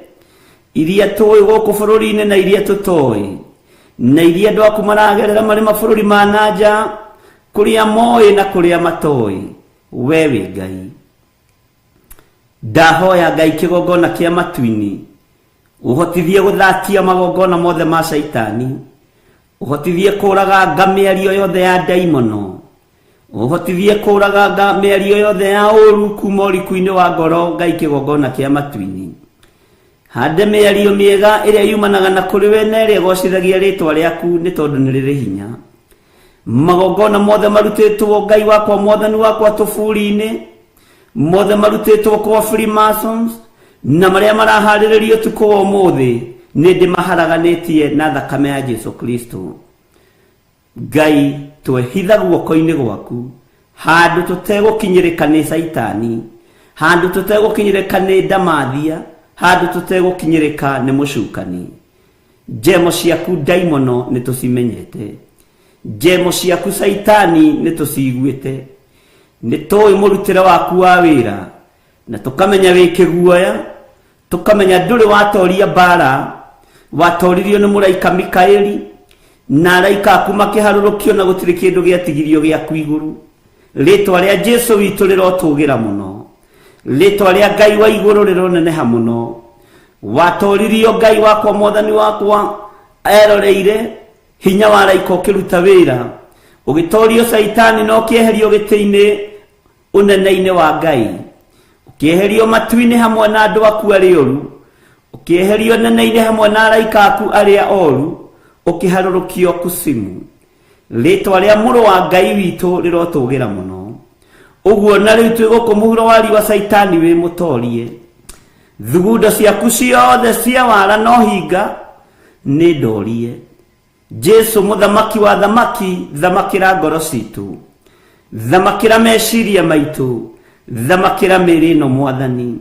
iria tũĩ gũkũ bũrũri-inĩ na iria tũtoĩ, na iria andũ aku maragerera marĩ mabũrũri ma na nja, kũrĩa moĩ na kũrĩa matoĩ. We wĩ Ngai. Ndahoya Ngai kĩgongona kĩa matu-inĩ, ũhotithie gũthatia magongona mothe ma Caitani, ũhotithie kũraganga mĩario yothe ya ndaimono, ũhotithie kũraganga mĩario yothe ya ũru kuma ũriku-inĩ wa ngoro. Ngai kĩgongona kĩa matu-inĩ, hande mĩario mĩega ĩrĩa yumanaga na kũrĩ we na ĩrĩa ĩgocithagia rĩtwa rĩaku, nĩ tondũ nĩ rĩrĩ hinya. Magongona mothe marutĩtwo Ngai wakwa Mwathani wakwa tũburi-inĩ, mothe marutĩtwo kwa Freemasons na marĩa maraharĩrĩrio ũtukũ wa ũmũthĩ, nĩ ndĩmaharaganĩtie na thakame ya Jesu Kristo. Ngai, twehitha guoko-inĩ gwaku handũ tũtegũkinyĩrĩka nĩ Caitani, handũ tũtegũkinyĩrĩka nĩ ndamathia, handũ tũtegũkinyĩrĩka nĩ mũcukani. Njemo ciaku ndaimono nĩ tũcimenyete, njemo ciaku Caitani nĩ tũciguĩte. Nĩ tũĩ mũrutĩre waku wa wĩra, na tũkamenya wĩ kĩguoya, tũkamenya ndũrĩ watoria mbara, watoririo nĩ mũraika Mikaeli, na araika aku makĩharũrũkio na gũtirĩ kĩndũ gĩatigirio gĩaku igũrũ. Rĩtwa rĩa Jesu witũ rĩrotũgĩra mũno, rĩtwa rĩa Ngai wa igũrũ rĩroneneha mũno. Watoririo Ngai wakwa Mwathani wakwa eroreire, hinya wa araika ũkĩruta wĩra. Ũgĩtorio Caitani na ũkĩeherio gĩtĩ-inĩ ũnene-inĩ wa Ngai. Ũkĩeherio matu-inĩ hamwe na andũ aku arĩa oru. Ũkĩeherio nene-inĩ hamwe na araika aku arĩa oru. Ũkĩharũrũkio kusimu. Rĩtwa rĩa mũrũ wa Ngai witũ rĩrotũgĩra mũno. Ũguo na rĩu twĩ gũkũ mũhuro wa riũa Caitani wĩ mũtorie. Thugundo ciaku ciothe cia wara no hinga nĩ ndorie. Jesu mũthamaki wa thamaki, thamakĩra ngoro citũ, thamakĩra meciria maitũ, thamakĩra mĩĩrĩ ĩno mwathani.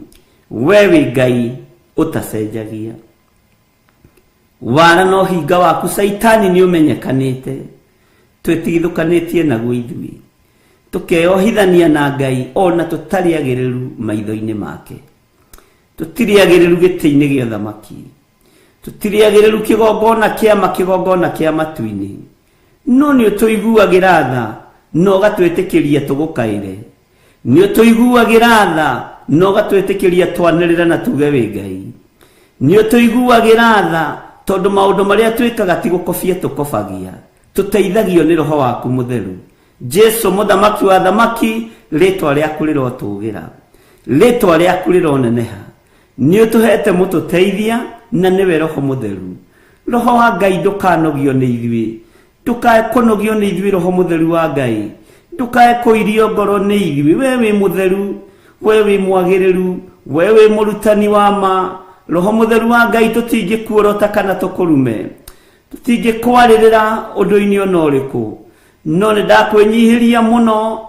We wĩ Ngai ũtacenjagia. Wara na ũhinga waku Caitani nĩ ũmenyekanĩte, twĩtigithũkanĩtie naguo ithuĩ, tũkeyohithania na Ngai ona tũtarĩ agĩrĩru maitho-inĩ make. Tũtirĩ agĩrĩru gĩtĩ-inĩ gĩa ũthamaki, tũtirĩ agĩrĩru kĩgongona kĩa ma kĩgongona kĩa matu-inĩ, no nĩ ũtũiguagĩra tha na ũgatwĩtĩkĩria tũgũkaĩre. Nĩ ũtũiguagĩra tha na ũgatwĩtĩkĩria twanĩrĩre na tuge wĩ Ngai. Nĩ ũtũiguagĩra tha tondũ maũndũ marĩa twĩkaga ti gũkobia tũkobagia, tũteithagio nĩ roho waku mũtheru. Jesu mũthamaki wa thamaki, rĩtwa rĩaku rĩrotũgĩra, rĩtwa rĩaku rĩroneneha. Nĩ ũtũhete mũtũteithia na nĩwe roho mũtheru. Roho wa Ngai ndũkanogio nĩ ithuĩ, ndũkae kũnogio nĩ ithuĩ roho mũtheru wa Ngai, ndũkae kũirio ngoro nĩ ithuĩ. We wĩ mũtheru, we wĩ mwagĩrĩru, we wĩ mũrutani wa ma. Roho mũtheru wa Ngai tũtingĩkuorota kana tũkũrume, tũtingĩkwarĩrĩra ũndũ-inĩ ona ũrĩkũ, no nĩ ndakwĩnyihĩria mũno.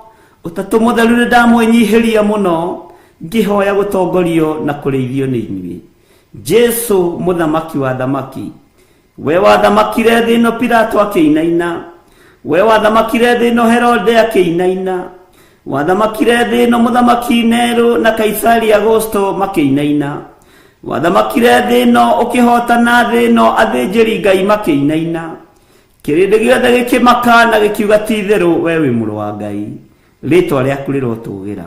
Ũtatũ mũtheru nĩ ndamwĩnyihĩria mũno, ngĩhoya gũtongorio na kũrĩithio nĩ inyuĩ. Jesu mũthamaki wa thamaki, we wathamakire thĩ ĩno Pilato akĩinaina, we wathamakire thĩ ĩno Herode akĩinaina, wathamakire thĩ ĩno mũthamaki Nero na Kaisari Augusto makĩinaina, wathamakire thĩ ĩno ũkĩhotana thĩ ĩno athĩnjĩri Ngai makĩinaina, kĩrĩndĩ gĩothe gĩkĩmaka na gĩkiuga ti itherũ we wĩ mũrũ wa Ngai. Rĩtwa rĩaku rĩrotũgĩra.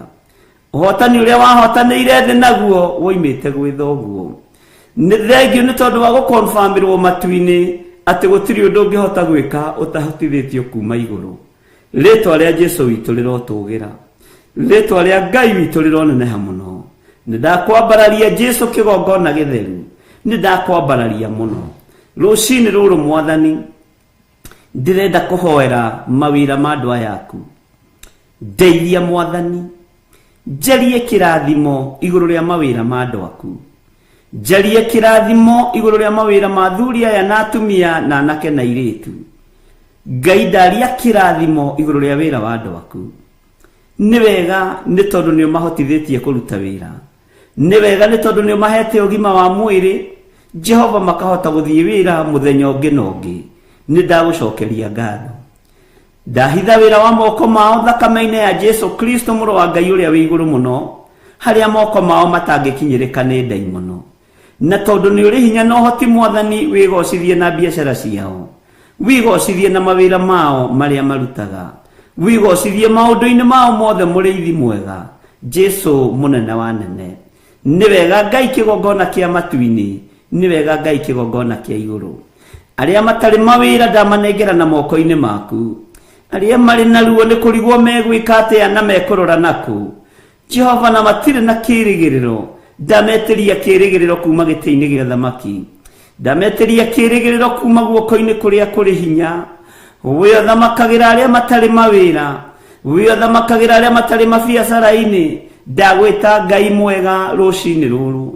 Ũhotani ũrĩa wahotanĩire thĩ naguo woimĩte gwĩ thoguo. Nĩ thengio nĩ tondũ wa gũkonfirmĩrwo matu-inĩ atĩ gũtirĩ ũndũ ũngĩhota gwĩka ũtahotithĩtio kuma igũrũ. Rĩtwa rĩa Jesu witũ rĩrotũgĩra, rĩtwa rĩa Ngai witũ rĩroneneha mũno. Nĩ ndakwambararia Jesu kĩgongona gĩtheru, nĩ ndakwambararia mũno. Rũcinĩ rũrũ mwathani, ndĩrenda kũhoera mawĩra ma andũ aya aku. Ndeithia mwathani, njarie kĩrathimo igũrũ rĩa mawĩra ma andũ aku, njarie kĩrathimo igũrũ rĩa mawĩra ma athuri aya na atumia na anake na airĩtu. Ngai ndaria kĩrathimo igũrũ rĩa wĩra wa andũ aku. Nĩ wega nĩ tondũ nĩ ũmahotithĩtie kũruta wĩra, nĩ wega nĩ tondũ nĩ ũmahete ũgima wa mwĩrĩ, Jehova makahota gũthiĩ wĩra mũthenya ũngĩ na ũngĩ. Nĩ ndagũcokeria ngatho. Ndahitha wĩra wa moko mao thakame-inĩ ya Jesu Kristo mũrũ wa Ngai ũrĩa wĩ igũrũ mũno, harĩa moko mao matangĩkinyĩrĩka nĩ ndaimono. Na tondũ nĩ ũrĩ hinya na ũhoti mwathani, wĩgocithie na biacara ciao, wĩgocithie na mawĩra mao marĩa marutaga, wĩgocithie maũndũ-inĩ mao mothe mũrĩithi mwega, Jesu mũnene wa nene. Nĩ wega Ngai kĩgongona kĩa matu-inĩ, nĩ wega Ngai kĩgongona kĩa igũrũ. Arĩa matarĩ mawĩra ndamanengera na moko-inĩ maku. Arĩa marĩ na ruo nĩ kũrigwo megwĩka atĩa na mekũrora nakũ. Jehova na matirĩ na kĩrĩgĩrĩro, ndametĩria kĩrĩgĩrĩro kuma gĩtĩ-inĩ gĩa thamaki, ndametĩria kĩrĩgĩrĩro kuma guoko-inĩ kũrĩa kũrĩ hinya. We ũthamakagĩra arĩa matarĩ mawĩra, we ũthamakagĩra arĩa matarĩ mabiacara-inĩ, ndagwĩta Ngai mwega rũcinĩ rũrũ.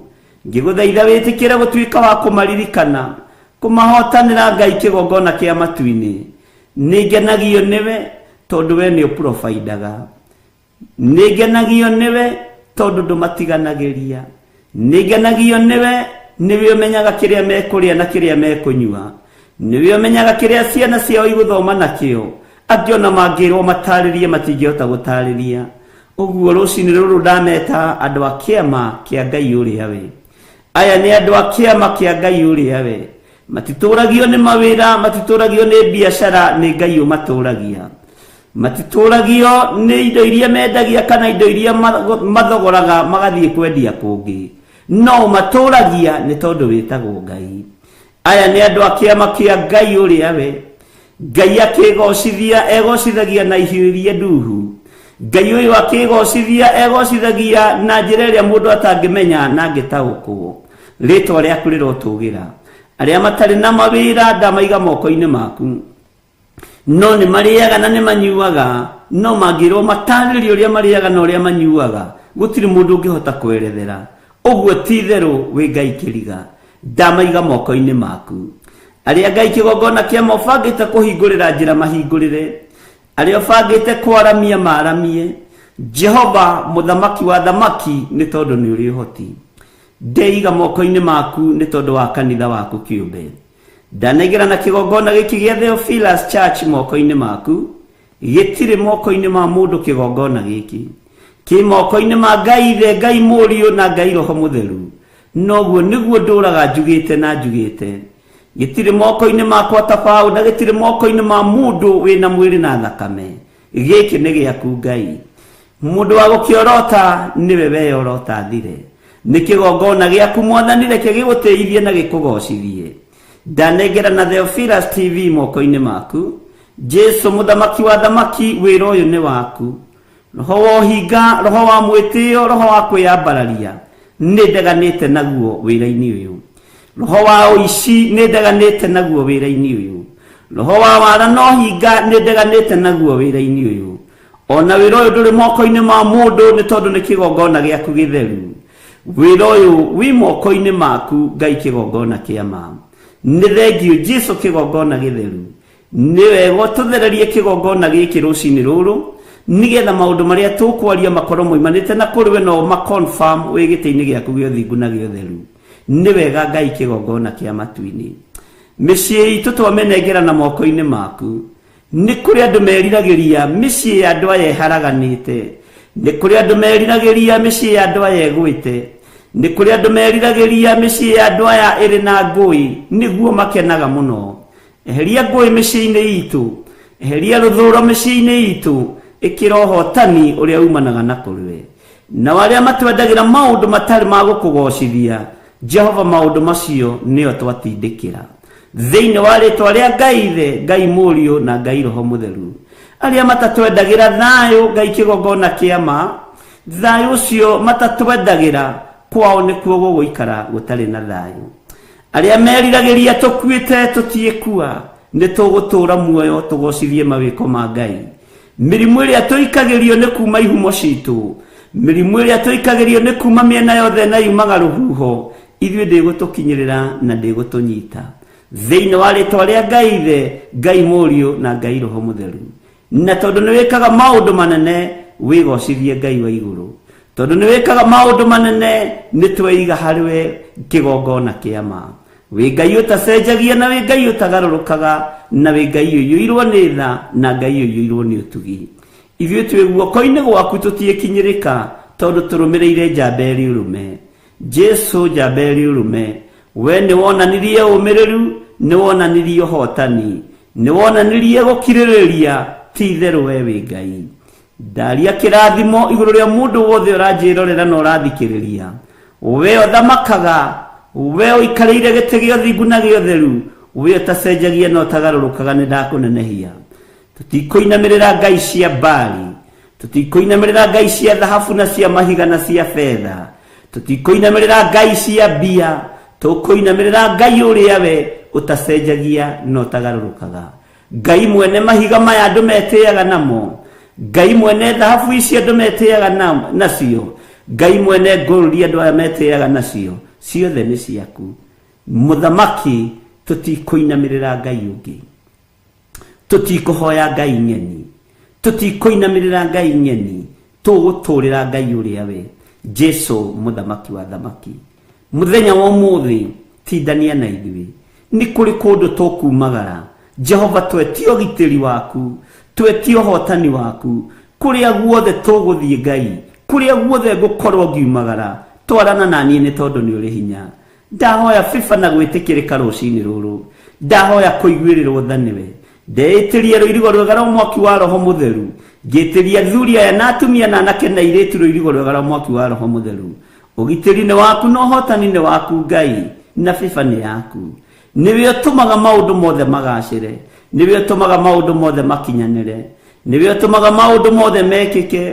Ngĩgũthaitha wĩtĩkĩre gũtuĩka wa kũmaririkana, kũmahotanĩra Ngai kĩgongona kĩa matu-inĩ. Nĩ ngenagio nĩwe tondũ we nĩ ũprovidaga. Nĩ ngenagio nĩwe tondũ ndũmatiganagĩria. Nĩ ngenagio nĩwe, nĩwe ũmenyaga kĩrĩa mekũrĩa na kĩrĩa mekũnyua, nĩwe ũmenyaga kĩrĩa ciana ciao igũthoma nakĩo. Angĩ ona mangĩrwo matarĩrie matingĩhota gũtarĩria. Ũguo rũcinĩ rũrũ ndameta andũ a kĩama kĩa Ngai ũrĩa we. Aya nĩ andũ a kĩama kĩa Ngai ũrĩa we. Matitũragio nĩ mawĩra, matitũragio nĩ biacara, nĩ Ngai ũmatũragia. Matitũragio nĩ indo iria mendagia kana indo iria mathogoraga magathiĩ kwendia kũngĩ, no ũmatũragia nĩ tondũ wĩtagwo Ngai. Aya nĩ andũ a kĩama kĩa Ngai ũrĩa we. Ngai akĩgocithia egocithagia na ihiũ iria nduhu. Ngai ũyũ akĩgocithia egocithagia na njĩra ĩrĩa mũndũ atangĩmenya na angĩtaũkwo. Rĩtwa rĩaku rĩrotũgĩra. Arĩa matarĩ na mawĩra ndamaiga moko-inĩ maku, no nĩ marĩaga na nĩ manyuaga, no mangĩrwo matarĩrie ũrĩa marĩaga na ũrĩa manyuaga, gũtirĩ mũndũ ũngĩhota kwerethera. Ũguo ti itherũ wĩ Ngai kĩriga, ndamaiga moko-inĩ maku. Arĩa Ngai kĩgongona kĩa ma ũbangĩte kũhingũrĩra njĩra mahingũrĩre, arĩa ũbangĩte kwaramia maaramie. Jehova mũthamaki wa thamaki, nĩ tondũ nĩ ũrĩ ũhoti. Ndeiga moko-inĩ maku nĩ tondũ wa kanitha waku kĩũmbe. Ndanengera na kĩgongona gĩkĩ gĩa Theophilus Church moko-inĩ maku, gĩtirĩ moko-inĩ ma mũndũ. Kĩgongona gĩkĩ kĩ moko-inĩ ma Ngai Ithe, Ngai Mũriũ na Ngai Roho Mũtheru. Noguo nĩguo ndũraga njugĩte na njugĩte, gĩtirĩ moko-inĩ makwa ta baũ, na gĩtirĩ moko-inĩ ma mũndũ wĩna mwĩrĩ na thakame. Gĩkĩ nĩ gĩaku Ngai. Mũndũ wa gũkĩorota nĩwe weyorota thire. Nĩ kĩgongona gĩaku Mwathani, reke gĩgũtĩithie na gĩkũgocithie. Ndanengera na Theophilus TV moko-inĩ maku. Jesu mũthamaki wa thamaki, wĩra ũyũ nĩ waku. Roho wa ũhinga, roho wa mwĩtĩo, roho wa kwĩyambararia, nĩ ndeganĩte naguo wĩra-inĩ ũyũ. Roho wa ũici, nĩ ndeganĩte naguo wĩra-inĩ ũyũ. Roho wa wara na ũhinga, nĩ ndeganĩte naguo wĩra-inĩ ũyũ. Ona wĩra ũyũ ndũrĩ moko-inĩ ma mũndũ, nĩ tondũ nĩ kĩgongona gĩaku gĩtheru. Wĩra ũyũ wĩ moko-inĩ maku Ngai, kĩgongona kĩa ma. Nĩ thengiũ Jesu, kĩgongona gĩtheru. Nĩ wega ũtũthererie kĩgongona gĩkĩ rũcinĩ rũrũ, nĩgetha maũndũ marĩa tũkwaria makorwo moimanĩte na kũrĩ we, no maconfirm wĩ gĩtĩ-inĩ gĩaku gĩa ũthingu na gĩa ũtheru. Nĩ wega Ngai, kĩgongona kĩa matu-inĩ. Mĩciĩ itũ twamĩnengera na moko-inĩ maku. Nĩ kũrĩ andũ meriragĩria mĩciĩ ya andũ aya ĩharaganĩte, nĩ kũrĩ andũ meriragĩria mĩciĩ ya andũ aya ĩgwĩte, nĩ kũrĩ andũ meriragĩria mĩciĩ ya andũ aya ĩrĩ na ngũĩ, nĩguo makenaga mũno. Eheria ngũĩ mĩciĩ-inĩ itũ, eheria rũthũro mĩciĩ-inĩ itũ, ĩkĩra ũhotani ũrĩa umanaga na kũrĩ we. Nao arĩa matwendagĩra maũndũ matarĩ ma gũkũgocithia Jehova, maũndũ macio nĩo twatindĩkĩra thĩinĩ wa rĩtwa rĩa Ngai Ithe, Ngai Mũriũ na Ngai Roho Mũtheru. Arĩa matatwendagĩra thayũ, Ngai kĩgongona kĩa ma, thayũ ũcio matatwendagĩra, kwao nĩkuo gũgũikara gũtarĩ na thayũ. Arĩa meriragĩria tũkuĩte, tũtiĩkua, nĩ tũgũtũũra muoyo tũgocithie mawĩko ma Ngai. Mĩrimũ ĩrĩa tũikagĩrio nĩ kuma ihumo citũ, mĩrimũ ĩrĩa tũikagĩrio nĩ kuma mĩena yothe na yumaga rũhuho, ithuĩ ndĩgũtũkinyĩrĩra na ndĩgũtũnyita, thĩinĩ wa rĩtwa rĩa Ngai Ithe, Ngai Mũriũ na Ngai Roho Mũtheru. Na tondũ nĩ wĩkaga maũndũ manene, wĩgocithie Ngai wa igũrũ. Tondũ nĩ wĩkaga maũndũ manene, nĩ tweiga harĩ we, kĩgongona kĩa ma. Wĩ Ngai ũtacenjagia, na wĩ Ngai ũtagarũrũkaga, na wĩ Ngai ũiyũirwo nĩ tha na Ngai ũiyũirwo nĩ ũtugi. Ithuĩ twĩ guoko-inĩ gwaku, tũtiĩkinyĩrĩka, tondũ tũrũmĩrĩire njamba ĩrĩ ũrũme, Jesu. Njamba ĩrĩ ũrũme, we nĩ wonanirie ũmĩrĩru, nĩ wonanirie ũhotani, nĩ wonanirie gũkirĩrĩria. Ti itherũ we wĩ Ngai. Ndaria kĩrathimo igũrũ rĩa mũndũ wothe ũranjĩrorera na ũrathikĩrĩria. We ũthamakaga, we ũikarĩire gĩtĩ gĩa ũthingu na gĩa ũtheru, we ũtacenjagia na ũtagarũrũkaga, nĩ ndakũnenehia. Tũtikũinamĩrĩra ngai cia Bali, tũtikũinamĩrĩra ngai cia thahabu na cia mahiga na cia betha, tũtikũinamĩrĩra ngai cia mbia, tũkũinamĩrĩra Ngai ũrĩa we ũtacenjagia na ũtagarũrũkaga. Ngai mwene mahiga maya andũ metĩaga namo, Ngai mwene thahabu ici andũ metĩaga nacio, Ngai mwene ngũrũri andũ aya metĩaga nacio, ciothe nĩ ciaku, mũthamaki. Tũtikũinamĩrĩra Ngai ũngĩ, tũtikũhoya ngai ng'eni, tũtikũinamĩrĩra ngai ng'eni, tũgũtũrĩra Ngai ũrĩa we Jesu, mũthamaki wa thamaki. Mũthenya wa ũmũthĩ tindania na ithuĩ, nĩ kũrĩ kũndũ tũkumagara. Jehova, twetie ũgitĩri waku, twetie ũhotani waku kũrĩa guothe tũgũthiĩ. Ngai, kũrĩa guothe ngũkorwo ngiumagara, twarana na niĩ, nĩ tondũ nĩ ũrĩ hinya. Ndahoya biba na gwĩtĩkĩrĩka rũcinĩ rũrũ, ndahoya kũiguĩrĩrwo tha nĩwe. Ndeĩtĩria rũirigo rwega rwa mwaki wa Roho Mũtheru, ngĩtĩria athuri aya na atumia na anake na airĩtu rũirigo rwega rwa mwaki wa Roho Mũtheru. Ũgitĩri nĩ waku na ũhotani nĩ waku Ngai, na biba nĩ yaku. Nĩwe ũtũmaga maũndũ mothe magacĩre. Nĩwe ũtũmaga maũndũ mothe makinyanĩre, nĩwe ũtũmaga maũndũ mothe mekĩke.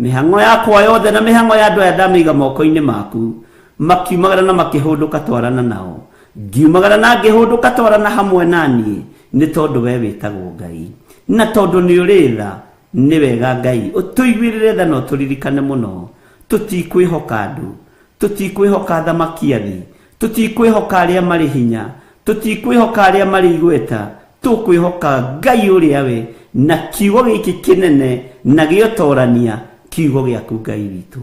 Mĩhang'o yakwa yothe na mĩhang'o ya andũ aya ndamĩiga moko-inĩ maku. Makiumagara na makĩhũndũka twarana nao, ngiumagara na ngĩhũndũka twarana hamwe na niĩ, nĩ tondũ we wĩtagwo Ngai, na tondũ nĩ ũrĩ tha. Nĩ wega Ngai ũtũiguĩrĩre tha na ũtũririkane mũno. Tũtikwĩhoka andũ, tũtikwĩhoka athamaki a thĩ, tũtikwĩhoka arĩa marĩ hinya, tũtikwĩhoka arĩa marĩ igweta, tũkwĩhoka Ngai ũrĩa we na kiugo gĩkĩ kĩnene na gĩotorania, kiugo gĩaku Ngai witũ.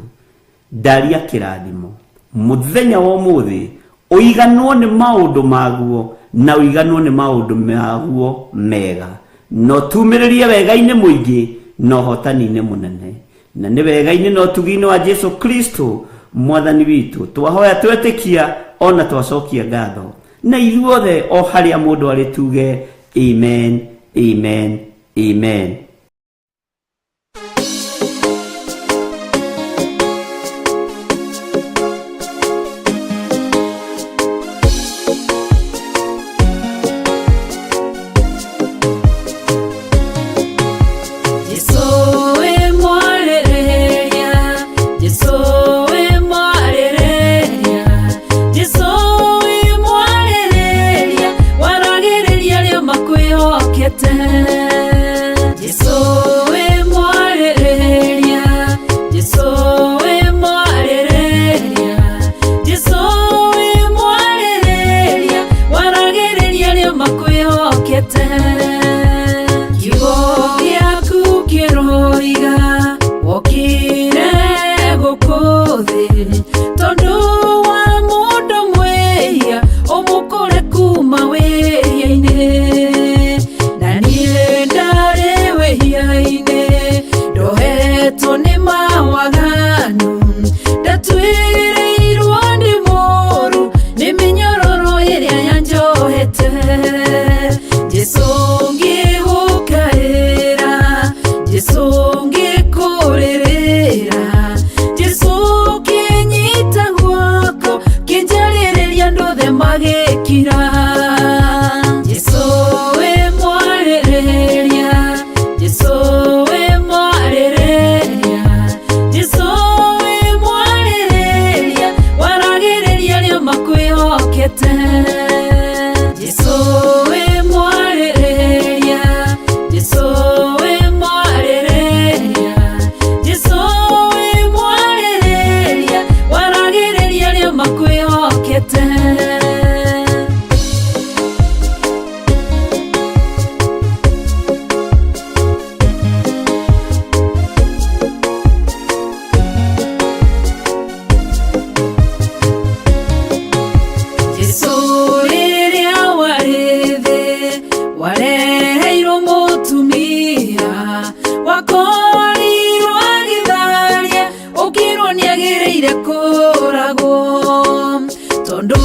Ndaria kĩrathimo mũthenya wa ũmũthĩ, ũiganwo nĩ maũndũ maguo na ũiganwo nĩ maũndũ maguo mega, na ũtumĩrĩrie wega-inĩ mũingĩ na ũhotani-inĩ mũnene, na nĩ wega-inĩ na ũtugi-inĩ wa Jesu Kristo mwathani witũ twahoya twetĩkia ona twacokia ngatho, na ithuothe o harĩa mũndũ arĩ tuge amen, amen, amen. Jesu we mwarĩrĩria, Jesu we mwarĩrĩria, Jesu we mwarĩrĩria, waragĩrĩria arĩa makwĩhokete. Jesu we mwarĩrĩria, Jesu we mwarĩrĩria, Jesu we mwarĩrĩria, waragĩrĩria arĩa makwĩhokete. Kiugo gĩaku kĩroiga wokire gũkũ thĩ tondũ wa mũndũ mwĩhia ũmũkũre kuma wĩhia-inĩ, na niĩ ndarĩ wĩhia-inĩ ndohetwo nĩ mawaganu, ndatuĩrĩirwo nĩ mũũru nĩ mĩnyororo ĩrĩa yanjohete. Jesu ngĩgũkaĩra, Jesu ngĩkũrĩrĩra, Jesu kĩnyita guoko kĩnjarĩrĩria andũ othe magĩkira. Jesu we mwarĩrĩria, Jesu we mwarĩrĩria, Jesu we mwarĩrĩria, waragĩrĩria arĩa makwĩhokete. Jesu we mwarĩrĩria, Jesu we mwarĩrĩria, Jesu we mwarĩrĩria, waragĩrĩria arĩa makwĩhokete. Jesu rĩrĩa warĩ thĩ wareheirwo mũtumia wakorirwo agĩtharia, ũkĩrwo nĩagĩrĩire kũragwo tondũ